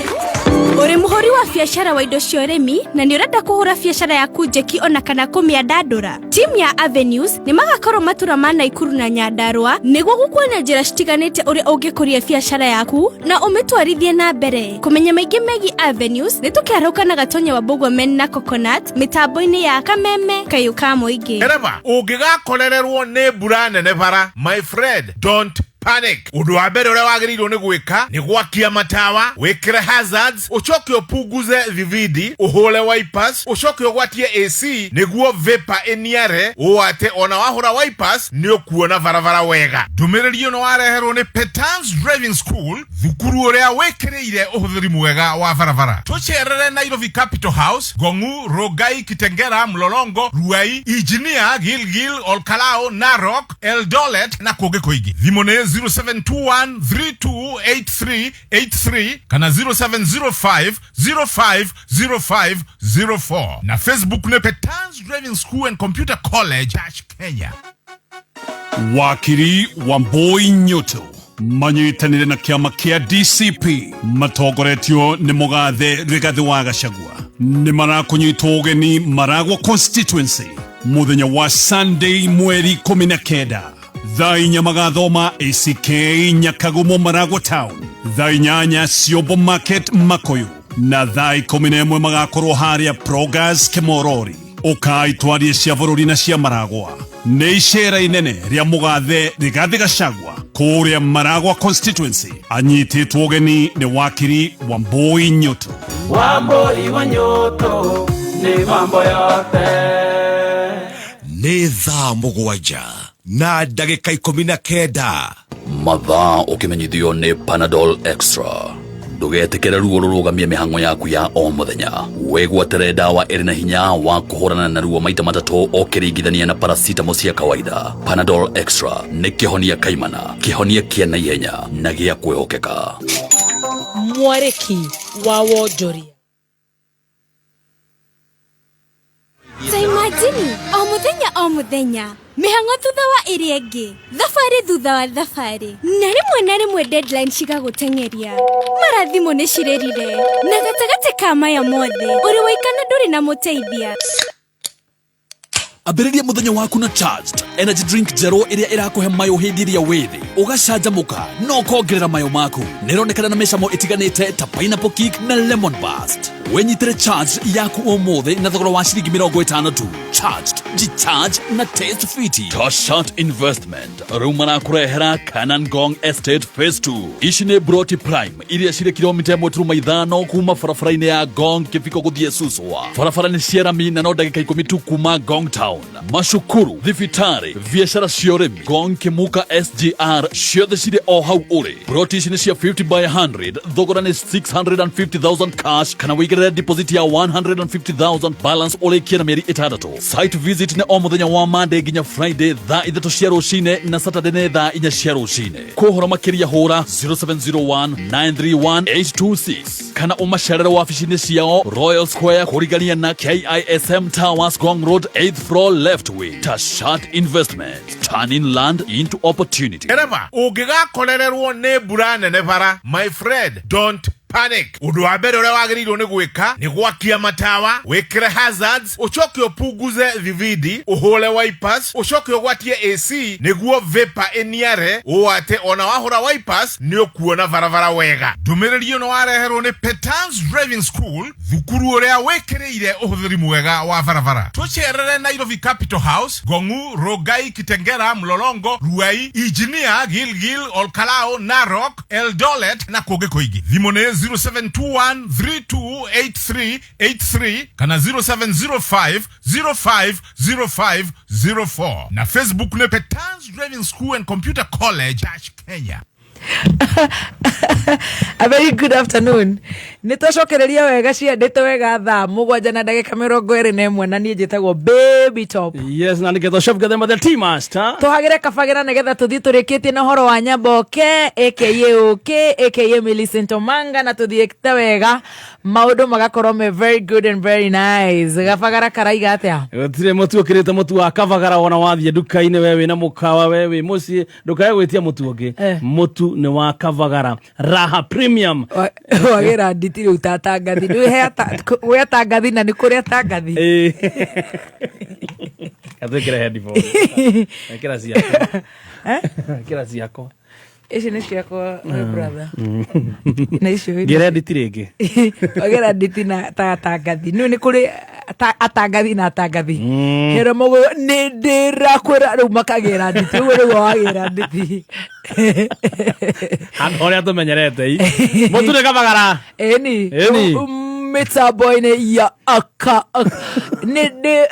Ũrĩ mũhũri wa biacara wa indo cia ũrĩmi na nĩ ũrenda kũhũra biacara yaku njeki ona kana kũmĩandandũra. Timu ya Avenues nĩ magakorwo matũra ma Naikuru na Nyandarua nĩguo gũkuonia njĩra citiganĩte ũrĩa ũngĩkũria biacara yaku na ũmĩtwarithie na mbere. Kũmenya maingĩ megiĩ Avenues nĩ tũkĩarũka na Gatonya wa Bũgwamen na Coconut mĩtambo-inĩ ya Kameme Kayũ ka Mũingĩ. Ndereba, ũngĩgakorererwo nĩ mbura nene bara, my friend, don't panic. Ũndũ wa mbere ũrĩa wagĩrĩirwo nĩ gwĩka nĩ gwakia matawa, wĩkĩre hazards, ũcoke ũpunguze thibindi, ũhũre wipers, ũcoke ũgwatie AC nĩguo vapor ĩniare, ũũ atĩ ona wahũra wipers nĩ ũkuona barabara wega. Ndũmĩrĩri ĩno wareherwo nĩ Petans Driving School, thukuru ũrĩa wĩkĩrĩire ũhũthĩri mwega wa barabara. Tũcerere Nairobi Capital House, Gongu, Rongai, Kitengera, Mlolongo, Ruai, Engineer, Gilgil, Olkalou, Narok, Eldoret na kũngĩ kũingĩ. Thimũ nĩ 0721328383 kana 0705050504 na Facebook nĩ Petans Driving School and Computer College Kenya. Wakiri Wambui Nyoto manyitanĩire na kĩama kĩa DCP matongoretio nĩ mũgathe Rigathĩ wa Gachagua nĩ marakũnyitwo ũgeni Maragwa constituency mũthenya wa Sunday mweri 19 thaa 4 magathoma ACK Nyakagumo Maragwa town, thaa 8 Ciombo Market Makoyu na thaa 11 magakorwo harĩa Progas Kemorori. Ũkai twarie cia bũrũri na cia Maragwa. Nĩ icera inene rĩa mũgathe Rigathĩ Gachagua kũrĩa Maragwa constituency, anyitĩtwo ũgeni nĩ wakiri Wambui Nyoto. Wambui wa Nyoto nĩ mambo yote. Nĩ thaa 7:19. Mathaa ũkĩmenyithio nĩ Panadol Extra. Ndũgetĩkĩre ruo rũrũgamie mĩhang'o yaku ya o mũthenya. Wĩgwatĩre ndawa ĩrĩ na hinya wa kũhũrana na ruo maita matatũ ũkĩringithania na paracetamol cia kawaida. Panadol Extra nĩ kĩhonia kaimana, kĩhonia kĩa naihenya na gĩa kwĩhokeka. Mwarĩki wa wonjoria. Ta imagine, o mũthenya o mũthenya, mĩhang'o thutha wa ĩrĩa ĩngĩ, thabarĩ thutha wa thabarĩ, na rĩmwe na rĩmwe deadline cigagũteng'eria. Mara thimũ nĩ cirĩrire, na gatagatĩ ka maya mothe, ũrĩ waikana ndũrĩ na mũteithia. Ambĩrĩria mũthenya waku na Charged energy drink njerũ ĩrĩa ĩrakũhe mayũ hĩndĩ ĩrĩa wĩ thĩ, ũgacanjamũka na ũkongerera mayũ maku. Nĩĩronekana na mĩcamo ĩtiganĩte ta pineapple kick na lemon burst. Wĩnyitĩre charge yaku ũmũthĩ na thogora wa ciringi 50 tu. Charged, G-Charge na Taste Fiti. Tashat Investment rĩu marakũrehera Kanan Gong Estate Phase 2. Ici nĩ Broti Prime iria cirĩ kilomita 1.5 kuma barabara-inĩ ya Gong Kĩbiko gũthiĩ Suswa. Barabara nĩ cia rami na no ndagĩka 10 tu kuma Gong Town. Macukuru, thibitarĩ, biacara cia ũrĩmi, Gong Kĩmuka SGR ciothe cirĩ o hau ũrĩ. Broti ici nĩ cia 50 by 100, thogora nĩ 650,000 cash kana wĩigĩrĩre deposit ya 150,000 balance ũrĩkie na mĩeri 6. Site visit nĩ o mũthenya wa Monday nginya Friday thaa 3 cia rũcinĩ na Saturday nĩ thaa 4 cia rũcinĩ. Kũhoro makĩria hũra 0701 931 826 kana ũmacerere wabici-inĩ ciao Royal Square kũrigania na KISM Towers, Gong Road, 8th floor, left wing. Tashat Investment, turning land into opportunity. Ndereba ũngĩgakorererwo nĩ mbura nene bara, my friend, don't panic. Ũndũ wa mbere ũrĩa wagĩrĩirwo nĩ gwĩka nĩ gwakia matawa, wĩkĩre hazards, ũcoke ũpunguze thibindi, ũhũre wipers, ũcoke ũgwatie AC nĩguo vapor ĩniare, ũũ atĩ ona wahũra wipers nĩ ũkuona barabara wega. Ndũmĩrĩri ĩno wareherwo nĩ Petans Driving School, thukuru ũrĩa wĩkĩrĩire ũhũthĩri mwega wa barabara. Tũcerere Nairobi Capital House, Gongu, Rongai, Kitengera, Mlolongo, Ruai, Engineer, Gilgil, Olkalou, Narok, Eldoret na kũngĩ kũingĩ. Thimũ nĩ 0721328383 kana 0705050504 na Facebook nĩ Petans Driving School and Computer College Kenya. A very good afternoon. Nä twacokereria wega ciandĩte wega thaa 7 na ndagĩka 21 na niĩ njĩtagwo Baby Top. Yes, na nĩgetha Chef Gathema the tea master. Tũhagĩre kabagĩra nĩgetha tũthiĩ tũrĩkĩtie na ũhoro wa Nyaboke aka Ũkĩ aka Millicent Omanga na tũthiĩte wega maũndũ magakorwo me very good and very nice. Gabagara karaiga atĩa? Gũtirĩ mũtu ũkĩrĩte mũtu wa kabagara wona wathiĩ nduka-inĩ we wĩna mũkawa we wĩ mũciĩ ndũkae gwĩtia mũtu ũngĩ. Mũtu nĩ wa kabagara Raha Premium. Wagĩra nditi rĩu ta tangathi gwĩ atangathi na nĩ kũrĩ atangathi. Gatwĩkĩre headphone. Ĩkĩra ciakwa. Ĩkĩra ciakwa. Ici nĩ ciakwa, my brother. Na icio Ngĩre nditi rĩngĩ. Wagĩra nditi na ta atangathi. Nĩ kũrĩ atangathi na atangathi. Hero mũgũyũ nĩ ndĩrakwĩra rĩu makagĩra nditi ũguo rĩu wagĩra nditi. Handũ harĩa tũmenyerete i. Mũtu nĩ kabagara. Ĩni. Ĩni. Mĩtambo-inĩ ya aka nĩ ndĩ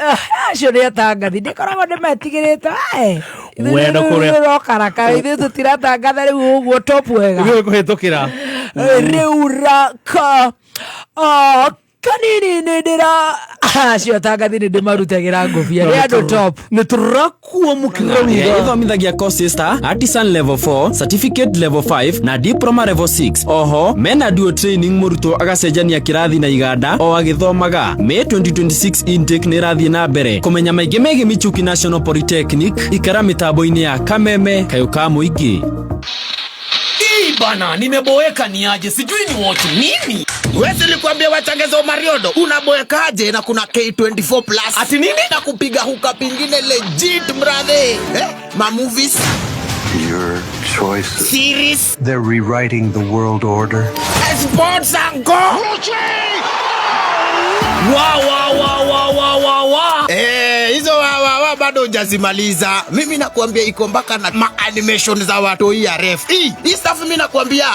acio nĩ atangathi ndĩkoragwo ndĩmetigĩrĩte. Wendo kũrĩa. Rokaraka ithuĩ tũtiratangatha rĩu ũguo top wega. Ithuĩ kũhĩtũkĩra. Rĩu raka kanini nĩ ndĩra acio atangathi nĩ ndĩmarutagĩra ngũbia nĩ andũ top. Nĩ tũrakuo mũkĩrauga. Ithomithagia courses ta artisan level 4, certificate level 5 na diploma level 6. Oho mena dual training mũrutwo agacenjania kĩrathi na iganda o agĩthomaga. May 2026 intake nĩ ĩrathiĩ na mbere. Kũmenya maingĩ megiĩ Michuki National Polytechnic ikara mĩtambo-inĩ ya Kameme kayũ ka mũingĩ. Bana, nimeboeka ni aje, sijui ni watch nini. Wewe nilikwambia wachangeze Mariodo, unaboekaje na kuna K24 plus. Ati nini? Na kupiga hookup ingine legit brother. Ma movies. Your choices. Series. They're rewriting the world order. Sports and go. Wa wa wa wa wa wa wa. Hizo wa wa wa bado hujazimaliza. Mimi nakuambia iko mpaka na ma animation za watu hii ya ref. Hii stuff mimi nakuambia,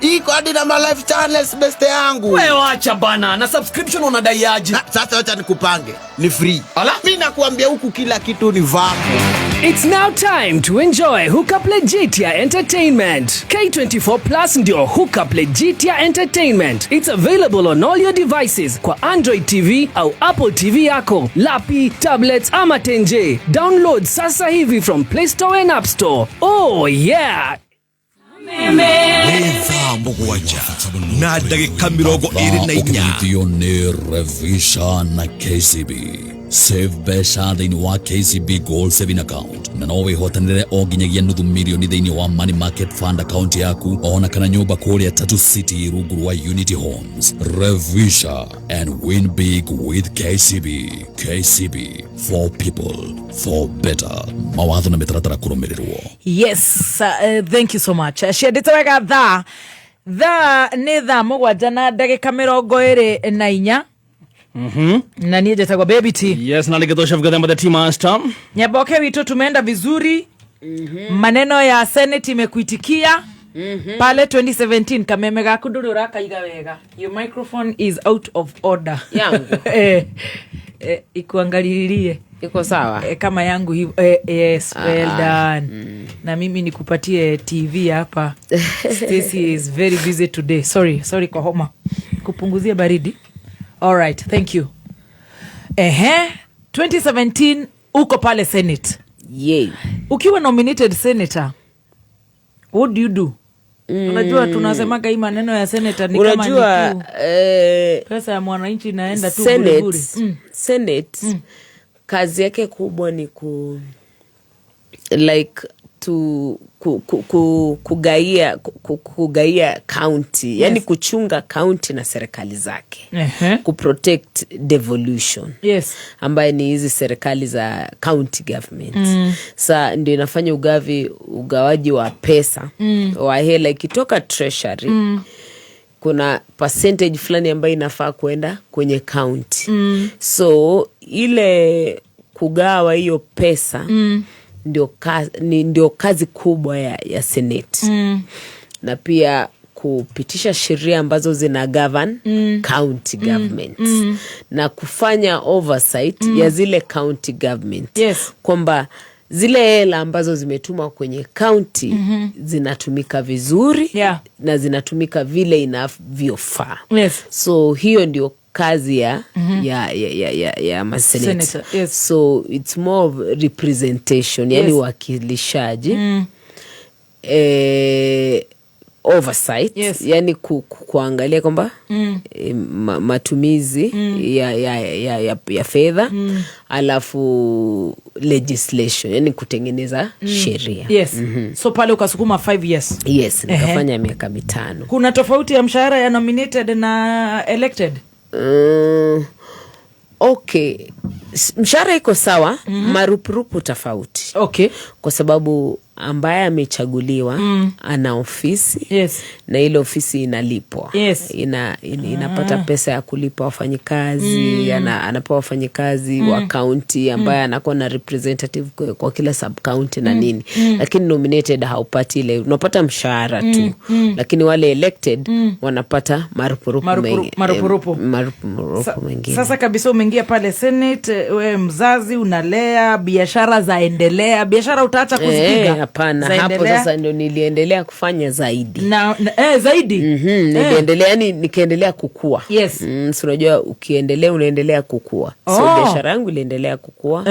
iko hadi na ma live channels best yangu. Wewe acha bana, na subscription unadai aje? Sasa acha nikupange. Ni free. Ala? Mimi nakuambia huku kila kitu ni vapo. It's now time to enjoy Hookup Legitia Entertainment. K24 Plus ndio Hookup Legitia Entertainment. It's available on all your devices kwa Android TV au Apple TV yako, lapi, tablets ama tenje. Download sasa hivi from Play Store and App Store. Oh yeah! Thaa 7 na ndagĩka 24. Ũkĩnyitio nĩ Revisha na KCB. Save mbeca thĩinĩ wa KCB Gold Saving Account na no wĩhotanĩre o nginyagia nuthu mirioni thĩinĩ wa Money Market Fund account yaku ona kana nyũmba kũrĩa Tatu City rungu rwa Unity Homes. Revisha and win big with KCB. KCB for people for better. Mawatho na mĩtaratara kũrũmĩrĩrwo. Yes, thank you so much. Ciandĩte wega thaa Thaa nĩ thaa 7 na ndagĩka 24. Na niĩ njĩtagwo Baby T. Yes, na nĩgetwo Chef Gathemba the Tea Master. Nyaboke witũ, tumeenda vizuri. Maneno ya Senate imekuitikia pale 2017. Kameme gaku ndũrĩ ũrakaiga wega. Your microphone is out of order. Yangu? Ikuangalilie. Iko sawa? Kama yangu hivo. Yes, well done. Na mimi nikupatie TV hapa. Stacy is very busy today. Sorry, sorry kwa homa. Kupunguzia baridi. All right, thank you. Ehe, 2017 uko pale Senate. Yay. Ukiwa nominated senator, what do you do? Unajua tunasemaga hii maneno ya senator ni kama Unajua, ni tu pesa ya mwananchi inaenda tu Senate, bure bure. Senate kazi yake kubwa ni ku like to ku, ku, ku, kugaia ku, kugaia county, yani kuchunga county na serikali zake, kuprotect devolution, ambaye ni hizi serikali za county government. Sa ndio inafanya ugawaji wa pesa, wa hela ikitoka treasury, kuna percentage fulani ambayo inafaa kuenda kwenye county. So ile kugawa hiyo pesa ndio kazi kubwa ya Senate. Na pia kupitisha sheria ambazo zina govern county government na kufanya oversight ya zile county government, kwamba zile hela ambazo zimetumwa kwenye county zinatumika vizuri na zinatumika vile inavyofaa. So hiyo ndio kazi ya, ya maseneta. Senator, yes. So it's more of representation, yani uwakilishaji, oversight, yani kuangalia kwamba matumizi ya fedha, alafu legislation, yani kutengeneza sheria. So pale ukasukuma 5 years. Yes, nikafanya miaka 5. Kuna tofauti ya mshahara ya nominated na elected? Okay, mshahara iko sawa, marupurupu tofauti. Kwa sababu ambaye amechaguliwa ana ofisi, na ile ofisi inalipwa. Inapata pesa ya kulipa wafanyikazi, anapewa wafanyikazi wa county ambaye anakuwa na representative kwa kila sub county na nini. Lakini nominated haupati ile, unapata mshahara tu. Lakini wale elected wanapata marupurupu mengi. Marupurupu. Marupurupu mengine. Sasa kabisa umeingia pale Senate, we mzazi unalea, biashara zaendelea, biashara utaacha kuzipiga? Hapana, hapo Zaendelea? sasa ndio niliendelea kufanya zaidi. Na zaidi? Niliendelea, yani nikaendelea kukua. Si unajua ukiendelea unaendelea kukua. So biashara yangu iliendelea kukua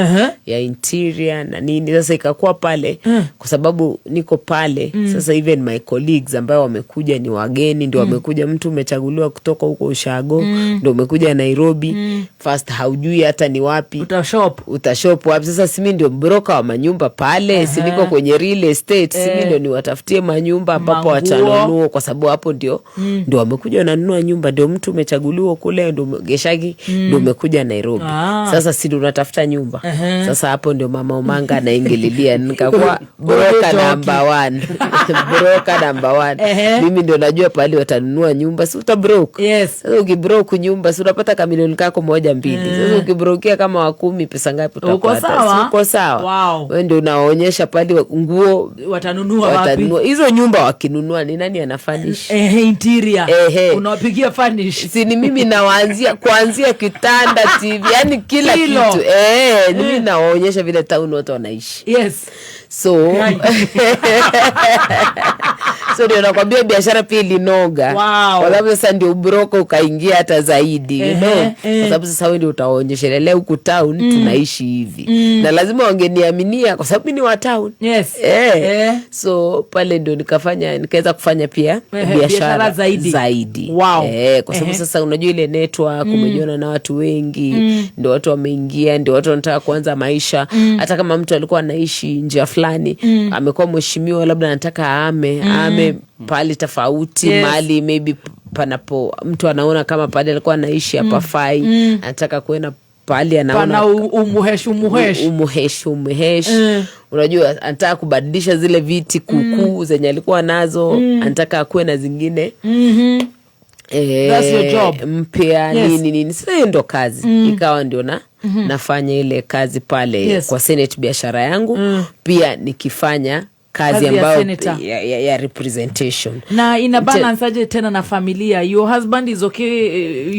ya interior na nini. Sasa ikakuwa pale kwa sababu niko pale. Sasa even my colleagues ambao wamekuja ni wageni, ndio wamekuja, mtu umechaguliwa kutoka huko Ushago, ndio umekuja Nairobi. First haujui hata ni wapi. Utashop. Utashop wapi? Sasa si mimi ndio broker wa manyumba pale, si niko kwenye real estate, si mimi ndio niwatafutie manyumba ambapo Manguo. watanunua, kwa sababu hapo ndio wamekuja wananunua nyumba, ndio mtu umechaguliwa kule, ndio Geshagi, ndio umekuja Nairobi. Sasa si ndio unatafuta nyumba. Sasa hapo ndio Mama Omanga anaingililia, nikakuwa broker Utoki. number 1. Broker number 1. Mimi ndio najua pahali watanunua nyumba, si utabroke. Sasa ukibroke nyumba, si unapata kamilioni kako 1-2. Sasa ukibrokia kama wa 10, pesa ngapi Uko utapata? sawa? Si uko sawa? Wewe ndio unaonyesha pahali nguo watanunua wapi? Watanunua. Hizo nyumba wakinunua ni nani anafurnish? Interior. Unawapigia furnish. Si ni mimi nawaanzia kuanzia kitanda, TV, yani kila Kilo. kitu. Ni mimi nawaonyesha vile town watu wanaishi. So ndio nakwambia biashara pia ilinoga. Kwa sababu sasa ndio broko ukaingia hata zaidi, you know? Kwa sababu sasa wewe ndio utawaonyesha leo huku town tunaishi hivi. Na lazima wangeniaminia kwa sababu mimi ni wa town. So pale ndio nikaweza kufanya pia biashara Biashara zaidi. zaidi. Kwa sababu sasa unajua ile network, umejiona na watu wengi, ndio watu wameingia, ndio watu wanataka kuanza maisha. Hata kama mtu alikuwa anaishi njia fulani, amekuwa mheshimiwa, labda anataka aame pahali tofauti, mahali maybe panapo mtu anaona kama pale alikuwa anaishi hapafai, anataka kuenda Pahali anaona Pana umuhesh umuhesh. Umuhesh umuhesh. Unajua anataka kubadilisha zile viti kuukuu zenye alikuwa nazo, anataka akuwe na zingine That's your job. Mpya, nini nini. Sasa hiyo ndo kazi ikawa ndio na nafanya ile kazi pale kwa Senate, biashara yangu pia nikifanya kazi, Kazi ya ambayo senator. ya representation. Na ina balance aje tena na familia? Your husband is okay,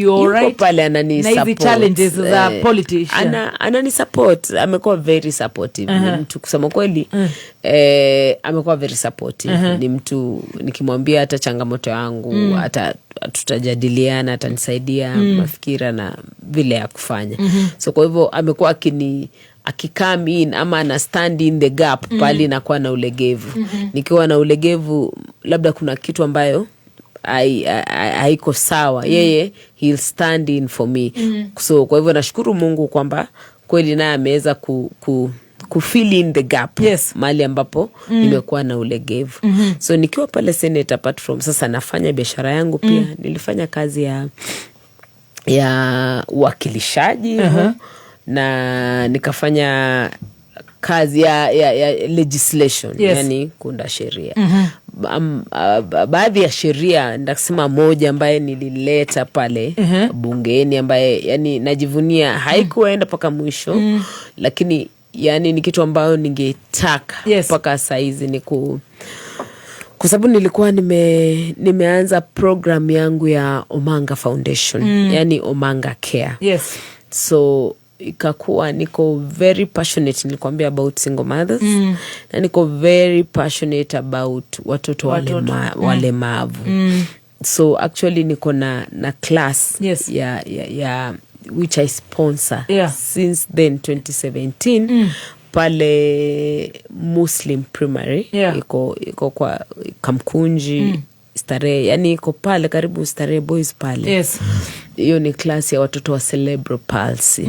you're Yuko right pale anani na hizi support. challenges za politician? Anani support, amekuwa very supportive. Ni mtu kusema kweli, amekuwa very supportive. Ni mtu nikimwambia hata changamoto yangu, hata tutajadiliana, atanisaidia mafikira na vile ya kufanya. So kwa hivyo amekuwa akicome in ama ana stand in the gap pale inakuwa na ulegevu. Nikiwa na ulegevu, labda kuna kitu ambayo haiko sawa, yeye he'll stand in for me. So kwa hivyo nashukuru Mungu kwamba kweli naye ameweza ku fill in the gap mahali ambapo nimekuwa na ulegevu. So nikiwa pale Senate, apart from sasa nafanya biashara yangu pia, nilifanya kazi ya uwakilishaji hivyo, na nikafanya kazi ya legislation, yani kuunda sheria. Baadhi ya sheria, ndasema moja ambaye nilileta pale bungeni, ambaye yani najivunia, haikuenda mpaka mwisho, lakini yani ni kitu ambayo ningetaka mpaka saizi ni kwa sababu nilikuwa nimeanza program yangu ya Omanga Foundation, yani Omanga Care. So ikakuwa niko very passionate, nilikwambia about single mothers, na niko very passionate about watoto Watoto. Walemavu. So actually niko na class ya which I sponsor since then 2017 pale Muslim Primary. Iko kwa Kamkunji, Starehe, yani iko pale karibu Starehe Boys pale. Hiyo ni class ya watoto wa cerebral palsy.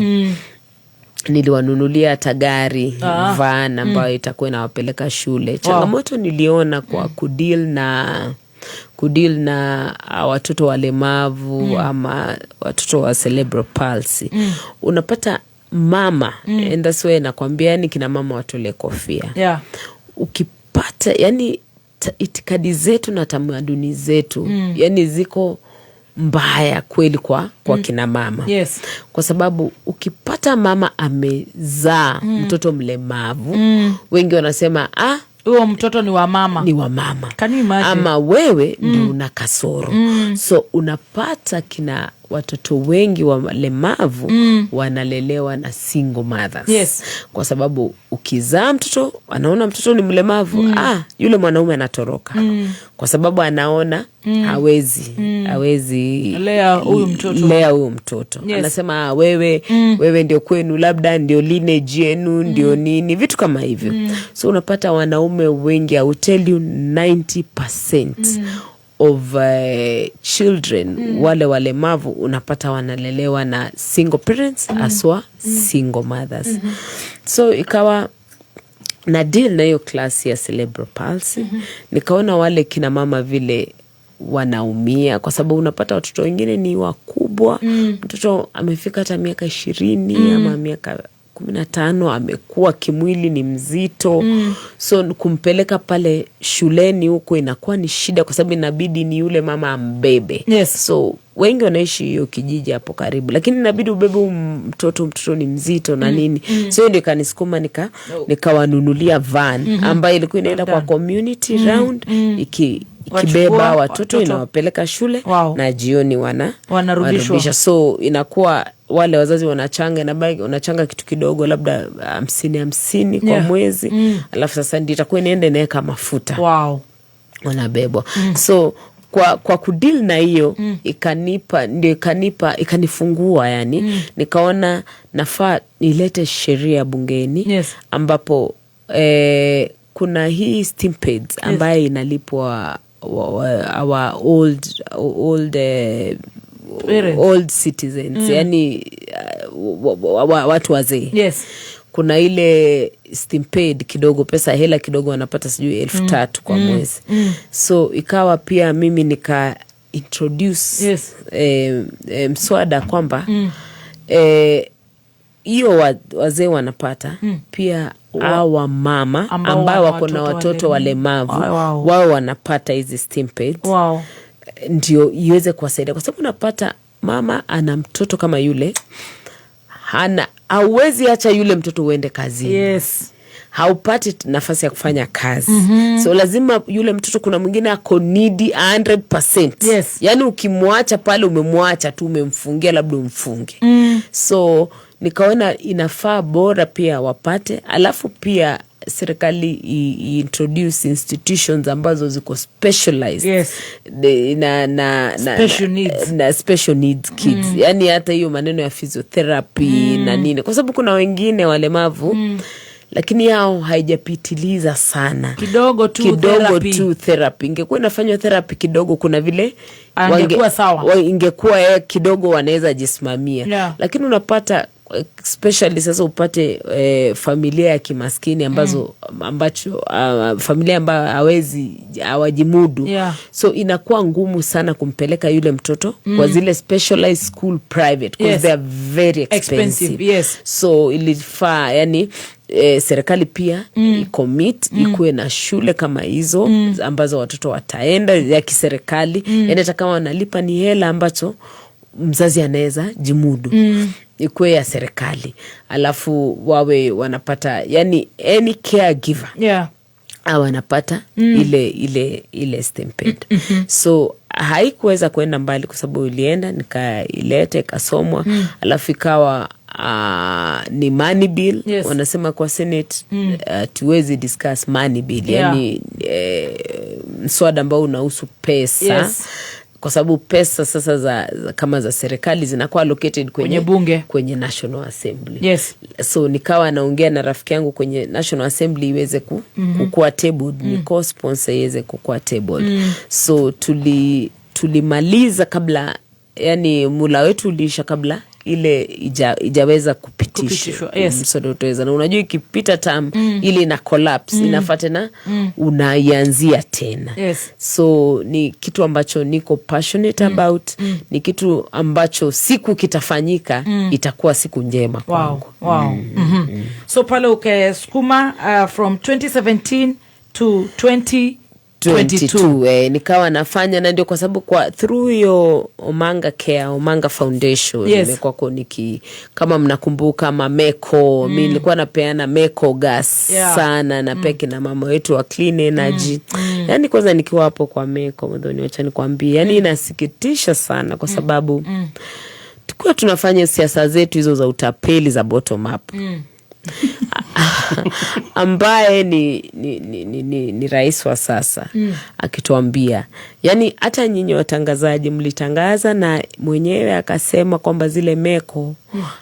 Niliwanunulia hata gari, van ambayo itakuwa inawapeleka shule. Changamoto niliona kwa kudeal na watoto walemavu ama watoto wa cerebral palsy, unapata mama, and that's why nakwambia yani kina mama watole kofia. Ukipata yani itikadi zetu na tamaduni zetu yani ziko mbaya kweli kwa kina mama, kwa sababu ukipata mama amezaa mtoto mlemavu, wengi wanasema, ah, huo mtoto ni wa mama. Ni wa mama. Can you imagine? Ama wewe ndio una kasoro. So unapata kina watoto wengi walemavu wanalelewa na single mothers, kwa sababu ukizaa mtoto, anaona mtoto ni mlemavu, ah, yule mwanaume anatoroka kwa sababu anaona hawezi hawezi lea huyu mtoto. Lea huyu mtoto. Anasema, ah, wewe wewe ndio kwenu, labda ndio lineage yenu, ndio nini, vitu kama hivyo. So unapata wanaume wengi, I will tell you 90% of children wale walemavu unapata wanalelewa na single parents, haswa single mothers. So ikawa na deal na hiyo class ya cerebral palsy. Nikaona wale kina mama vile wanaumia, kwa sababu unapata watoto wengine ni wakubwa, mtoto amefika hata miaka 20 ama miaka 15, amekuwa kimwili ni mzito. So kumpeleka pale shuleni huko inakuwa ni shida, kwa sababu inabidi ni yule mama ambebe. So wengi wanaishi hiyo kijiji hapo karibu, lakini inabidi ubebe huyu mtoto, mtoto ni mzito na nini. So hiyo ndio ikanisukuma nikawanunulia van ambayo ilikuwa inaenda kwa community round ikibeba Wachukua watoto, watoto. Inawapeleka shule na jioni Wanarudishwa. Wanarudisha. So inakuwa wale wazazi wanachanga, inabaki unachanga kitu kidogo, labda 50 50 kwa mwezi, alafu sasa ndio itakuwa inaenda inaweka mafuta, wanabebwa. So kwa kudeal na hiyo, ikanipa ndio ikanipa ikanifungua yani, nikaona nafaa nilete sheria bungeni, ambapo kuna hii Stimpeds ambayo inalipwa our old Parents. old citizens, yani watu wazee. Kuna ile Stimpaid kidogo, pesa hela kidogo wanapata, sijui elfu tatu kwa mwezi. So ikawa pia mimi nika introduce mswada kwamba Hiyo wazee wanapata pia hawa mama Ambao ambao wana wako na watoto watoto walemavu wao wanapata hizi stimpads ndio iweze kuwasaidia, kwa sababu unapata mama ana mtoto kama yule, hana, hauwezi acha yule mtoto uende kazini. Haupati nafasi ya kufanya kazi. So lazima yule mtoto, kuna mwingine ako needy 100%. Yaani ukimwacha pale, umemwacha tu, umemfungia, labda umfunge. So nikaona inafaa bora pia wapate, alafu pia serikali introduce institutions ambazo ziko specialized na Special needs. Na special needs kids. Yani hata hiyo maneno ya physiotherapy na nini, kwa sababu kuna wengine walemavu lakini yao haijapitiliza sana. Kidogo tu Kidogo therapy. Tu therapy. Ingekuwa inafanywa therapy kidogo, kuna vile Angekuwa sawa. Ingekuwa kidogo wanaweza jisimamia. Lakini unapata especially sasa upate familia ya kimaskini ambazo ambacho familia ambayo hawezi, hawajimudu. So inakuwa ngumu sana kumpeleka yule mtoto kwa zile specialized school private, because they are very expensive. Expensive, yes. So ilifaa yani serikali pia icommit ikuwe na shule kama hizo ambazo watoto wataenda ya kiserikali. Yani hata kama wanalipa ni hela ambacho mzazi anaweza jimudu. Ikuwe ya serikali, alafu wawe wanapata, yani any caregiver au anapata ile stimped. So haikuweza kuenda mbali kwa sababu ilienda, nikaileta, ikasomwa, alafu ikawa ni money bill. Wanasema kwa Senate tuwezi discuss money bill, yani mswada ambao unahusu pesa, kwa sababu pesa sasa za kama za serikali zinakuwa allocated Kwenye bunge. Kwenye National Assembly. So nikawa naongea na rafiki yangu kwenye National Assembly iweze kukua tabled, ni co-sponsor, iweze kukua tabled. So tulimaliza kabla, yani mula wetu uliisha kabla ile ijaweza kupitishwa. Kupitishwa, yes. Mswada utaweza, na unajua ikipita term ile ina collapse, inafaa tena unaianzia tena. So ni kitu ambacho niko passionate about. Ni kitu ambacho siku kitafanyika itakuwa siku njema kwangu. So pale ukasukuma from 2017 to 2022. 22, nikawa nafanya, na ndio kwa sababu kwa through hiyo Omanga Care, Omanga Foundation, nimekuwa niki, kama mnakumbuka mameko, mi nilikuwa napeana meko gas sana na peke na mama wetu wa clean energy. Yani kwanza nikiwa hapo kwa meko, Muthoni, wacha nikwambie, yani inasikitisha sana kwa sababu tukiwa tunafanya siasa zetu hizo za utapeli za bottom up, ambaye ni rais wa sasa akituambia, yani hata nyinyi watangazaji mlitangaza na mwenyewe akasema kwamba zile meko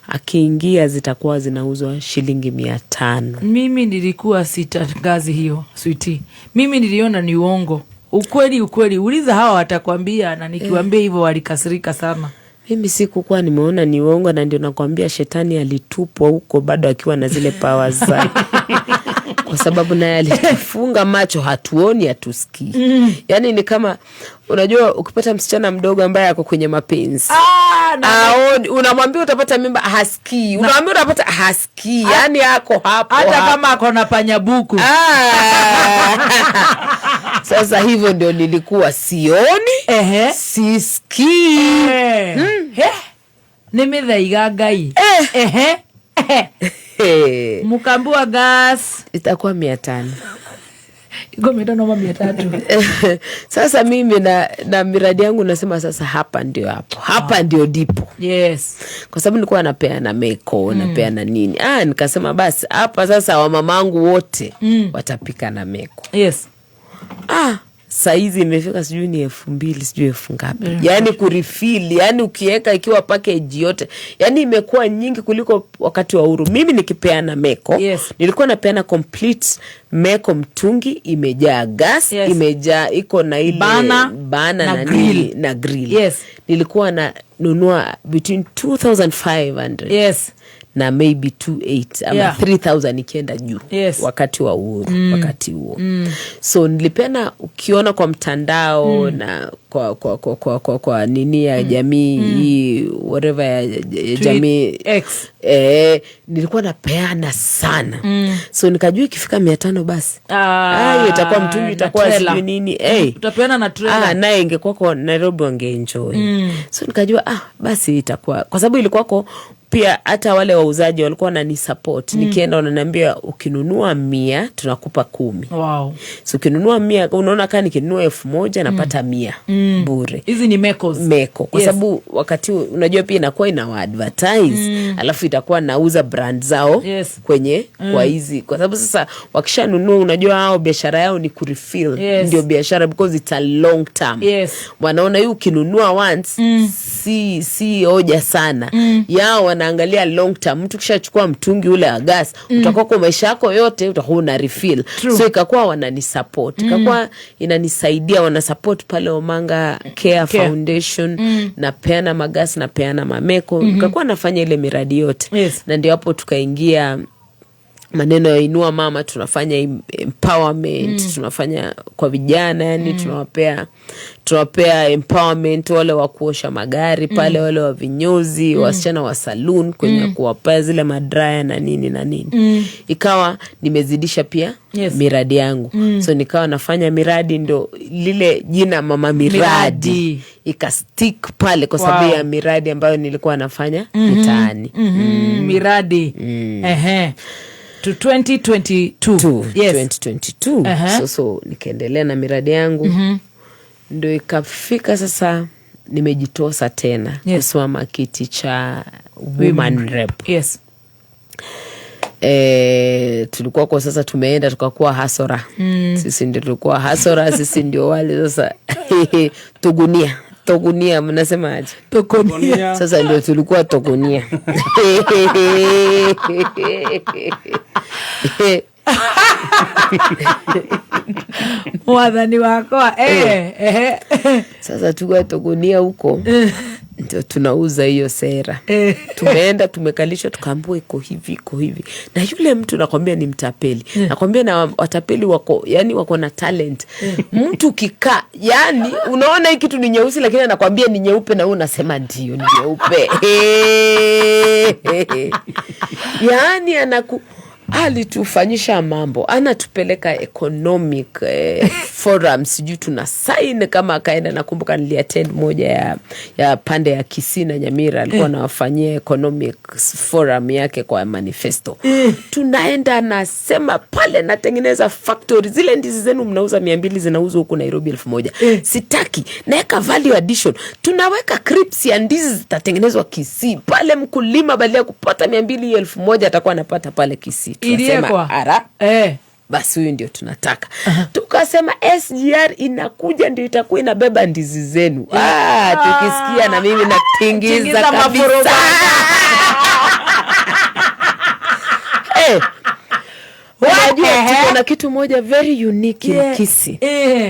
akiingia zitakuwa zinauzwa shilingi 500. Mimi nilikuwa sitangazi hiyo, sweetie. Mimi niliona ni uongo. Ukweli ukweli, uliza hawa watakwambia, na nikiwaambia hivyo walikasirika sana. Mimi sikukuwa nimeona ni uongo, na ndio nakwambia shetani alitupwa huko bado akiwa na zile powers zake, kwa sababu naye alitufunga macho, hatuoni, hatusikii. Yani ni kama unajua ukipata msichana mdogo ambaye ako kwenye mapenzi, aoni, unamwambia utapata mimba, hasikii, unamwambia utapata, hasikii, yani ako hapo Hata hapo. Kama ako na panyabuku. Ah. Sasa hivyo ndio nilikuwa sioni, sisikii. Nĩ mĩthaiga Ngai. Ehe. Mukambua gas itakuwa 500. Iko 500 ama 300? Sasa mimi na miradi yangu nasema sasa hapa ndio hapo, hapa ndio dipo. Kwa sababu nilikuwa napeana meko, napeana nini, nikasema basi hapa sasa wamamangu wote watapika na meko. Saizi imefika sijui ni 2000, sijui elfu ngapi. Yani kurefill, yani ukiweka ikiwa package yote, yani imekuwa nyingi kuliko wakati wa Uhuru. Mimi nikipeana meko, nilikuwa napeana complete meko, mtungi imejaa gas, imejaa, iko na ile Bana, bana na na grill. nini, na grill. Nilikuwa nanunua between 2500 na maybe 28 ama 3000 ikienda juu wakati wa uhuru, wakati huo. So nilipeana, ukiona kwa mtandao na kwa nini ya jamii hii, whatever ya jamii X. Nilikuwa napeana sana. So nikajua ikifika 500 basi, hiyo itakuwa mtungi, itakuwa sijui nini. Utapeana na trailer. Naye ingekuwa kwa Nairobi wangeenjoy. So nikajua basi itakuwa, kwa sababu ilikuwako pia hata wale wauzaji walikuwa wananisupport. Nikienda wananiambia ukinunua 100 tunakupa 10. Wow. So ukinunua 100, unaona kama nikinunua 1000 napata 100 bure. Hizi ni mekos. Meko. Kwa sababu wakati unajua pia inakuwa inawa advertise, alafu itakuwa nauza brand zao kwenye kwa hizi, kwa sababu sasa wakishanunua unajua hao biashara yao ni kurefill. Ndio biashara, because it's a long term. Wanaona hii ukinunua once si hoja sana. Yao wanaangalia long term. Mtu kishachukua mtungi ule wa gas, utakuwa kwa maisha yako yote utakuwa una refill. True. So ikakuwa wananisupport. Ikakuwa inanisaidia, wanasupport pale Omanga Care Foundation, napeana magas, napeana mameko. Ikakuwa nafanya ile miradi yote. Na ndio hapo tukaingia maneno ya Inua Mama, tunafanya empowerment, tunafanya kwa vijana, yani tunawapea empowerment wale wa kuosha magari pale, wale wa vinyozi, wasichana wa saloon kwenye kuwapea zile madraya na nini na nini. Ikawa nimezidisha pia miradi yangu. So nikawa nafanya miradi, ndo lile jina Mama Miradi ikastick pale kwa sababu ya miradi ambayo nilikuwa nafanya mitaani. Miradi. Ehe. To 2022. Yes. 2022. So nikaendelea na miradi yangu. Ndio ikafika sasa nimejitosa tena kusimama kiti cha woman rep. Yes. Tulikuwa kwa sasa tumeenda tukakuwa hasora. Sisi ndio tulikuwa hasora, sisi ndio wale sasa tugunia. Togunia, mnasema aje? Togunia. Sasa ndio tulikuwa togunia. Mwathani wakwa. Sasa tulikuwa togunia huko. Ndio tunauza hiyo sera. Tumeenda tumekalishwa tukaambiwa iko hivi, iko hivi. Na yule mtu nakwambia ni mtapeli. Nakwambia na watapeli wako, yani wako na talent. Mtu kikaa, yani unaona hii kitu ni nyeusi lakini anakwambia ni nyeupe na wewe unasema ndio ni nyeupe. Yani alitufanyisha mambo, anatupeleka economic forum, sijui tuna sign kama akaenda. Nakumbuka niliattend moja ya pande ya Kisii na Nyamira, alikuwa anawafanyia economic forum yake kwa manifesto. Tunaenda nasema pale natengeneza factory, zile ndizi zenu mnauza 200 zinauzwa huku Nairobi 1000. Sitaki, naweka value addition, tunaweka crisps ya ndizi zitatengenezwa Kisii pale, mkulima badala ya kupata 200 1000 atakuwa anapata pale Kisii. Tunasema ara basi huyu ndio tunataka. Tukasema SGR inakuja ndio itakuwa inabeba ndizi zenu. Tukisikia na mimi natingiza kabisa. Unajua tuko na kitu moja very unique in Kisii.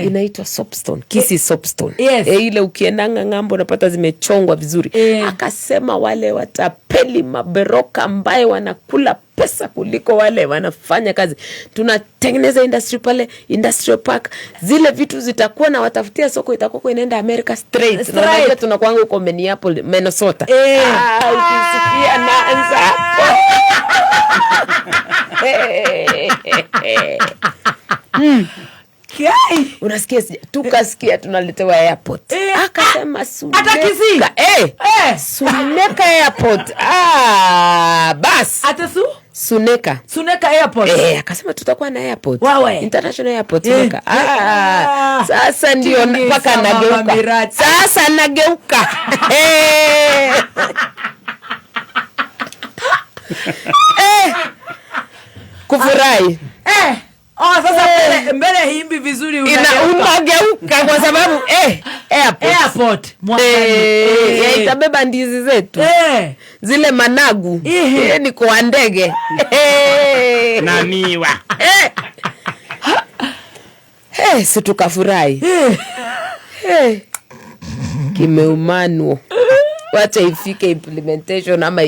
Inaitwa soapstone. Kisii soapstone. Ile ukienda ng'ambo unapata zimechongwa vizuri. Akasema wale watapeli maberoka ambaye wanakula pesa kuliko wale wanafanya kazi. Tunatengeneza industry pale, industrial park. Zile vitu zitakuwa na watafutia soko, itakuwa inaenda America straight. Na unajua tunakuanga huko Minneapolis, Minnesota. Ukisikia naanza hapo. Unasikia, tukasikia tunaletewa airport. Akasema Suneka. Suneka airport. Bas. Atasu? Suneka. Suneka airport. Akasema tutakuwa na airport. Wawe. International airport Suneka. Sasa ndio mpaka nageuka. Sasa nageuka. Kufurahi. Sasa mbele himbi vizuri unageuka kwa sababu airport. Itabeba ndizi zetu. Zile managu. Ni kwa ndege. Na miwa. Si tukafurahi. Kimeumanwo. Wacha ifike implementation ama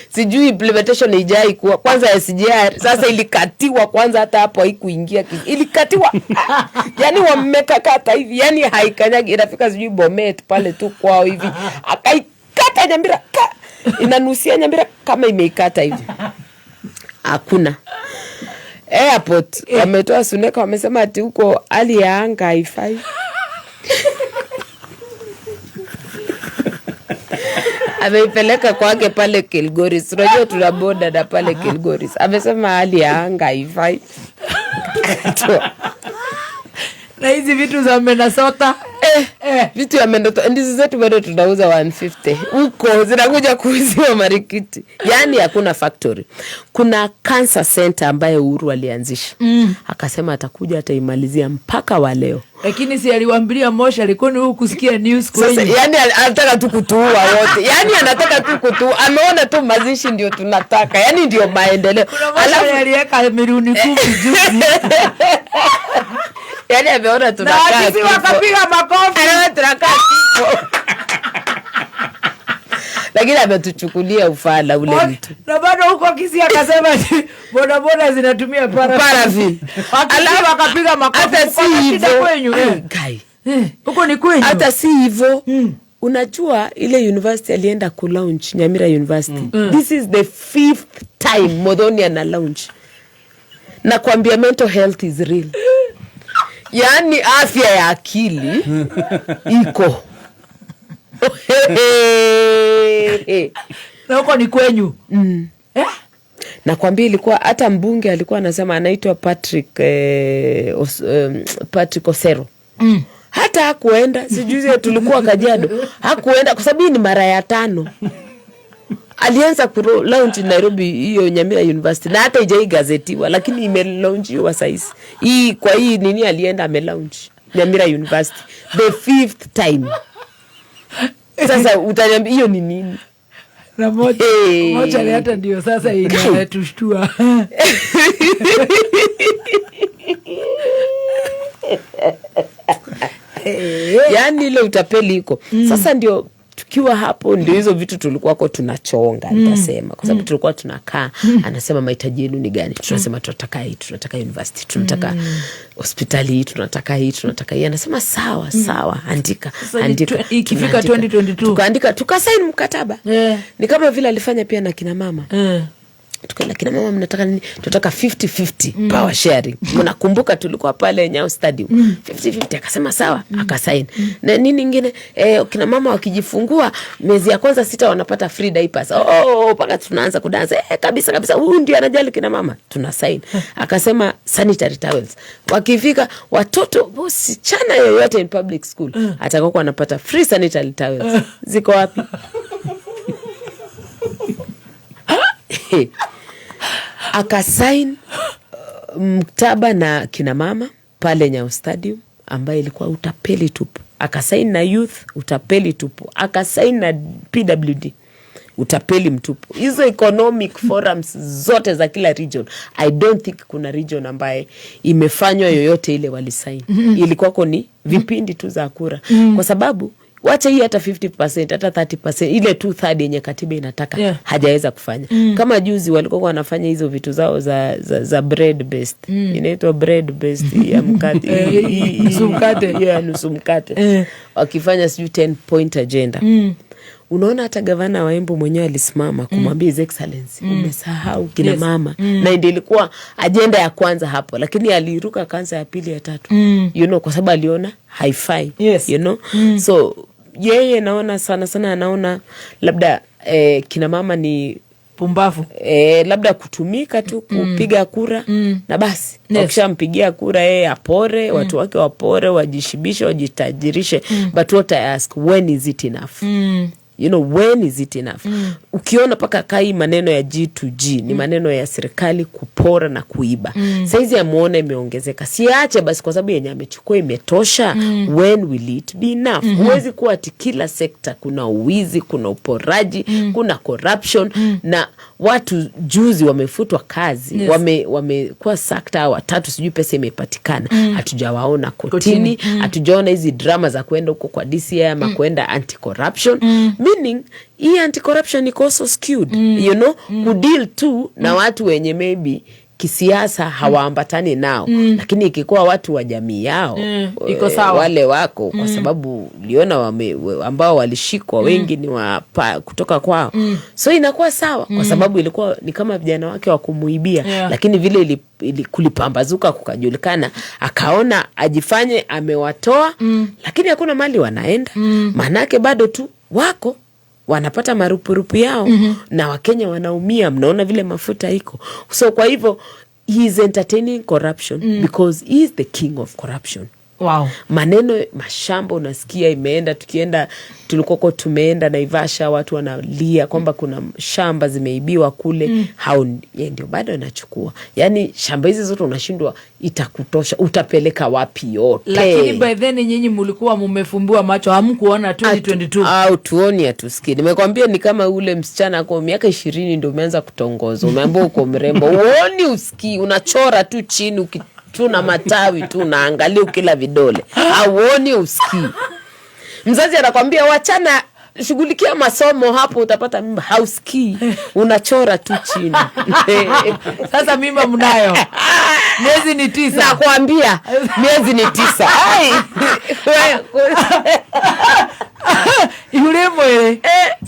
sijui implementation ijai kuwa kwanza SGR sasa ilikatiwa kwanza, hata hapo haikuingia, ilikatiwa, yani wamekakata hivi, yani haikanyagi, inafika sijui Bomet pale tu kwao hivi, akaikata Nyamira ka, inanusia Nyamira kama imeikata hivi, hakuna airport. Wametoa Suneka, wamesema ati huko hali ya anga haifai. Ameipeleka kwake pale Kilgoris. Unajua tuna boda na pale Kilgoris. Amesema hali ya anga haifai. Na hizi vitu za Minnesota. Vitu ya Minnesota, ndizi zetu bado tunauza 150. Huko zinakuja kuuziwa marikiti. Yaani hakuna factory. Kuna cancer center ambaye Uhuru alianzisha. Akasema atakuja ataimalizia mpaka wa leo. Lakini si aliwaambilia Moshi alikuwa ni huku kusikia news kwenye. Sasa, yani anataka tu kutuua wote. Yani anataka tu kutuua. Ameona tu mazishi ndio tunataka. Yani ndio maendeleo. Alafu aliweka milioni 10 juzi. Yani ameona tunakaa. Na sisi wakapiga makofi. Anaona tunakaa kifo. Lakini ametuchukulia ufala ule mtu. Na bado huko Kisii akasema boda boda zinatumia parafi. Alafu akapiga makofi. Hata si hivyo. Huko ni kwenyu. Hata si hivyo. Unajua ile university alienda ku launch Nyamira University. This is the 5th time Muthoni ana launch. Na kuambia mental health is real. Yaani afya ya akili iko. Na huko ni kwenyu. Nakwambia ilikuwa hata mbunge alikuwa anasema anaitwa Patrick Patrick Osero. Hata hakuenda, sijuzi tulikuwa Kajiado. Hakuenda kwa sababu ni mara ya 5. Alianza ku launch Nairobi hiyo Nyamira University na hata haijai gazetiwa, lakini ime launchiwa saizi. Hii kwa hii nini alienda ame launch Nyamira University the 5th time. Sasa utaniambia hiyo ni nini? Na moja hata ndio sasa inatushtua. Yaani ile utapeli iko. Sasa ndio tukiwa hapo ndio hizo vitu tulikuwa tunachonga, nitasema kwa sababu tulikuwa tunakaa, anasema mahitaji yenu ni gani, tunasema tunataka hii, tunataka university, tunataka hospitali hii, tunataka hii, tunataka hii. Anasema sawa sawa, andika andika. Ikifika 2022 tukaandika, tukasaini mkataba. Ni kama vile alifanya pia na kina mama. Tukaenda kina mama, mnataka nini? Tunataka 50-50 power sharing. Mnakumbuka tulikuwa pale Nyayo Stadium. 50-50 akasema sawa, akasign. Na nini nyingine? Kina mama wakijifungua miezi ya kwanza 6 wanapata free diapers. Oh, paka tunaanza kudansa. Kabisa kabisa, huyu ndiye anajali kina mama. Tuna sign. Akasema sanitary towels. Wakifika watoto wasichana yoyote in public school atakuwa anapata free sanitary towels. Ziko wapi? Akasign mkataba na kina mama pale Nyayo Stadium ambaye ilikuwa utapeli tupu. Akasign na youth, utapeli tupu. Akasign na PWD, utapeli mtupu. Hizo economic forums zote za kila region, I don't think kuna region ambaye imefanywa yoyote ile walisign. Ilikuwa ni vipindi tu za kura. Kwa sababu wacha hii hata 50%, hata 30%, ile 2/3 yenye katiba inataka, hajaweza kufanya. Kama juzi walikuwa wanafanya hizo vitu zao za bread based. Inaitwa bread based ya mkate. Nusu mkate. Yeah, nusu mkate. Wakifanya sijui 10 point agenda. Unaona hata gavana wa Embu mwenyewe alisimama kumwambia His Excellency, umesahau kina mama. Na ndio ilikuwa agenda ya kwanza hapo, lakini aliruka kansa ya pili ya tatu. You know, kwa sababu aliona haifai. You know? So yeye naona sana sana anaona labda kina mama ni pumbavu. Labda kutumika tu kupiga kura na basi. Wakishampigia kura yeye apore, watu wake wapore, wajishibishe, wajitajirishe. But what I ask, when is it enough? You know, when is it enough? Ukiona paka kai maneno ya G2G ni maneno ya serikali kupora na kuiba. Saizi amuona imeongezeka. Siache basi kwa sababu yenye amechukua imetosha. When will it be enough? Huwezi kuwa ati kila sekta kuna uwizi, kuna uporaji, kuna corruption na watu juzi wamefutwa kazi, wamekuwa sacked watatu, sijui pesa imepatikana. Hatujawaona kotini, hatujaona hizi drama za kwenda huko kwa DCI ama kwenda anti corruption. Meaning hii anti-corruption iko also skewed, kudeal tu na watu wenye maybe kisiasa hawaambatani nao, lakini ikikuwa watu wa jamii yao, Iko sawa. Wale wako kwa sababu uliona ambao walishikwa wengi ni kutoka kwao, so inakuwa sawa kwa sababu ilikuwa ni kama vijana wake wa kumuibia, lakini vile kulipambazuka kukajulikana, akaona ajifanye amewatoa, lakini hakuna mali wanaenda, maanake bado tu wako wanapata marupurupu yao, na Wakenya wanaumia. Mnaona vile mafuta iko. So kwa hivyo he is entertaining corruption because he is the king of corruption. Maneno mashamba unasikia imeenda, tukienda tulikoko tumeenda Naivasha, watu wanalia kwamba kuna shamba zimeibiwa kule. Hao yeye ndio bado anachukua. Yani shamba hizi zote unashindwa itakutosha, utapeleka wapi yote? Lakini by then nyinyi mulikuwa mumefumbiwa macho, hamkuona 2022. Au tuoni, hatusikii. Nimekwambia ni kama ule msichana kwa miaka 20 ndio umeanza kutongozwa, umeambiwa uko mrembo, uoni usikii, unachora tu chini ukichuna matawi tu, unaangalia ukila vidole, auoni usikii. Mzazi anakwambia wachana, shughulikia masomo, hapo utapata mimba, hausikii, unachora tu chini. Sasa mimba mnayo, miezi ni 9. Nakwambia miezi ni 9. Ai. Yule mwele.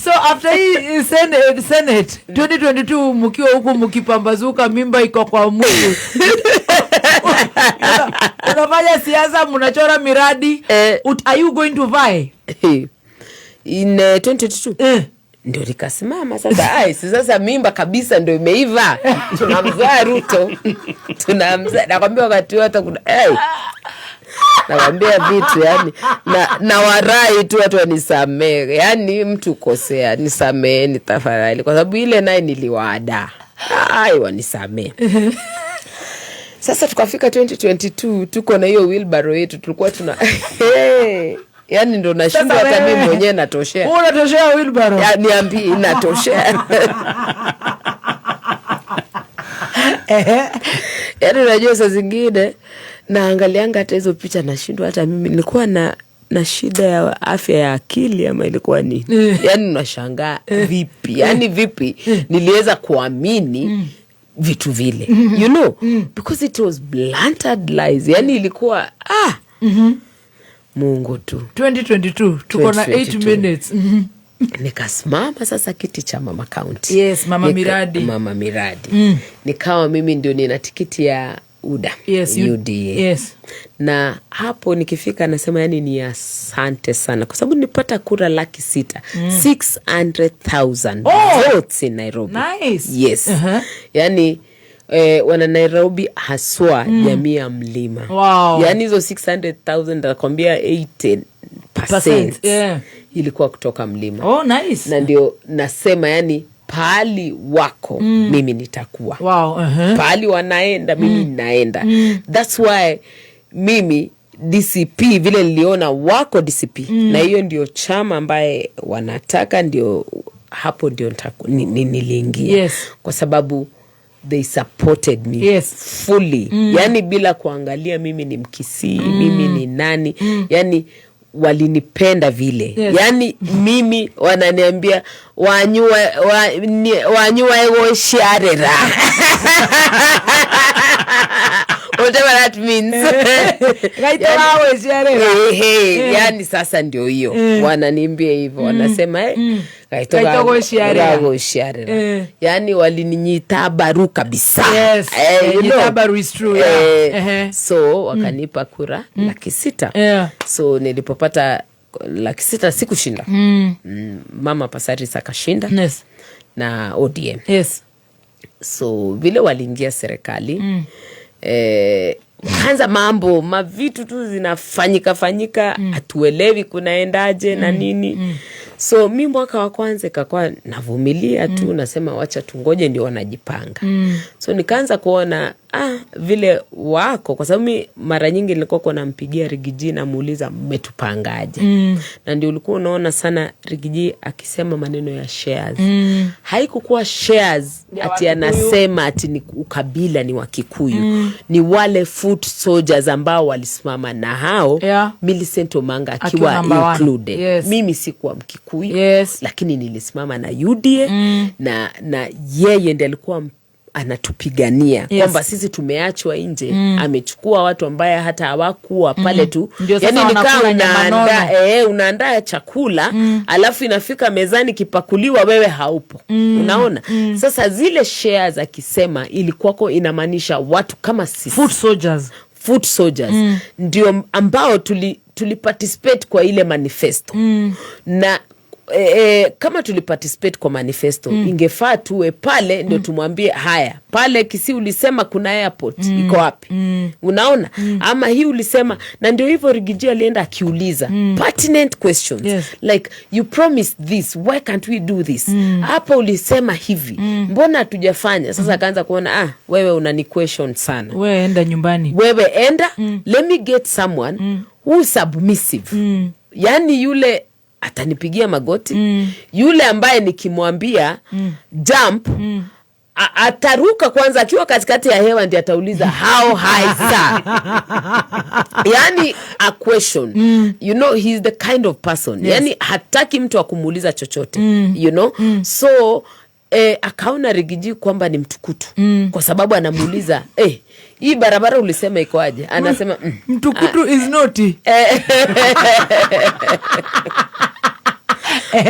So after hii Senate 2022 mkiwa huku mkipambazuka, mimba iko kwa mwili. Unafanya siasa, mnachora miradi. Are you going to vie? In 2022 ndio nikasimama sasa. Ai, si sasa mimba kabisa ndio imeiva. Tunamzaa Ruto. Tunamzaa. Nakwambia wakati wote kuna hey. Nakwambia vitu yani, na warai tu watu wanisamehe. Yani mtu kosea, nisameheni tafadhali, kwa sababu ile naye niliwaada. Ai, wanisamehe. Sasa tukafika 2022 tuko na hiyo wheelbarrow yetu, tulikuwa tuna hey. Yani ndo nashindwa Sasa hata mimi wewe, mwenyewe natoshea. Wewe unatoshea wheelbarrow? Ya, niambie inatoshea. Yaani unajua saa zingine naangalianga hata hizo picha nashindwa hata mimi nilikuwa na shida ya afya ya akili ama ilikuwa nini? Yaani unashangaa vipi? Yaani vipi niliweza kuamini vitu vile? You know, because it was blatant lies. Yaani ilikuwa Mungu tu. 2022 tuko na 8 2022. minutes. Nikasimama sasa kiti cha Mama County. Yes, Mama Miradi. Mama Miradi. Nikawa mimi ndio nina tikiti ya UDA. Yes, UDA. Yes. Na hapo nikifika nasema yani ni asante sana kwa sababu nilipata kura 600,000. 600,000 votes in Nairobi. Nice. Yes. Yani wana Nairobi haswa jamii ya mlima. Wow. Yani hizo 600,000 nakwambia 80% Percent, yeah. ilikuwa kutoka mlima. Oh, nice. Na ndio nasema yani pahali wako mimi nitakuwa. Wow, Pahali wanaenda mimi naenda. That's why mimi DCP vile niliona wako DCP na hiyo ndio chama ambaye wanataka, ndio hapo ndio niliingia. Kwa sababu they supported me fully. Yani bila kuangalia mimi ni Mkisii, mimi ni nani. Yani walinipenda vile. Yani mimi wananiambia wanyua ego shiarera. Whatever that means. Gaita wawe shiarera. Yani sasa ndio hiyo. Wananiambia hivyo, wanasema, gaita Gaita go shiarera. go shiarera. Yani walininyita baru kabisa. Yes. You know. Nyita baru is true, yeah. So wakanipa kura 600,000. So nilipopata 600,000 sikushinda. Mama Passaris akashinda. Na ODM. So vile waliingia serikali, kwanza mambo mavitu tu zinafanyika fanyika, hatuelewi kunaendaje na nini. So mi mwaka wa kwanza ikakuwa navumilia tu, nasema wacha tungoje ndio wanajipanga. So nikaanza kuona Vile wako, kwa sababu mi mara nyingi nilikuwa kwa nampigia Riggy G, namuuliza mmetupangaje? Na ndio ulikuwa unaona sana Riggy G akisema maneno ya shares. Haikukuwa shares Ya ati Wakikuyu. Anasema ati ni ukabila ni wa Kikuyu. Ni wale foot soldiers ambao walisimama na hao, Millicent Omanga Akiwa akiwa number one. included. Mimi sikuwa Mkikuyu, lakini nilisimama na UDA, na yeye ndiye alikuwa anatupigania kwamba sisi tumeachwa nje. Amechukua watu ambaye hata hawakuwa pale tu. Ndio sasa Yani nikaa wanakula nyama unaandaa nono. unaandaa chakula, alafu inafika mezani kipakuliwa, wewe haupo. Unaona? Sasa zile shares akisema ilikuwako inamaanisha watu kama sisi, Foot soldiers, foot soldiers, ndio ambao tuli participate kwa ile manifesto. Na kama tuliparticipate kwa manifesto, ingefaa tuwe pale ndio tumwambie, haya, pale Kisii ulisema kuna airport, iko wapi? Unaona? Ama hii ulisema. Na ndio hivyo Riggy G alienda akiuliza pertinent questions, like, you promised this, why can't we do this? Hapa ulisema hivi, mbona hatujafanya? Sasa akaanza kuona, ah, wewe unani question sana. We enda nyumbani. Wewe enda, let me get someone who is submissive, yaani yule atanipigia magoti, yule ambaye nikimwambia jump, ataruka kwanza, akiwa katikati ya hewa ndi atauliza, how high, sir? Yani a question, he's the kind of person, yani hataki mtu akumuuliza chochote. So akaona Riggy G kwamba ni mtukutu, kwa sababu anamuuliza, hii barabara ulisema iko aje? Anasema, Mtukutu is naughty.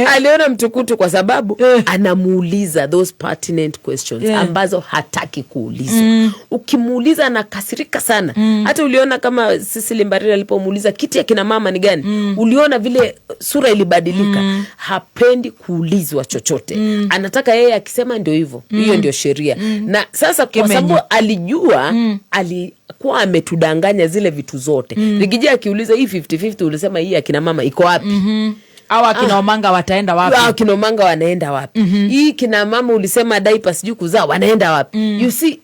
Aliona mtukutu kwa sababu anamuuliza those pertinent questions ambazo hataki kuulizwa. Ukimuuliza anakasirika sana. Hata uliona kama Cecily Mbarire alipomuuliza kiti ya kina mama ni gani, uliona vile sura ilibadilika. Hapendi kuulizwa chochote. Anataka yeye akisema ndio hivyo, hiyo ndio sheria. Na sasa kwa Kimenyi. sababu alijua alikuwa ametudanganya zile vitu zote, Riggy G akiuliza, hii 50-50 ulisema hii ya kina mama iko wapi? Au akina Omanga wataenda wapi? Hao kina Omanga wanaenda wapi? Hii kina mama ulisema diaper sijui kuzaa wanaenda wapi? You see,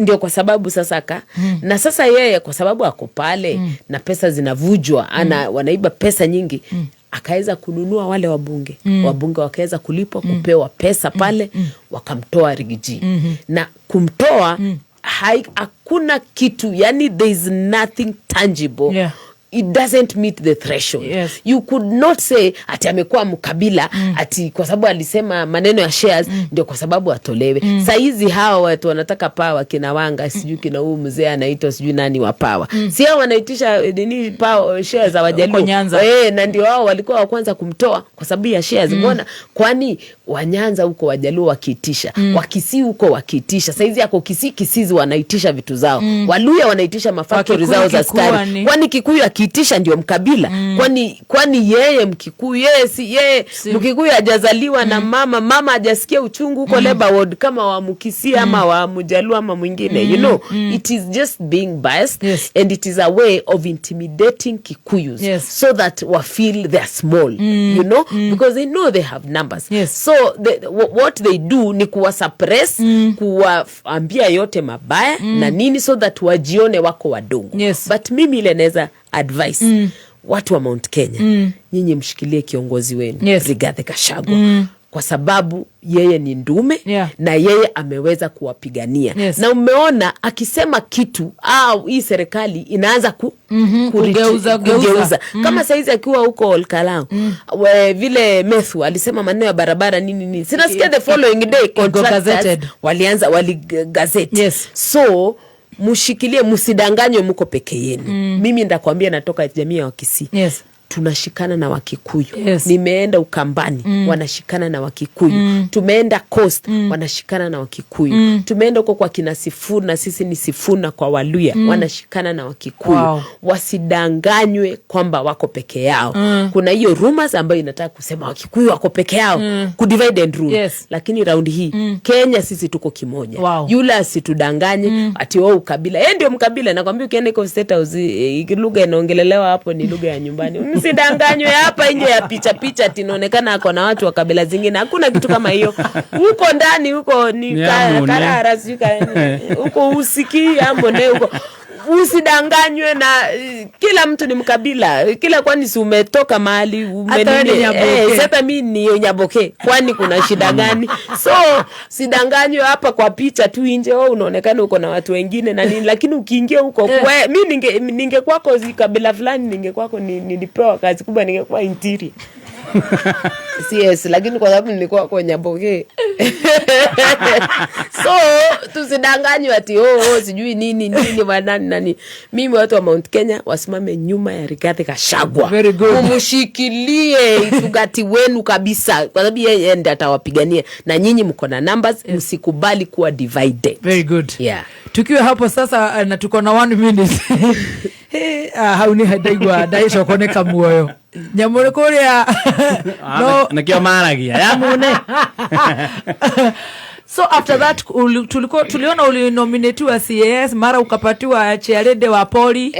ndio kwa sababu sasa ka na sasa yeye kwa sababu ako pale na pesa zinavujwa, ana wanaiba pesa nyingi, akaweza kununua wale wabunge. Wabunge wakaweza kulipwa, kupewa pesa pale, wakamtoa Riggy G. Na kumtoa, hakuna kitu, yani there is nothing tangible. It doesn't meet the threshold. You could not say ati amekuwa mkabila, ati kwa sababu alisema maneno ya shares ndio kwa sababu atolewe. Saizi hawa watu wanataka power, kina Wanga, sijui kina huyu mzee anaitwa sijui nani wa power, si hao wanaitisha nini, power shares za Wajaluo? Huko Nyanza. Na ndio hao walikuwa wa kwanza kumtoa kwa sababu ya shares. Mbona kwani Wanyanza huko Wajaluo wakiitisha, Wakisii huko wakiitisha, saizi yako Kisii, Kisizi wanaitisha vitu zao, Waluya wanaitisha mafactory Wakikuyu zao za Kikuyu sukari. Kwani Kikuyu akiitisha ndio mkabila? Kwani yeye Mkikuyu, yeye si yeye Mkikuyu hajazaliwa na mama, mama hajasikia uchungu huko labor ward kama wa Mkisii ama wa Mjaluo ama mwingine? It is just being biased, and it is a way of intimidating Kikuyus so that wa feel they are small, because they know they have numbers. So what they do ni kuwa suppress, kuwaambia yote mabaya na nini, so that wajione wako wadogo. But mimi ile naweza advice watu wa Mount Kenya, nyinyi mshikilie kiongozi wenu Rigathi Gachagua, kwa sababu yeye ni ndume na yeye ameweza kuwapigania. Na umeona akisema kitu au hii serikali inaanza Kugeuza, geuza. kugeuza. Kama saizi akiwa huko Olkalau, vile Methu alisema maneno ya barabara nini nini, sinasikia the following day Iko contractors gazetted. walianza waligazeti. So mushikilie, msidanganywe muko peke yenu. Mimi ndakwambia natoka jamii ya Wakisii, tunashikana na Wakikuyu. Nimeenda Ukambani, wanashikana na Wakikuyu. Tumeenda Coast, wanashikana na Wakikuyu. Tumeenda huko kwa kina Sifuna, sisi ni Sifuna kwa Waluya, wanashikana na Wakikuyu. Wasidanganywe kwamba wako peke yao. Kuna hiyo rumors ambayo inataka kusema Wakikuyu wako peke yao, kudivide and rule. Lakini raundi hii Kenya sisi tuko kimoja. Yule asitudanganye ati wao ukabila, yeye ndio mkabila. Nakwambia ukienda iko State House, lugha inaongelelewa hapo ni lugha ya nyumbani. Msidanganywe hapa nje ya picha picha tinaonekana ako na watu wa kabila zingine. Hakuna kitu kama hiyo. Huko ndani huko ni karara sijui huko usikii amone huko. Usidanganywe na kila mtu ni mkabila. Kila kwani si umetoka mahali umenini. Sasa mimi ni Nyaboke. Kwani kuna shida gani? So sidanganywe hapa kwa picha tu nje wewe unaonekana uko na watu wengine na nini, lakini ukiingia huko mimi ningekwako kabila fulani, ningekwako nilipewa kazi kubwa, ningekuwa interior. CS, lakini kwa sababu nilikuwa kwa Nyaboke. So tusidanganywe ati sijui nini nini wanani nani. Mimi watu wa Mount Kenya wasimame nyuma ya Rigathi Gachagua. Very good. Mumshikilie itugati wenu kabisa, kwa sababu yeye ndiye atawapigania na nyinyi mko na numbers. Msikubali kuwa divided. Very good. Yeah. Tukiwa hapo sasa na tuko na 1 minute. Hau ni ndaigua ndaicokwo nĩ kamuoyo nyamũ kũrĩa no nakio maragia yamune. So after that tuliona ulinominatiwa CAS, mara ukapatiwa chairlady wa poli.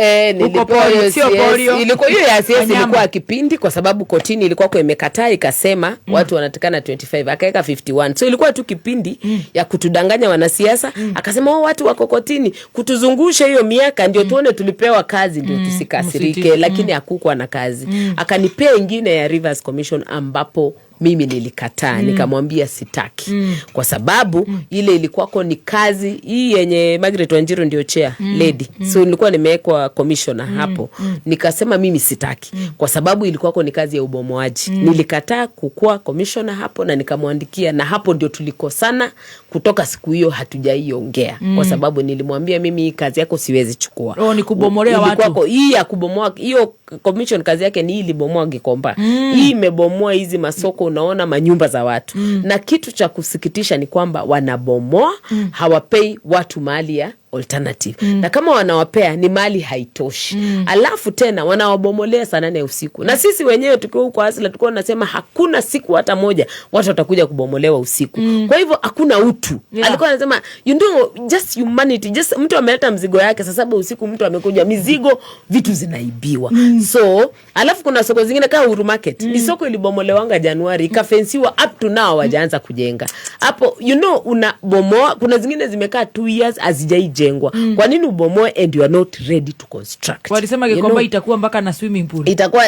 Uko poli, sio polio. Ilikuwa hiyo ya CS ilikuwa kipindi kwa sababu kotini ilikuwa kwa imekataa ikasema watu wanatakana 25 akaweka 51. So ilikuwa tu kipindi ya kutudanganya wanasiasa. Akasema watu wako kotini kutuzungusha hiyo miaka ndio tuone tulipewa kazi ndio tusikasirike, lakini hakukuwa na kazi. Akanipea ingine ya Rivers Commission ambapo mimi nilikataa, nikamwambia sitaki. Kwa sababu ile ilikuwako ni kazi hii yenye Margaret Wanjiru ndio chair lady. So nilikuwa nimewekwa commissioner hapo. Nikasema mimi sitaki kwa sababu ilikuwako ni kazi ya ubomoaji. Nilikataa kukua commissioner hapo na nikamwandikia, na hapo ndio tulikosana. Kutoka siku hiyo hatujaiongea kwa sababu nilimwambia mimi hii kazi yako siwezi chukua. Oh, ni kubomolea watu. Ilikuwako hii ya kubomoa, hiyo commission kazi yake ni ilibomoa Gikomba. Hii imebomoa hizi masoko, unaona manyumba za watu. Na kitu cha kusikitisha ni kwamba wanabomoa, hawapei watu mali ya alternative. Na kama wanawapea ni mali haitoshi. Alafu tena wanawabomolea saa 8 usiku. Na sisi wenyewe tukiwa huko Asila tulikuwa tunasema hakuna siku hata moja watu watakuja kubomolewa usiku. Kwa hivyo hakuna utu. Alikuwa anasema you know just humanity, just mtu ameleta mzigo yake saa 7 usiku, mtu amekuja mizigo, vitu zinaibiwa. So alafu kuna soko zingine kama Uhuru Market. Ni soko ilibomolewanga Januari, ikafensiwa up to now hawajaanza kujenga. Hapo you know unabomoa, kuna zingine zimekaa 2 years hazijaijengwa. Kwa nini ubomoe and you are not ready to construct? Walisema Gikomba itakuwa mpaka na swimming pool. Itakuwa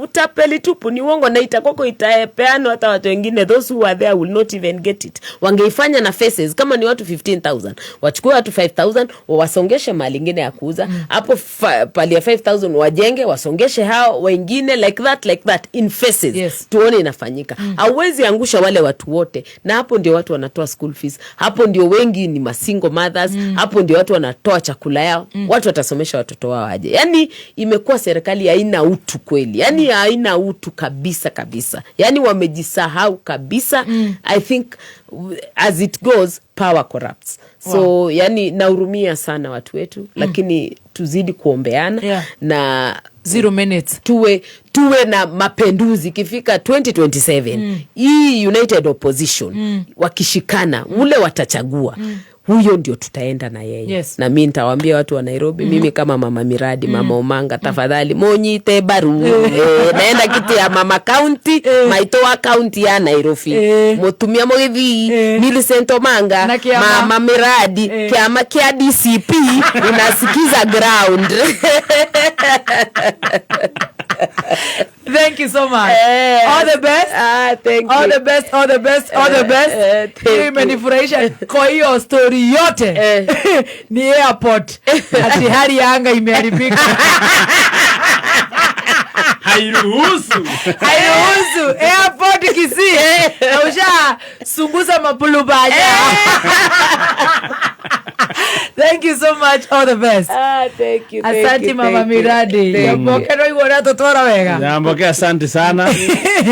utapeli tupu, ni uongo, na itakuwa itapeanwa hata watu wengine, those who are there will not even get it. Wangeifanya na faces, kama ni watu 15,000 wachukue watu 5,000 wasongeshe mali nyingine ya kuuza hapo, pali ya 5,000 wajenge, wasongeshe hao wengine, like that, like that in faces. Yes. Tuone inafanyika. Hauwezi angusha wale watu wote, na hapo ndio watu wanatoa school fees, hapo ndio wengi ni masingle mothers, hapo ndio watu wanatoa chakula yao. Watu watasomesha watoto wao aje? Yani imekuwa serikali haina utu kweli. Yani haina utu kabisa kabisa. Yani wamejisahau kabisa. I think as it goes power corrupts. So yani nahurumia sana watu wetu, lakini tuzidi kuombeana na 0 minutes tuwe na mapenduzi ikifika 2027. Hii United Opposition wakishikana ule watachagua huyo ndio tutaenda na yeye. Yes. Na mimi nitawaambia watu wa Nairobi, mimi kama mama miradi, mama Omanga, tafadhali monyite baru. Naenda kiti ya mama county, maitoa county ya Nairobi. Mutumia mugithi, Millicent Omanga, mama miradi, kiama kia DCP, unasikiza ground. Thank you so much. All the best. Thank all you. The best, all the best, all the best. Imenifurahisha kwa hiyo story yote. Ni airport. Ati hali ya anga imeharibika. Hairuhusu. Hairuhusu. Airport Kisii. Na usha sunguza mapulubanya. Thank you so much. All the best. Thank you. Asante mama Miradi. Nyamboke no igora tutwara wega. Nyamboke asante sana.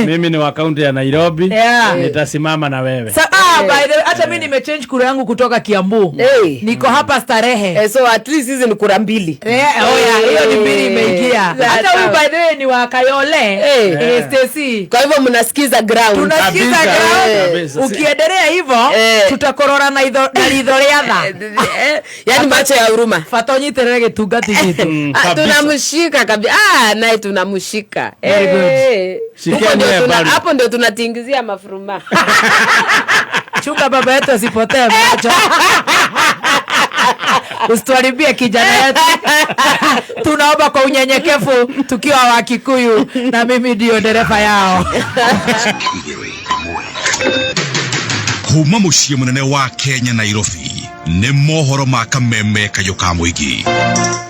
Mimi ni wa kaunti ya Nairobi. Yeah. Nitasimama na wewe. Ah, by the way, hata mi nimechange kura yangu kutoka Kiambu. Hey. Niko hapa Starehe. Eh, so at least hizi ni kura mbili. Eh, oh yeah, hiyo ni mbili imeingia. Hata huyu by the way ni wa Kayole. Eh. Eh, Stacy. Kwa hivyo mnasikiza ground. Tunasikiza ground. Ukiendelea hivyo tutakorora na itho na ritho rĩa tha. Yani macho ya huruma. Bata ũnyitĩrĩre gĩtungati gitũ. Ah, tunamshika kabisa. Ah, naye tunamshika. Very good. Eh. Shikeni Huko ndio yeye bado. hapo ndio tunatingizia mafuruma. Chunga baba yetu asipotee macho. Usituharibie kijana yetu. Tunaomba kwa unyenyekevu tukiwa wa Kikuyu na mimi ndio dereva yao. Kuma mũciĩ mũnene wa Kenya, Nairobi, nĩ mohoro ma kameme kayũ ka mũingĩ.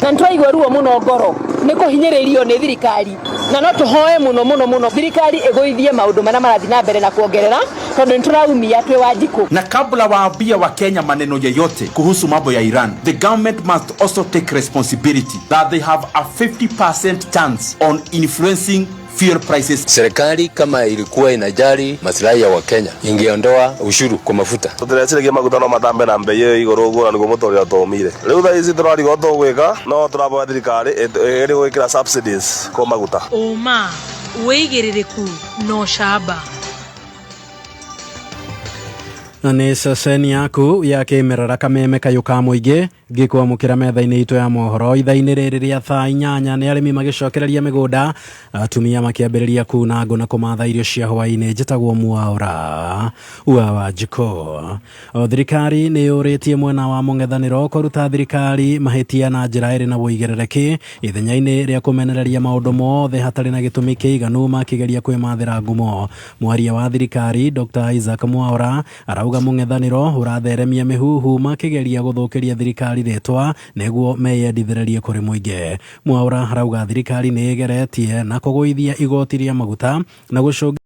Na nĩtwaigua ruo mũno ngoro nĩ kũhinyĩrĩrio nĩ thirikari, na no tũhoe mũno mũno mũno thirikari ĩgũithie maũndũ marĩa marathiĩ na mbere na kuongerera, tondũ nĩ tũraumia twĩ Wanjikũ. Na kabla waambia Wakenya maneno yeyote kuhusu mambo ya Iran, the government must also take responsibility that they have a 50% chance on influencing fuel prices. Serikali kama ilikuwa inajali maslahi ya Wakenya ingeondoa ushuru kwa mafuta. Tũtireciria maguta no matambe na mbei ĩyo igũrũ ũguo, na nĩguo mũtũrĩre tũmire. Rĩu thaa ici tũrarigwo tũgwĩka, no tũraboya thirikari ĩgerie gwĩkĩra subsidies kwa maguta. Ũma, wĩigĩrĩrĩku na ũcamba. Na nĩ ceceni yaku ya kĩmerera kameme kayũ ka mũingĩ, ngĩkwamũkĩra metha-inĩ itũ ya mohoro ithaa-inĩ rĩrĩ rĩa thaa 8. Nĩ arĩmi magĩcokereria mĩgũnda, atumia makĩambĩrĩria kuna ngũ na kũmatha irio cia hwaĩ-inĩ. Njĩtagwo Mwaũra wa Wanjikũ. O thirikari nĩ yũrĩtie mwena wa mũng'ethanĩro kũruta thirikari mahĩtia na njĩra ĩrĩ na ũigĩrĩrĩki ithenya-inĩ rĩa kũmenereria maũndũ mothe hatarĩ na gĩtũmi kĩiganu makĩgeria kwĩmathĩra ngumo. Mwaria wa thirikari Dr. Isaac Mwaura arauga mũng'ethanĩro ũratheremia mĩhuhu makĩgeria gũthũkĩria thirikari rĩtwa nĩguo meyendithĩrĩrie kũrĩ mũingĩ. Mwaura arauga thirikari nĩ ĩgeretie na kũgũithia igoti rĩa maguta na gũcũngĩrĩria